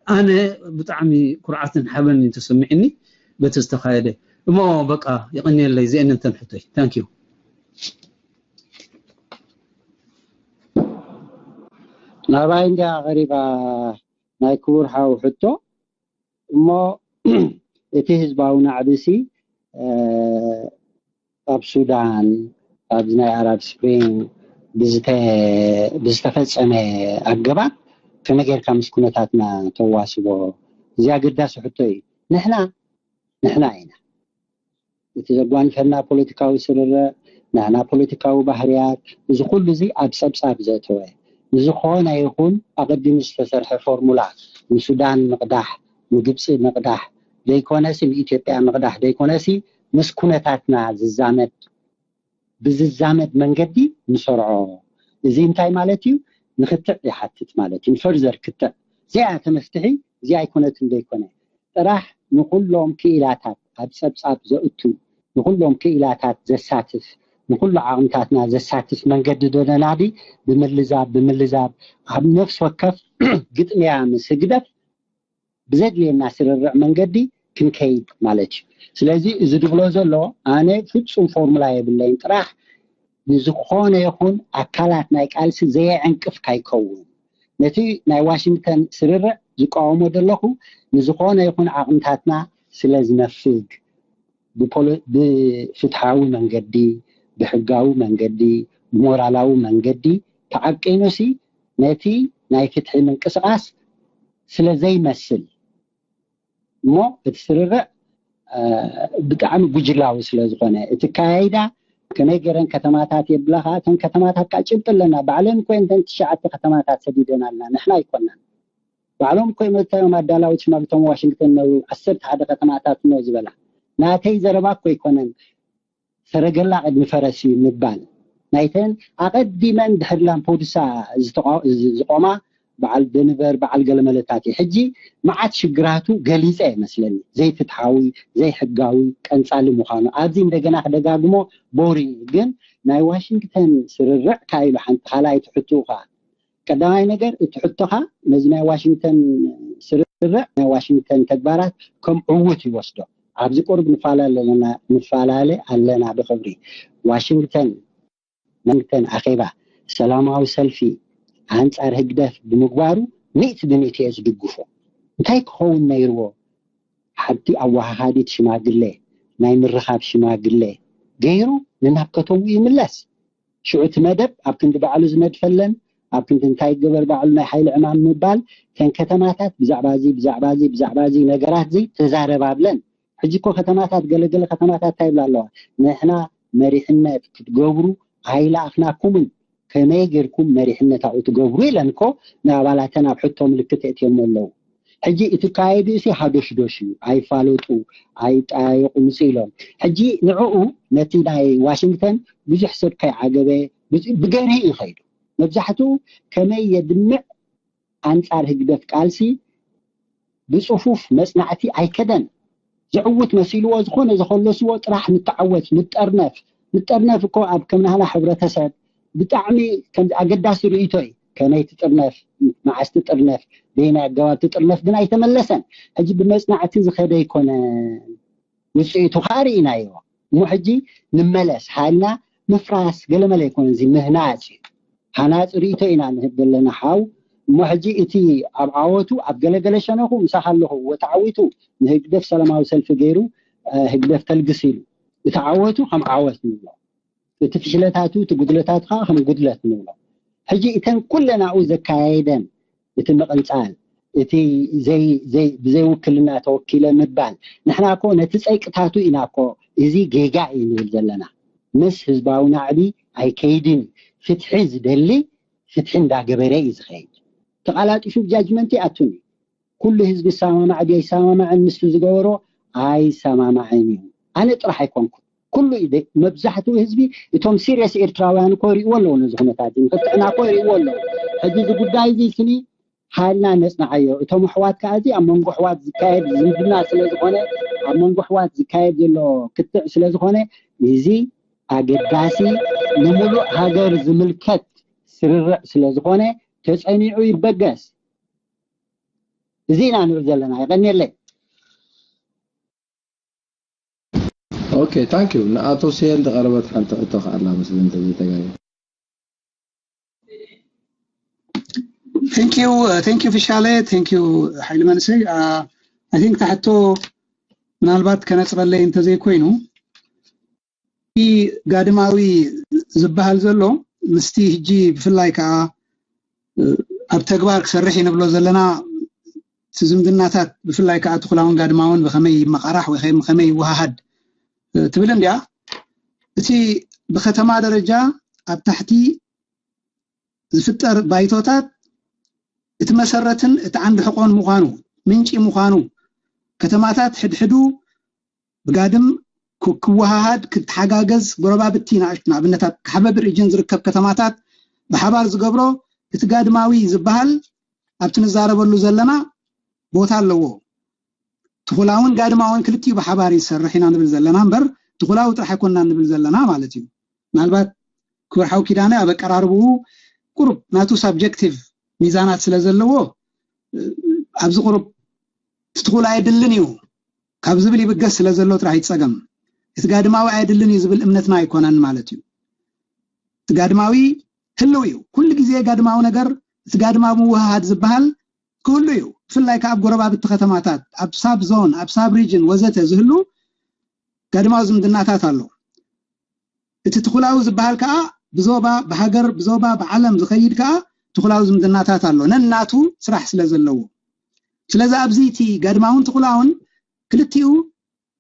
ኣነ ብጣዕሚ ኩርዓትን ሓበን ተሰሚዕኒ በቲ ዝተኻየደ እሞ በቃ ይቐንየለይ ዚአን እንተን ሕቶይ ታንኪዩ ናባይ እንዲያ ቀሪባ ናይ ክቡር ሓው ሕቶ እሞ እቲ ህዝባዊ ናዕብሲ ኣብ ሱዳን ኣብዚ ናይ ኣራብ ስፕሪንግ ብዝተፈፀመ ኣገባብ ከመይ ጌርካ ምስ ኩነታትና ተዋስቦ እዚ ኣገዳሲ ሕቶ እዩ ንሕና ንሕና ኢና እቲ ዘጓንፈና ፖለቲካዊ ስርርዕ ናና ፖለቲካዊ ባህርያት እዚ ኩሉ እዚ ኣብ ፀብፃብ ዘእተወ ንዝኾነ ይኹን ኣቐዲሙ ዝተሰርሐ ፎርሙላ ንሱዳን ምቕዳሕ ንግብፂ ምቕዳሕ ዘይኮነሲ ንኢትዮጵያ ምቕዳሕ ዘይኮነሲ ምስ ኩነታትና ዝዛመድ ብዝዛመድ መንገዲ ንሰርዖ እዚ እንታይ ማለት እዩ ንክትዕ ይሓትት ማለት እዩ ፈርዘር ክትዕ እዚኣ ተመፍትሒ እዚኣ ኣይኮነትን ዘይኮነ ጥራሕ ንኹሎም ክኢላታት ኣብ ጸብጻብ ዘእቱ ንኹሎም ክኢላታት ዘሳትፍ ንኹሉ ዓቕምታትና ዘሳትፍ መንገዲ ዶ ነናዲ ብምልዛብ ብምልዛብ ኣብ ነፍስ ወከፍ ግጥምያ ምስ ህግደፍ ብዘድልየና ስርርዕ መንገዲ ክንከይድ ማለት እዩ። ስለዚ እዚ ዝብሎ ዘሎ ኣነ ፍጹም ፎርሙላ የብለይን ጥራሕ ንዝኾነ ይኹን ኣካላት ናይ ቃልሲ ዘየዕንቅፍ ካይከውን ነቲ ናይ ዋሽንግተን ስርርዕ ዝቃወሞ ዘለኹ ንዝኾነ ይኹን ዓቕምታትና ስለ ዝነፍግ ብፍትሓዊ መንገዲ ብሕጋዊ መንገዲ ብሞራላዊ መንገዲ ተዓቂኑሲ ነቲ ናይ ፍትሒ ምንቅስቃስ ስለ ዘይመስል እሞ እቲ ስርርዕ ብጣዕሚ ጉጅላዊ ስለ ዝኾነ እቲ ካያይዳ ከመይ ገይረን ከተማታት የብላኻ። እተን ከተማታት ከዓ ጭብጢ ኣለና። ባዕለን እኮ እተን ትሽዓተ ከተማታት ሰዲደን ኣለና፣ ንሕና ኣይኮናን። ባዕሎም እኮ መታዮም ኣዳላዊት ሽማግቶም ዋሽንግተን ነበሩ ዓሰርተ ሓደ ከተማታት ነው ዝበላ። ናተይ ዘረባ እኮ ኣይኮነን። ሰረገላ ቅድሚ ፈረስ እዩ ምባል ናይተን ኣቐዲመን ድሕሪ ላምፖዱሳ ዝተቋ- ዝቆማ በዓል ደንቨር በዓል ገለመለታት እዩ። ሕጂ መዓት ሽግራቱ ገሊፀ ይመስለኒ፣ ዘይፍትሓዊ ዘይሕጋዊ ቀንፃሊ ምዃኑ። ኣብዚ እንደገና ክደጋግሞ ቦሪ ግን ናይ ዋሽንግተን ስርርዕ ካይሉ ሓንቲ ካልኣይቲ ሕትኡ ከዓ ቀዳማይ ነገር እቲ ሕቶኻ ነዚ ናይ ዋሽንግተን ስርርዕ ናይ ዋሽንግተን ተግባራት ከም ዕውት ይወስዶ። ኣብዚ ቁርብ ንፈላለ ኣለና ብኽብሪ። ዋሽንግተን ዋሽንግተን ኣኼባ ሰላማዊ ሰልፊ ኣንጻር ህግደፍ ብምግባሩ ሚእቲ ብሚእቲ እየ ዝድግፎ። እንታይ ክኸውን ነይርዎ? ሓንቲ ኣወሃሃዲት ሽማግሌ ናይ ምርኻብ ሽማግሌ ገይሩ ንናብ ከተሙ ይምለስ። ሽዑ እቲ መደብ ኣብ ክንዲ ባዕሉ ዝነድፈለን ኣብ ክንዲ እንታይ ይገበር ባዕሉ ናይ ሓይሊ ዕማም ምባል ተን ከተማታት ብዛዕባ እዚ ብዛዕባ እዚ ብዛዕባ እዚ ነገራት እዚ ተዛረባብለን። ሕጂ እኮ ከተማታት ገለገለ ከተማታት እንታይ ይብላ ኣለዋ? ንሕና መሪሕነት ክትገብሩ ኣይለኣኽናኩምን፣ ከመይ ጌርኩም መሪሕነት ኣብኡ ትገብሩ ኢለን እኮ ንኣባላተን ኣብ ሕቶ ምልክት የእትየሞ ኣለዉ። ሕጂ እቲ ካየዱ እሲ ሃዶሽዶሽ እዩ፣ ኣይፋለጡ ኣይጠያየቁ ምጽ ኢሎም። ሕጂ ንዕኡ ነቲ ናይ ዋሽንግተን ብዙሕ ሰብ ከይዓገበ ብገርሂ እዩ ከይዱ። መብዛሕትኡ ከመይ የድምዕ ኣንጻር ህግደፍ ቃልሲ ብጽፉፍ መጽናዕቲ ኣይከደን። ዘዕውት መሲልዎ ዝኾነ ዘኸለስዎ ጥራሕ ንተዓወት ንጠርነፍ ንጠርነፍ እኮ ኣብ ከምናህና ሕብረተሰብ ብጣዕሚ ከም ኣገዳሲ ርእይቶ እዩ። ከመይ ትጥርነፍ፣ መዓስ ትጥርነፍ፣ በየናይ ኣገባብ ትጥርነፍ ግን ኣይተመለሰን። ሕጂ ብመጽናዕቲ ዝኸደ ኣይኮነ ውፅኢቱ ከዓ ርኢናዮ። እሞ ሕጂ ንመለስ ሃልና ምፍራስ ገለመለ ኣይኮነ እዚ ምህናፅ እዩ። ሃናፂ ርእይቶ ኢና ንህብ ዘለና ሓው። እሞ ሕጂ እቲ ኣብ ዓወቱ ኣብ ገለገለ ሸነኹ ምሳኻ ኣለኹ እወ ተዓዊቱ ንህግደፍ ሰላማዊ ሰልፊ ገይሩ ህግደፍ ተልግስ ኢሉ እቲ ዓወቱ ከም ዓወት ንብሎ፣ እቲ ፍሽለታቱ እቲ ጉድለታቱ ከዓ ከም ጉድለት ንብሎ። ሕጂ እተን ኩለናኡ ዘካየደን እቲ ምቕንፃል እቲ ብዘይውክልና ተወኪለ ምባል ንሕና ኮ ነቲ ፀይቅታቱ ኢና ኮ እዚ ጌጋ እዩ ንብል ዘለና። ምስ ህዝባዊ ናዕቢ ኣይከይድን እዩ። ፍትሒ ዝደሊ ፍትሒ እንዳገበረ እዩ ዝኸይድ። ተቓላጢፉ ብ judgment ይኣቱን እዩ። ኩሉ ህዝቢ ይሰማማዕ ድዩ ኣይሰማማዕን ምስቲ ዝገበሮ ኣይሰማማዕን እዩ። ኣነ ጥራሕ ኣይኮንኩን ኩሉ መብዛሕትኡ ህዝቢ እቶም serious ኤርትራውያን እኮ ይርእዎ ኣለዉ ነዚ ኩነታት እዚ ንክትዕና እኮ ይርእዎ ኣለዉ። ሕጂ እዚ ጉዳይ እዚ ስኒ ሃልና ነፅንዓዮ። እቶም ኣሕዋት ከዓ እዚ ኣብ መንጎ ኣሕዋት ዝካየድ ዝምድና ስለዝኮነ ኣብ መንጎ ኣሕዋት ዝካየድ ዘሎ ክትዕ ስለዝኮነ እዚ ኣገዳሲ ንሙሉእ ሃገር ዝምልከት ስርርዕ ስለዝኮነ ተፀኒዑ ይበገስ። እዚ ኢና ንብል ዘለና። ይቀኒየለይ። Okay, thank you። ንኣቶ ስሄል ዝቐረበት ሓንቲ ሕቶ ከኣላ መስለኒ እንተዘይተጋየ። Thank you, thank you ፍሻለ፣ thank you ሓይሊ መንሰይ። I think ታሕቶ ምናልባት ከነፅረለይ እንተዘይኮይኑ እቲ ጋድማዊ ዝበሃል ዘሎ ምስቲ ሕጂ ብፍላይ ከዓ ኣብ ተግባር ክሰርሕ እዩ ንብሎ ዘለና እቲ ዝምድናታት ብፍላይ ከዓ ትኩላውን ጋድማውን ብከመይ ይመቃራሕ ወይ ከመይ ይወሃሃድ ትብል እንዲያ። እቲ ብከተማ ደረጃ ኣብ ታሕቲ ዝፍጠር ባይቶታት እቲ መሰረትን እቲ ዓንዲ ሕቆን ምዃኑ ምንጪ ምዃኑ ከተማታት ሕድሕዱ ብጋድም ክወሃሃድ ክተሓጋገዝ ጎረባብቲ ንኣብነታት ካሕበቢ ሪጅን ዝርከብ ከተማታት ብሓባር ዝገብሮ እቲ ጋድማዊ ዝበሃል ኣብቲ ንዛረበሉ ዘለና ቦታ ኣለዎ። ትኹላውን ጋድማውን ክልቲኡ ብሓባር ይሰርሕ ኢና ንብል ዘለና እምበር ትኹላዊ ጥራሕ ኣይኮንና ንብል ዘለና ማለት እዩ። ምናልባት ክብርሓው ኪዳነ ኣብ ኣቀራርብኡ ቁሩብ ናቱ ሳብጀክቲቭ ሚዛናት ስለ ዘለዎ ኣብዚ ቁሩብ ትትኹል ኣየድልን እዩ ካብ ዝብል ይብገስ ስለ ዘሎ ጥራሕ ይፀገም። እቲ ጋድማዊ ኣየድልን እዩ ዝብል እምነትና ኣይኮነን ማለት እዩ። እቲ ጋድማዊ ህልው እዩ። ኩሉ ግዜ ጋድማዊ ነገር እቲ ጋድማዊ ምውህሃድ ዝበሃል ክህሉ እዩ። ብፍላይ ከዓ ኣብ ጎረባብቲ ከተማታት ኣብ ሳብ ዞን ኣብ ሳብ ሪጅን ወዘተ ዝህሉ ጋድማዊ ዝምድናታት ኣሎ። እቲ ትኹላዊ ዝበሃል ከዓ ብዞባ ብሃገር ብዞባ ብዓለም ዝኸይድ ከዓ ትኹላዊ ዝምድናታት ኣሎ ነናቱ ስራሕ ስለ ዘለዎ። ስለዚ ኣብዚ እቲ ጋድማውን ትኹላውን ክልቲኡ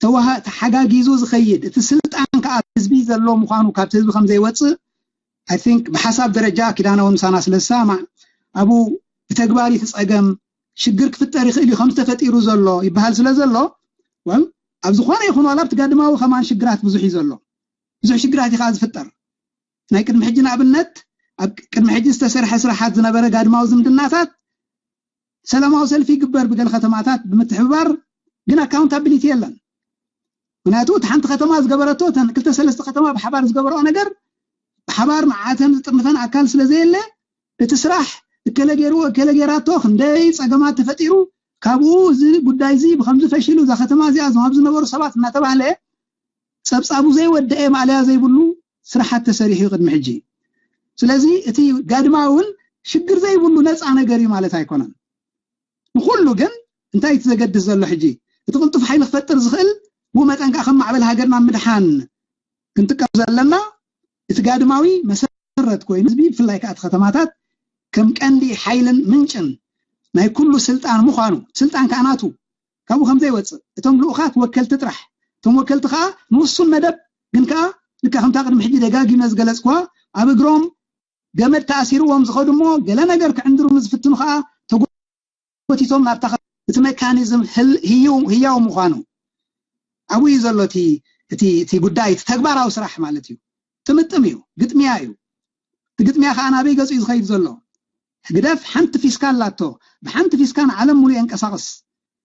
ተዋሃ ተሓጋጊዙ ዝኸይድ፣ እቲ ስልጣን ከዓ ህዝቢ ዘሎ ምዃኑ፣ ካብቲ ህዝቢ ከም ዘይወፅእ፣ I think፣ ብሓሳብ ደረጃ ኪዳነ እውን ምሳና ስለ ዝሰማማዕ፣ ኣብኡ ብተግባር እቲ ፀገም ሽግር ክፍጠር ይኽእል እዩ ከም ዝተፈጢሩ ዘሎ ይበሃል ስለ ዘሎ፣ ወል ኣብ ዝኾነ ይኹን ዋላ ኣብቲ ጋድማዊ ከማን ሽግራት ብዙሕ እዩ ዘሎ። ብዙሕ ሽግራት እዩ ከዓ ዝፍጠር። ናይ ቅድሚ ሕጂ ንኣብነት ኣብ ቅድሚ ሕጂ ዝተሰርሐ ስራሓት ዝነበረ ጋድማዊ ዝምድናታት ሰላማዊ ሰልፊ ይግበር ብገለ ከተማታት ብምትሕብባር፣ ግን ኣካውንታብሊቲ የለን። ምክንያቱ እቲ ሓንቲ ከተማ ዝገበረቶ፣ እተን ክልተ ሰለስተ ከተማ ብሓባር ዝገበረኦ ነገር ብሓባር ንዓተን ዝጥርንፈን ኣካል ስለ ዘየለ፣ እቲ ስራሕ እከለ ገይርዎ እከለ ገይራቶ፣ ክንደይ ፀገማት ተፈጢሩ፣ ካብኡ እዚ ጉዳይ እዚ ብከምዚ ፈሺሉ፣ እዛ ከተማ እዚኣ፣ እዞም ኣብ ዝነበሩ ሰባት እናተባህለ ጸብጻቡ ዘይወደኤ ማእለያ ዘይብሉ ስራሓት ተሰሪሑ እዩ ቅድሚ ሕጂ። ስለዚ እቲ ጋድማ እውን ሽግር ዘይብሉ ነፃ ነገር እዩ ማለት ኣይኮነን። ንኩሉ ግን እንታይ እቲ ዘገድስ ዘሎ ሕጂ? እቲ ቅልጡፍ ሓይሊ ክፈጥር ዝኽእል፣ ብኡ መጠን ከዓ ከም ማዕበል ሃገርና ምድሓን ክንጥቀም ዘለና፣ እቲ ጋድማዊ መሰረት ኮይኑ፣ ህዝቢ ብፍላይ ከዓ እቲ ከተማታት ከም ቀንዲ ሓይልን ምንጭን ናይ ኩሉ ስልጣን ምዃኑ፣ ስልጣን ከዓ ናቱ፣ ካብኡ ከም ዘይወፅእ፣ እቶም ልኡኻት ወከልቲ ጥራሕ፣ እቶም ወከልቲ ከዓ ንውሱን መደብ፣ ግን ከዓ ልካ ከምታ ቅድሚ ሕጂ ደጋጊመ ዝገለፅኩዋ፣ ኣብ እግሮም ገመድ ተኣሲርዎም ዝኸዱ እሞ፣ ገለ ነገር ክዕንድሩ ንዝፍትኑ ከዓ ተጎቲቶም ናብታ ከ-፣ እቲ ሜካኒዝም ህል-፣ ህዩ-፣ ህያው ምዃኑ ኣብኡ እዩ ዘሎ እቲ፣ እቲ፣ እቲ ጉዳይ፣ እቲ ተግባራዊ ስራሕ ማለት እዩ። ጥምጥም እዩ፣ ግጥሚያ እዩ። እቲ ግጥሚያ ከዓ ናበይ ገፁ እዩ ዝኸይድ ዘሎ? ህግደፍ ሓንቲ ፊስካ ኣላቶ፣ ብሓንቲ ፊስካ ንዓለም ሙሉእ የንቀሳቕስ።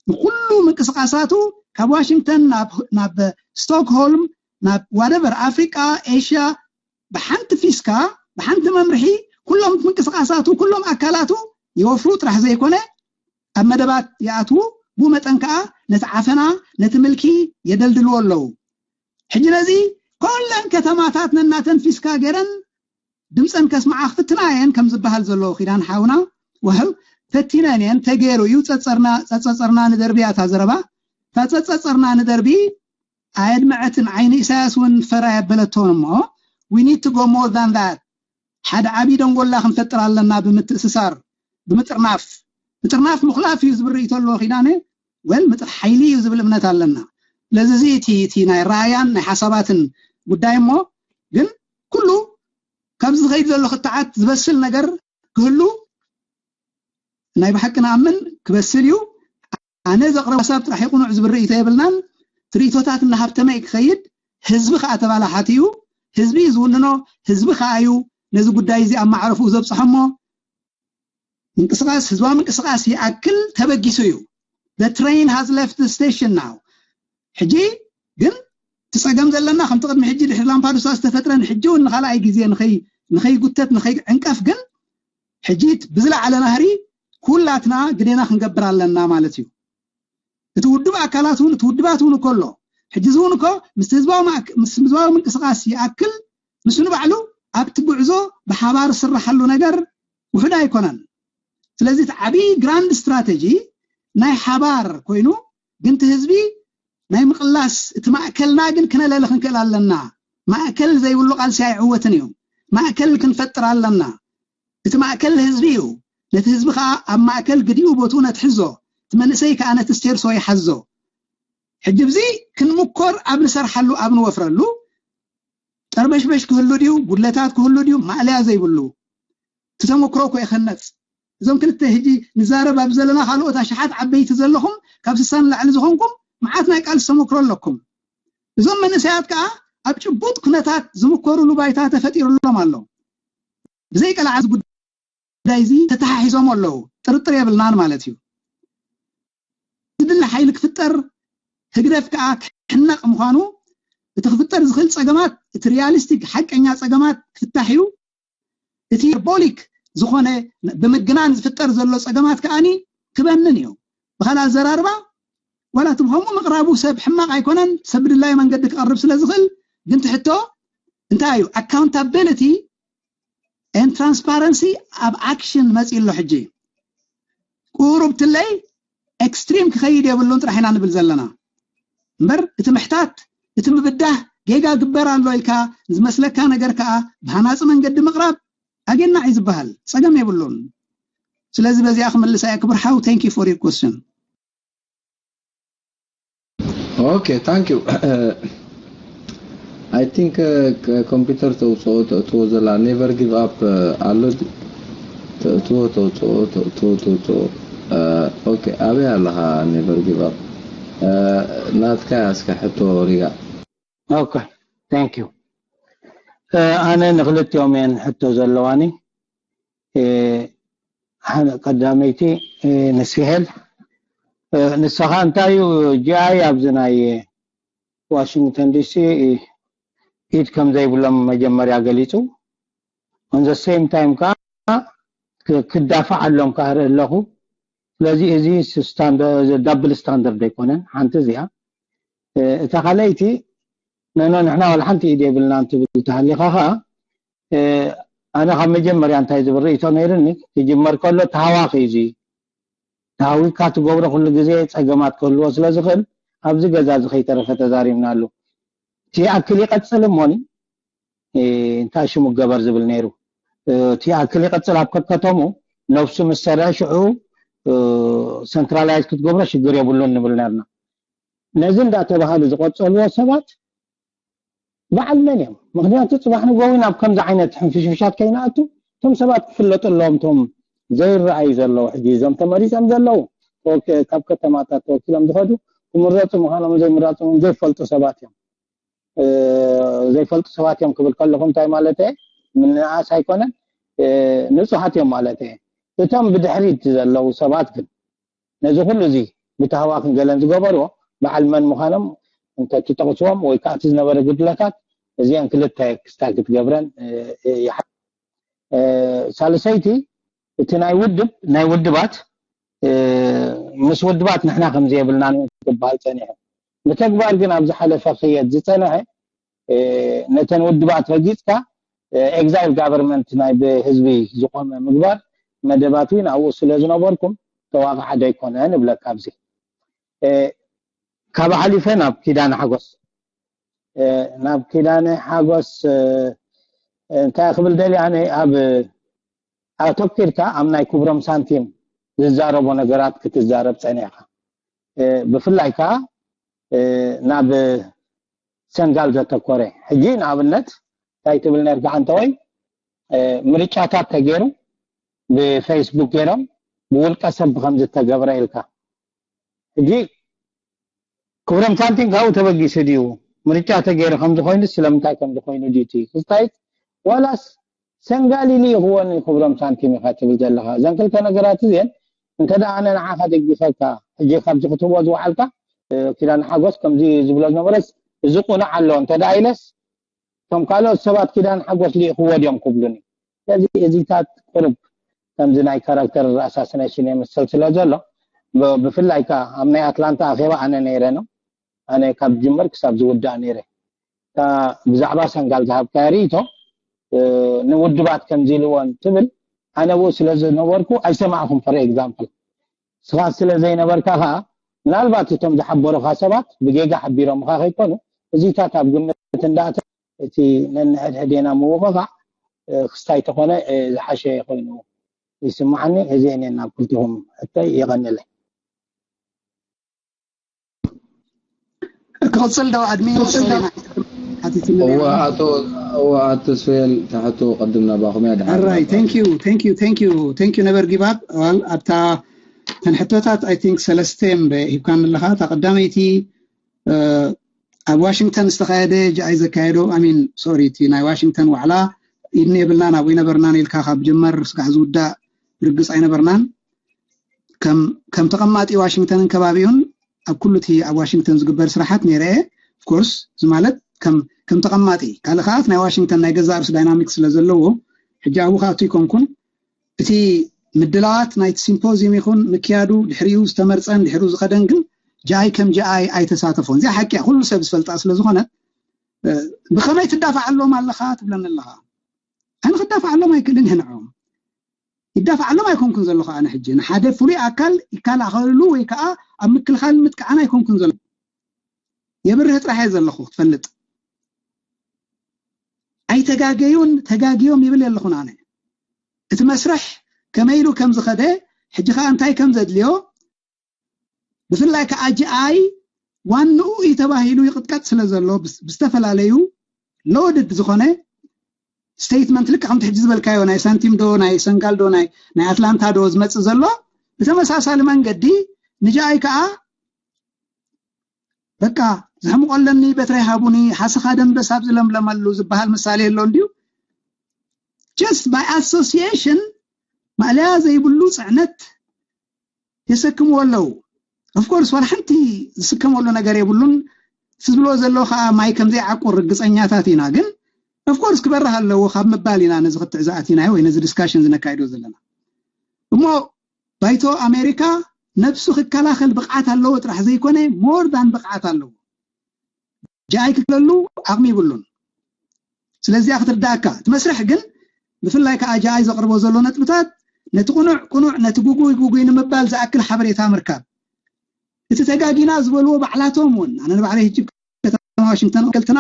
ንኩሉ ምንቅስቃሳቱ ካብ ዋሽንግተን ናብ፣ ናብ ስቶክሆልም፣ ናብ ዋደቨር፣ ኣፍሪቃ፣ ኤሽያ፣ ብሓንቲ ፊስካ፣ ብሓንቲ መምርሒ፣ ኩሎም ምንቅስቃሳቱ፣ ኩሎም ኣካላቱ ይወፍሩ ጥራሕ ዘይኮነ፣ ኣብ መደባት ይኣትዉ፣ ብኡ መጠን ከዓ ነቲ ዓፈና፣ ነቲ ምልኪ የደልድልዎ ኣለዉ። ሕጂ ነዚ፣ ኩለን ከተማታት ነናተን ፊስካ ገይረን ድምፀን ከስምዓ ክፍትና እየን ከም ዝበሃል ዘሎ ኪዳን ሓውና፣ ወህው፣ ፈቲነን እየን፣ ተገይሩ እዩ፣ ጸጸርና፣ ጸጸጸርና ንደርቢ እያ እታ ዘረባ። እታ ጸጸጸርና ንደርቢ ኣየድመዐትን፣ ዓይኒ ኢሳያስ እውን ፈር ኣየበለቶን እሞ፣ we need to go more than that። ሓደ ዓብዪ ደንጎላ ክንፈጥር ኣለና ብምትእስሳር፣ ብምጥርናፍ። ምጥርናፍ ምኹላፍ እዩ ዝብል ርእይቶ ኣለዎ ኪዳነ፣ ወል ምጥር ሓይሊ እዩ ዝብል እምነት ኣለና። ስለዚ እዚ እቲ፣ እቲ ናይ ራእያን ናይ ሓሳባትን ጉዳይ እሞ፣ ግን ኩሉ ካብዚ ዝኸይድ ዘሎ ክትዓት ዝበስል ነገር ክህሉ ናይ ብሓቂ ንኣምን ክበስል እዩ። ኣነ ዘቕረብ ሓሳብ ጥራሕ ይቕኑዕ ዝብል ርእይቶ የብልናን። እቲ ርእይቶታት እናሃብተመ እዩ ክኸይድ። ህዝቢ ከዓ ተባላሓት እዩ። ህዝቢ እዩ ዝውንኖ። ህዝቢ ከዓ እዩ ነዚ ጉዳይ እዚ ኣብ ማዕረፍኡ ዘብፅሖ እሞ ምንቅስቃስ፣ ህዝባዊ ምንቅስቃስ ይኣክል ተበጊሱ እዩ። The train has left the station now። ሕጂ ግን እቲ ፀገም ዘለና ከምቲ ቅድሚ ሕጂ ድሕሪ ላምፓዱሳ ዝተፈጥረን ሕጂ እውን ንኻልኣይ ግዜ ንኸይ-፣ ንኸይጉተት ንኸይዕንቀፍ ግን ሕጂ ብዝለዓለ ናህሪ ኩላትና ግዴና ክንገብር ኣለና ማለት እዩ። እቲ ውድብ ኣካላት እውን፣ እቲ ውድባት እውን እኮ ኣሎ። ሕጂ እዚ እውን እኮ ምስ ህዝባዊ ማእክ-፣ ምስ ህዝባዊ ምንቅስቃስ ይኣክል ንሱ ንባዕሉ ኣብቲ ጉዕዞ ብሓባር ዝስራሓሉ ነገር ውሑድ ኣይኮነን። ስለዚ እቲ ዓብዪ ግራንድ ስትራተጂ ናይ ሓባር ኮይኑ፣ ግን እቲ ህዝቢ ናይ ምቕላስ፣ እቲ ማእከልና ግን ክነለሊ ክንክእል ኣለና። ማእከል ዘይብሉ ቃልሲ ኣይዕወትን እዩ። ማእከል ክንፈጥር ኣለና። እቲ ማእከል ህዝቢ እዩ። ነቲ ህዝቢ ከዓ ኣብ ማእከል ግዲኡ ቦትኡ ነትሕዞ። እቲ መንእሰይ ከዓ ነቲ ስቴርሶ ይሓዞ። ሕጂ ብዚ ክንምኮር ኣብ ንሰርሓሉ፣ ኣብ ንወፍረሉ፣ ጠርበሽበሽ ክህሉ ድዩ፣ ጉድለታት ክህሉ ድዩ፣ ማእለያ ዘይብሉ። እቲ ተመክሮ እኮ ይኸነፅ። እዞም ክልተ ሕጂ ንዛረብ ኣብ ዘለና ካልኦት ኣሽሓት ዓበይቲ ዘለኹም፣ ካብ ስሳ ንላዕሊ ዝኾንኩም፣ መዓት ናይ ቃልሲ ተመክሮ ኣለኩም። እዞም መንእሰያት ከዓ ኣብ ጭቡጥ ኩነታት ዝምኮሩሉ ባይታ ተፈጢሩሎም ኣሎ። ብዘይ ቀልዓት ጉዳይ እዚ ተተሓሒዞም ኣለዉ። ጥርጥር የብልናን ማለት እዩ። ዝድለ ሓይሊ ክፍጠር፣ ህግደፍ ከዓ ክሕነቕ ምዃኑ፣ እቲ ክፍጠር ዝኽእል ጸገማት፣ እቲ ሪያሊስቲክ ሓቀኛ ጸገማት ክፍታሕ እዩ። እቲ ቦሊክ ዝኾነ ብምግናን ዝፍጠር ዘሎ ጸገማት ከዓኒ ክበንን እዩ። ብኻልእ ኣዘራርባ፣ ዋላ እቲ ብኸምኡ ምቕራቡ ሰብ ሕማቕ ኣይኮነን፣ ሰብ ብድላዩ መንገዲ ክቐርብ ስለ ዝኽእል፣ ግን እቲ ሕቶ እንታይ እዩ? ኣካውንታቢሊቲ ኤን ትራንስፓረንሲ ኣብ ኣክሽን መፂኡ ኣሎ። ሕጂ ቁሩብ ትለይ ኤክስትሪም ክኸይድ የብሉን ጥራሕ ኢና ንብል ዘለና እምበር፣ እቲ ምሕታት፣ እቲ ምብዳህ፣ ጌጋ ግበር ኣሎ ኢልካ ዝመስለካ ነገር ከዓ ብሃናፂ መንገዲ ምቕራብ ኣጌና እዩ ዝበሃል፣ ፀገም የብሉን። ስለዚ በዚኣ ክምልሳ እየ። ክቡር ሓው፣ thank you for your question። Okay, thank you. I think ኮምፒውተር ተውፅኦ ተእትዎ ዘላ never give up ኣሎ። ተእትዎ ተውፅኦ ተእትዎ ተውፅኦ። Okay, ኣበይ ኣለኻ? Never give up ናትካ ያስካ ሕቶ ሪጋ። Okay, thank you. ኣነ ንክልቲኦም እየን ሕቶ ዘለዋኒ። ቀዳመይቲ ንስሄል፣ ንስኻ እንታይ እዩ ጂኣይ ኣብዚ ናይ ዋሽንግተን ዲሲ ኢድ ከም ዘይብሎም መጀመርያ ገሊጹ፣ on the same time ከዓ ክዳፋዕ ኣሎም ከዓ ርኢ ኣለኹ። ስለዚ እዚ double standard ኣይኮነን። ሓንቲ እዚኣ። እታ ካልኣይቲ ነኖ ንሕና ዋላ ሓንቲ ኢድ የብልናን ትብል ተሃሊኻ ከዓ ኣነ ካብ መጀመርያ እንታይ ዝብል ርእይቶ ነይርኒ፣ ክጅመር ከሎ ተሃዋኺ እዩ። ተሃዊካ ትገብሮ ኩሉ ግዜ ጸገማት ክህልዎ ስለ ዝኽእል ኣብዚ ገዛ እዚ ከይተረፈ ተዛሪብናሉ። እቲ ይኣክል ይቐጽል እሞኒ እንታይ ሽሙ ገበር ዝብል ነይሩ። እቲ ይኣክል ይቐጽል ኣብ ከከተሙ ነብሱ ምስ ሰረዐ ሽዑ centralize ክትገብሮ ሽግር የብሉን ንብል ነርና። ነዚ እንዳተባሃሉ ዝቐጸልዎ ሰባት በዓል መን እዮም? ምክንያቱ ጽባሕ ንጎ እውን ኣብ ከምዚ ዓይነት ሕንፍሽፍሻት ከይንኣቱ እቶም ሰባት ክፍለጡ ኣለዎም። እቶም ዘይረኣዩ ዘለዉ ሕጂ እዞም ተመሪጾም ዘለዉ ካብ ከተማታት ተወኪሎም ዝኸዱ ክምረጹ ምዃኖም ዘይምራጹ ዘይፈልጡ ሰባት እዮም። ዘይፈልጡ ሰባት እዮም ክብል ከለኹ እንታይ ማለት እየ? ምንኣስ ኣይኮነን፣ ንጹሃት እዮም ማለት እየ። እቶም ብድሕሪት ዘለዉ ሰባት ግን ነዚ ኩሉ እዚ ብታህዋክን ገለን ዝገበርዎ በዓል መን ምዃኖም እንተትጠቕስዎም ወይ ከዓ እቲ ዝነበረ ጉድለታት እዚአን ክልተ ክስታይ ክትገብረን ይሓ ሳልሰይቲ እቲ ናይ ውድብ ናይ ውድባት ምስ ውድባት ንሕና ከምዚ የብልናን ክበሃል ፀኒሑ ብተግባር ግን ኣብ ዝሓለፈ ክየድ ዝፀንሐ ነተን ውድባት ረጊፅካ exile government ናይ ብህዝቢ ዝቆመ ምግባር መደባት እውን ኣብኡ ስለ ዝነበርኩም ተዋቃዓ ዶ ኣይኮነ ንብለካ ኣብዚ ካብ ሓሊፈ ናብ ኪዳነ ሓጎስ ናብ ኪዳነ ሓጎስ እንታይ ክብል ደሊ ኣነ ኣብ ኣተኪርካ ኣብ ናይ ክብሮም ሳንቲም ዝዛረቦ ነገራት ክትዛረብ ፀኒዕካ ብፍላይ ከዓ ናብ ሰንጋል ዘተኮረ ሕጂ ንኣብነት እንታይ ትብል ነርካ ኣንተ ወይ ምርጫታት ተገይሩ ብፌስቡክ ገይሮም ብውልቀ ሰብ ከም ዝተገብረ ኢልካ ሕጂ ክብሮም ሳንቲም ካብኡ ተበጊሱ ድዩ ምርጫ ተገይሩ ከም ዝኾይኑ ስለምንታይ ከም ዝኾይኑ ድዩ እቲ ክስታይት ዋላስ ሰንጋሊ ልኢኽወን ክብሮም ሳንቲም ኢኻ ትብል ዘለኻ እዘን ክልተ ነገራት እዚአን እንተ ደኣ ኣነ ንዓኻ ደጊፈካ ሕጂ ካብዚ ክትህቦ ዝወዓልካ ኪዳነ ሓጎስ ከምዚ ዝብሎ ዝነበረስ እዚ ቁኑዕ ኣሎ እንተ ደኣ ኢለስ እቶም ካልኦት ሰባት ኪዳነ ሓጎስ ልኢኽዎ ድዮም ክብሉኒ ስለዚ እዚታት ቁሩብ ከምዚ ናይ ካራክተር ኣሳሲኔሽን የምስል ስለ ዘሎ ብፍላይ ከኣ ኣብ ናይ ኣትላንታ ኣኼባ ኣነ ነይረ ነው ኣነ ካብ ዝጅምር ክሳብ ዝውዳእ ነይረ እታ ብዛዕባ ሰንጋል ዝሃብካያ ርእይቶ ንውድባት ከምዚ ኢልዎን ትብል ኣነ ብኡ ስለ ዝነበርኩ ኣይሰማዕኹን for example ስኻ ስለ ዘይነበርካ ከኣ ምናልባት እቶም ዝሓበሩኻ ሰባት ብጌጋ ሓቢሮምኻ ከይኮኑ እዚታት ኣብ ግምት እንዳእተ እቲ ነንሕድሕዴና ምውቕቓዕ ክስታይ ተኾነ ዝሓሸ ኮይኑ ይስምዓኒ። እዚ እኔ ናብ ክልቲኹም ሕቶይ የቐንለይ። ክቕፅል ዶ ኣድሚ እወ ኣቶ ስፌል ተሕቶ ቅድም ናባኹም እያ ድሓር right thank you thank you thank you thank you never give up well ኣብታ ተን ሕቶታት I think ሰለስተ እዮም ሂብካን ኣለኻ እታ ቀዳመይቲ ኣብ ዋሽንግተን ዝተኻየደ ጃኣይ ዘካየዶ ኣሚን ሶሪ እቲ ናይ ዋሽንግተን ዋዕላ ኢድን የብልናን ኣብኡ ይነበርናን ኢልካ ካብ ጀመር ስጋዕ ዝውዳእ ርግፅ ኣይነበርናን ከም ተቐማጢ ዋሽንግተንን ከባቢኡን ኣብ ኩሉ እቲ ኣብ ዋሽንግተን ዝግበር ስራሓት ነይረ እየ ኮርስ እዚ ማለት ከም ተቐማጢ ካልእ ከዓ ናይ ዋሽንግተን ናይ ገዛ ርእሱ ዳይናሚክስ ስለ ዘለዎ ሕጂ ኣብኡ ከኣቱ ይኮንኩን እቲ ምድላዋት ናይቲ ሲምፖዚዩም ይኹን ምክያዱ ድሕሪኡ ዝተመርፀን ድሕሪኡ ዝኸደን ግን ጃኣይ ከም ጃኣይ ኣይተሳተፎን እዚኣ ሓቂ ኩሉ ሰብ ዝፈልጣ ስለ ዝኾነት ብኸመይ ትዳፋዓሎም ኣለኻ ትብለኒ ኣለኻ ኣነ ክዳፋዓሎም ኣይክእልን ህንዖም ይዳፋዓሎም ኣይኮንኩን ዘለኹ ኣነ ሕጂ ንሓደ ፍሉይ ኣካል ይከላኸልሉ ወይ ከዓ ኣብ ምክልኻል ምጥቃዕን ኣይኮንኩን ዘለኹ የብርህ ጥራሕ እየ ዘለኹ ክትፈልጥ ኣይተጋገዩን ተጋግዮም ይብል የለኹን ኣነ እቲ መስርሕ ከመይ ኢሉ ከም ዝኸደ ሕጂ ከዓ እንታይ ከም ዘድልዮ ብፍላይ ከዓ ጂኣይ ዋንኡ እዩ ተባሂሉ ይቕጥቀጥ ስለ ዘሎ ብዝተፈላለዩ ሎድድ ዝኾነ ስቴትመንት ልክ ከምቲ ሕጂ ዝበልካዮ ናይ ሳንቲም ዶ ናይ ሰንጋል ዶ ናይ ኣትላንታ ዶ ዝመፅእ ዘሎ ብተመሳሳሊ መንገዲ ንጃኣይ ከዓ በቃ ዘሕምቆ ኣለኒ በትረይ ሃቡኒ ሓሰኻ ደንበስ ኣብ ዝለምለመሉ ዝበሃል ምሳሌ ኣሎ እንድዩ just by association ማእለያ ዘይብሉ ፅዕነት የሰክምዎ ኣለዉ of course ዋላ ሓንቲ ዝስከመሉ ነገር የብሉን ዝብሎ ዘሎ ከዓ ማይ ከም ዘይዓቁር ርግፀኛታት ኢና ግን of course ክበርህ ኣለዎ ካብ ምባል ኢና ነዚ ክትዕ ዝኣቲናዮ ወይ ነዚ ዲስካሽን ዝነካይዶ ዘለና እሞ ባይቶ ኣሜሪካ ነብሱ ክከላኸል ብቕዓት ኣለዎ ጥራሕ ዘይኮነ more than ብቕዓት ኣለዎ ጃኣይ ክክለሉ ዓቕሚ ይብሉን ስለዚኣ ክትርዳእካ እቲ መስርሕ ግን ብፍላይ ከዓ ጃኣይ ዘቕርቦ ዘሎ ነጥብታት ነቲ ቁኑዕ ቁኑዕ ነቲ ጉጉይ ጉጉይ ንምባል ዝኣክል ሓበሬታ ምርካብ እቲ ተጋጊና ዝበልዎ ባዕላቶም እውን ኣነ ንባዕለይ ሕጂ ከተማ ዋሽንግተን ወከልትና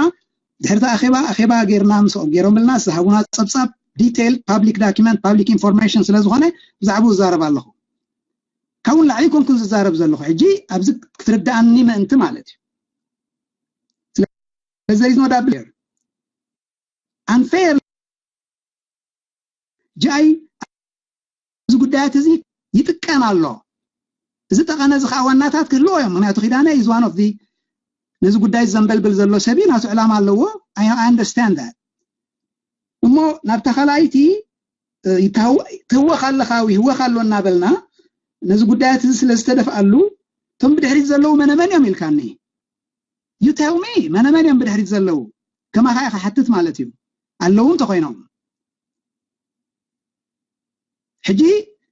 ድሕርቲ ኣኼባ ኣኼባ ጌርና ምስኦም ገይሮምልና ዝሃቡና ፀብፃብ detail public document public information ስለ ዝኾነ ብዛዕባኡ ዝዛረብ ኣለኹ ካብኡ ንላዕሊ ኮንኩን ዝዛረብ ዘለኹ ሕጂ ኣብዚ ክትርዳኣኒ ምእንቲ ማለት እዩ ስለዚ there is no doubt here unfair ጃይ እዚ ጉዳያት እዚ ይጥቀን ኣሎ እዚ ጠቐነ እዚ ከዓ ዋናታት ክህልዎ እዮም ምክንያቱ ኪዳነ is one of the ነዚ ጉዳይ ዘንበልብል ዘሎ ሰብ እዩ ናቱ ዕላማ ኣለዎ I understand that እሞ ናብታ ካልኣይቲ ትህወኽ ኣለኻ ይህወኽ ኣሎ እናበልና ነዚ ጉዳያት እዚ ስለ ዝተደፍኣሉ እቶም ብድሕሪት ዘለዉ መነመን እዮም ኢልካኒ you tell me መነመን እዮም ብድሕሪት ዘለዉ ከማኻ ኢኻ ሓትት ማለት እዩ ኣለዉ እንተኮይኖም ሕጂ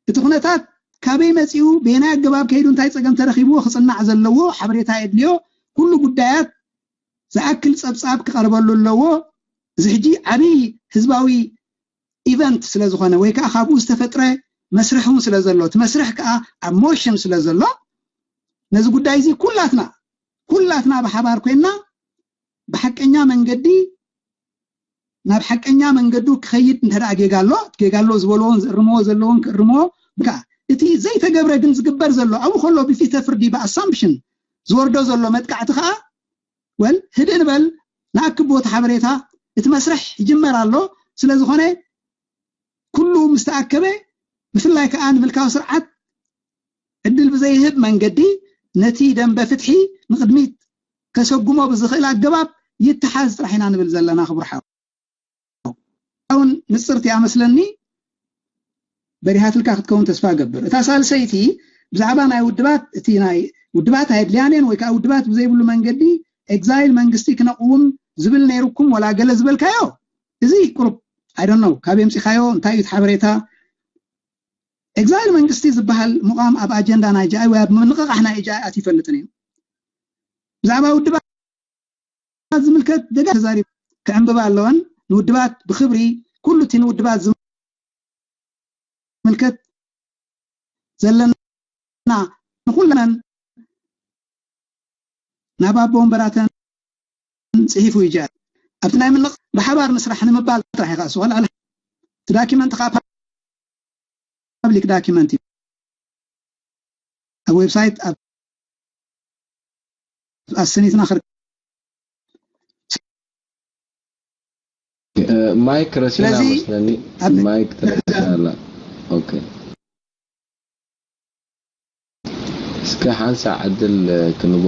እቲ ኩነታት ካበይ መፂኡ በየናይ ኣገባብ ከይዱ እንታይ ፀገም ተረኪብዎ ክፅናዕ ዘለዎ ሓበሬታ የድልዮ ኩሉ ጉዳያት ዝኣክል ፀብፃብ ክቐርበሉ ኣለዎ እዚ ሕጂ ዓብይ ህዝባዊ ኢቨንት ስለ ዝኾነ ወይ ከዓ ካብኡ ዝተፈጥረ መስርሕ እውን ስለ ዘሎ እቲ መስርሕ ከዓ ኣብ ሞሽን ስለ ዘሎ ነዚ ጉዳይ እዚ ኩላትና ኩላትና ብሓባር ኮይና ብሓቀኛ መንገዲ ናብ ሓቀኛ መንገዱ ክኸይድ እንተ ጌጋ ኣሎ ጌጋ ኣሎ ዝበልዎን ዝእርምዎ ዘለዎን ክእርምዎ ከዓ እቲ ዘይተገብረ ግን ዝግበር ዘሎ ኣብኡ ከሎ ብፊተ ፍርዲ ብኣሳምፕሽን ዝወርዶ ዘሎ መጥቃዕቲ ከዓ ወል ህድእ ንበል ንኣክብ ቦታ ሓበሬታ እቲ መስርሕ ይጅመር ኣሎ ስለ ዝኾነ ኩሉ ምስ ተኣከበ ብፍላይ ከዓ ንምልካዊ ስርዓት ዕድል ብዘይህብ መንገዲ ነቲ ደንበ ፍትሒ ንቕድሚት ከሰጉሞ ብዝኽእል ኣገባብ ይተሓዝ ጥራሕ ኢና ንብል ዘለና ክቡር ሓው እውን ንፅርቲ ኣመስለኒ በሪሃትልካ ክትከውን ተስፋ እገብር እታ ሳልሰይቲ ብዛዕባ ናይ ውድባት እቲ ናይ ውድባት ኣየድልያን እየን ወይ ከዓ ውድባት ብዘይብሉ መንገዲ ኤግዛይል መንግስቲ ክነቕውም ዝብል ነይሩኩም ወላ ገለ ዝበልካዮ እዚ ቁሩብ ኣይደነው ካብ የምፂኻዮ እንታይ እዩ ሓበሬታ ኤግዛይል መንግስቲ ዝበሃል ምቋም ኣብ ኣጀንዳ ናይ ጃኣይ ወይ ኣብ ምንቕቓሕ ናይ ጃኣይ ኣት ይፈልጥን እዩ ብዛዕባ ውድባት ዝምልከት ደጋ ተዛሪብ ክዕንብባ ኣለወን ንውድባት ብክብሪ ኩሉ እቲ ንውድባት ዝምልከት ዘለና ንኩለነን ናብ ኣቦ ወንበራተን ፅሒፉ ይጃ ኣብቲ ናይ ምንቕ ብሓባር ንስራሕ ንምባል ጥራሕ ይኸኣስ ዋላ እቲ ዳኪመንት ከዓ ፓብሊክ ዳኪመንት እዩ ኣብ ዌብሳይት ኣብ ኣሰኒትና ክር ማይክ ረሲና መስለኒ ማይክ ተረሲና ኣላ ኦኬ እስከ ሓንሳእ ዕድል ክንቦ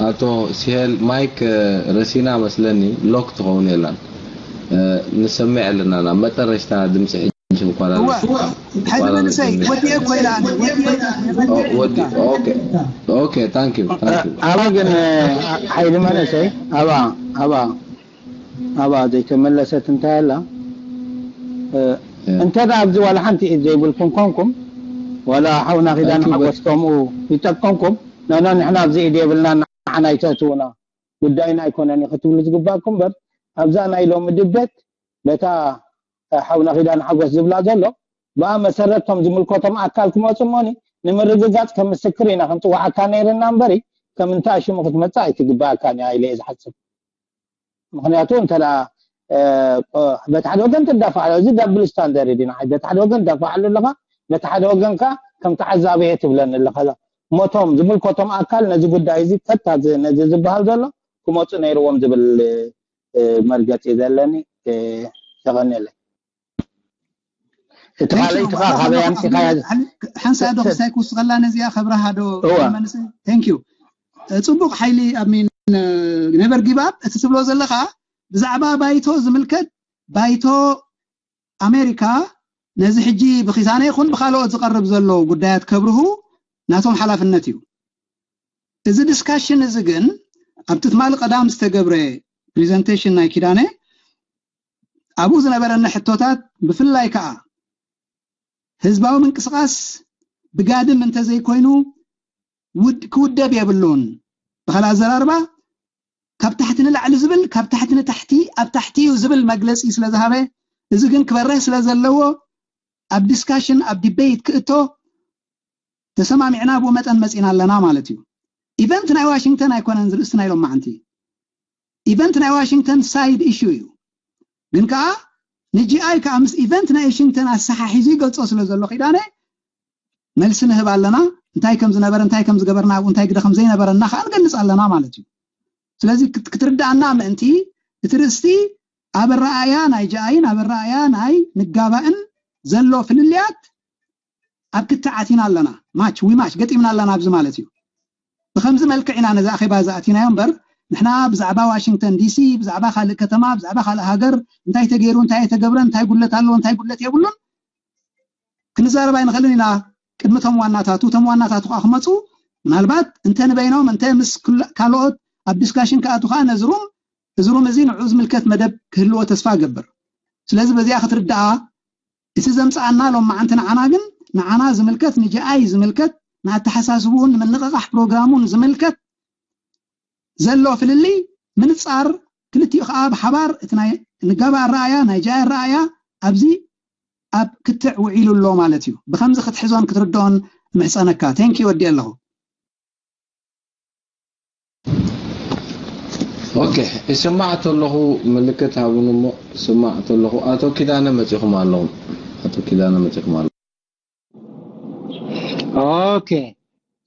ኣቶ ሲሄል ማይክ ረሲና መስለኒ ሎክ ትኸውን የላን ንሰምዕ ኣለና ናብ መጠረሽታ ድምፂ ሕጂ እንኳን ሕዚ መንእሰይ ወዲኤ ኮይና ኦኬ ታንክ ዩ ኣባ ግን ሓይሊ መንእሰይ ኣባ ኣባ ኣባ ዘይተመለሰት እንታይ ኣላ እንተ ደኣ ኣብዚ ዋላ ሓንቲ ኢድ ዘይብልኩም ኮንኩም ዋላ ሓውና ኪዳን ሓጎስ ከምኡ ይጠቀምኩም ነኖ ንሕና ኣብዚ ኢድ የብልና ንዓና ኣይተእትውና ጉዳይና ኣይኮነን እዩ ክትብሉ ዝግባእኩም እምበር ኣብዛ ናይ ሎሚ ድቤት በታ ሓውና ኪዳን ሓጎስ ዝብላ ዘሎ ብኣ መሰረት ቶም ዝምልከቶም ኣካል ክመፁ እሞኒ ንምርግጋፅ ከም ምስክር ኢና ክንፅዋዓካ ነይርና እምበሪ ከም እንታይ ሽሙ ክትመፅእ ኣይትግባኣካን እያ ኢለ እየ ዝሓስብ ምክንያቱ እንተ በቲ ሓደ ወገን ትዳፋዕ እዚ ዳብል ስታንደርድ ኢና በቲ ሓደ ወገን ትዳፋዕ ኣሎ ኣለካ በቲ ሓደ ወገን ከ ከም ተዓዛቢ እየ ትብለኒ ኣለካ ሞቶም ዝምልከቶም ኣካል ነዚ ጉዳይ እዚ ፈታ ነዚ ዝበሃል ዘሎ ክመፁ ነይርዎም ዝብል መርገፂ ዘለኒ። የቐንየለይ። እቲ ካልኣይቲ ከዓ ካበይ ኣምፂኻያ? ሓንሳ ዶ ክሳይ ክውስኸላ ነዚኣ ከብረሃ ዶ? እዋ። መንእሰይ? Thank you። ጽቡቕ ሓይሊ ኣብ ሚን ነበር ጊቭ ኣፕ እቲ ትብሎ ዘለኻ ብዛዕባ ባይቶ ዝምልከት ባይቶ ኣሜሪካ ነዚ ሕጂ ብኺሳነ ይኹን ብኻልኦት ዝቐርብ ዘሎ ጉዳያት ከብርሁ ናቶም ሓላፍነት እዩ። እዚ ዲስካሽን እዚ ግን ኣብቲ ትማሊ ቀዳም ዝተገብረ ፕሪዘንቴሽን ናይ ኪዳነ ኣብኡ ዝነበረኒ ሕቶታት ብፍላይ ከዓ ህዝባዊ ምንቅስቃስ ብጋድም እንተዘይኮይኑ ውድ- ክውደብ የብሉን። ብካልእ ኣዘራርባ ካብ ታሕቲ ንላዕሊ ዝብል ካብ ታሕቲ ንታሕቲ ኣብ ታሕቲ እዩ ዝብል መግለፂ ስለዝሃበ እዚ ግን ክበርህ ስለዘለዎ ኣብ ዲስካሽን ኣብ ዲቤት ክእቶ ተሰማሚዕና ብኡ መጠን መፂና ኣለና ማለት እዩ። ኢቨንት ናይ ዋሽንግተን ኣይኮነን ዝርእስቲ ናይ ሎማዓንቲ። ኢቨንት ናይ ዋሽንግተን ሳይድ ኢሹ እዩ። ግን ከዓ ንጂኣይ ከዓ ምስ ኢቨንት ናይ ዋሽንግተን ኣሰሓሒዙ ይገልፆ ስለ ዘሎ ኪዳነ መልሲ ንህብ ኣለና። እንታይ ከም ዝነበረ እንታይ ከም ዝገበርና ኣብኡ እንታይ ግደ ከም ዘይነበረና ከዓ ንገልፅ ኣለና ማለት እዩ። ስለዚ ክት- ክትርዳኣና ምእንቲ እቲ ርእስቲ ኣብ ኣረኣያ ናይ ጂኣይን ኣብ ኣረኣያ ናይ ንጋባእን ዘሎ ፍልልያት ኣብ ክትዕ ኣቲና ኣለና። ማች ዊ ማች ገጢምና ኣለና ኣብዚ ማለት እዩ። ብከምዚ መልክዕ ኢና ነዚ ኣኼባ እዚ ኣቲናዮ እምበር ንሕና ብዛዕባ ዋሽንግተን ዲሲ ብዛዕባ ካልእ ከተማ ብዛዕባ ካልእ ሃገር እንታይ ተገይሩ እንታይ ኣይተገብረ እንታይ ጉድለት ኣለዎ እንታይ ጉድለት የብሉን ክንዛረብ ኣይንኽእልን ኢና። ቅድሚ እቶም ዋናታቱ እቶም ዋናታቱ ከዓ ክመፁ ምናልባት እንተ ንበይኖም እንተ ምስ ኩላ- ካልኦት ኣብ ዲስካሽን ክኣቱ ከዓ ነዚ ሩም እዚ ሩም እዚ ንዑ ዝምልከት መደብ ክህልዎ ተስፋ እገብር። ስለዚ በዚኣ ክትርዳኣ እቲ ዘምፀኣና ሎማዓንቲ ንዓና ግን ንዓና ዝምልከት ንጂኣይ ዝምልከት ንኣተሓሳስብኡን ንምንቕቓሕ ፕሮግራሙን ዝምልከት ዘሎ ፍልልይ ምንፃር ክልቲኡ ከዓ ብሓባር እቲ ናይ ንጋባ ኣረኣያ ናይ ጂኣይ ኣረኣያ ኣብዚ ኣብ ክትዕ ውዒሉ ኣሎ ማለት እዩ። ብከምዚ ክትሕዞን ክትርድኦን ምሕፀነካ። Thank you ወዲ ኣለኹ። ኦኬ ይስማዕ ተለኹ ምልክት ሃቡን እሞ ይስማዕ ተለኹ ኣቶ ኪዳነ መፂኹም ኣለኹም ኣቶ ኪዳነ መፂኹም ኣለኹም ኦኬ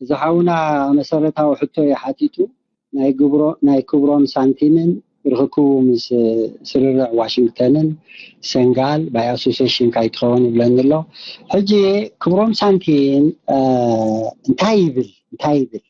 እዚ ሓውና መሰረታዊ ሕቶ እዩ ሓቲቱ ናይ ግብሮ ናይ ክብሮም ሳንቲምን ርክክቡ ምስ ስርርዕ ዋሽንግተንን ሰንጋል by association ካይትኸውን ይብለኒ ኣሎ ሕጂ ክብሮም ሳንቲም እንታይ ይብል እንታይ ይብል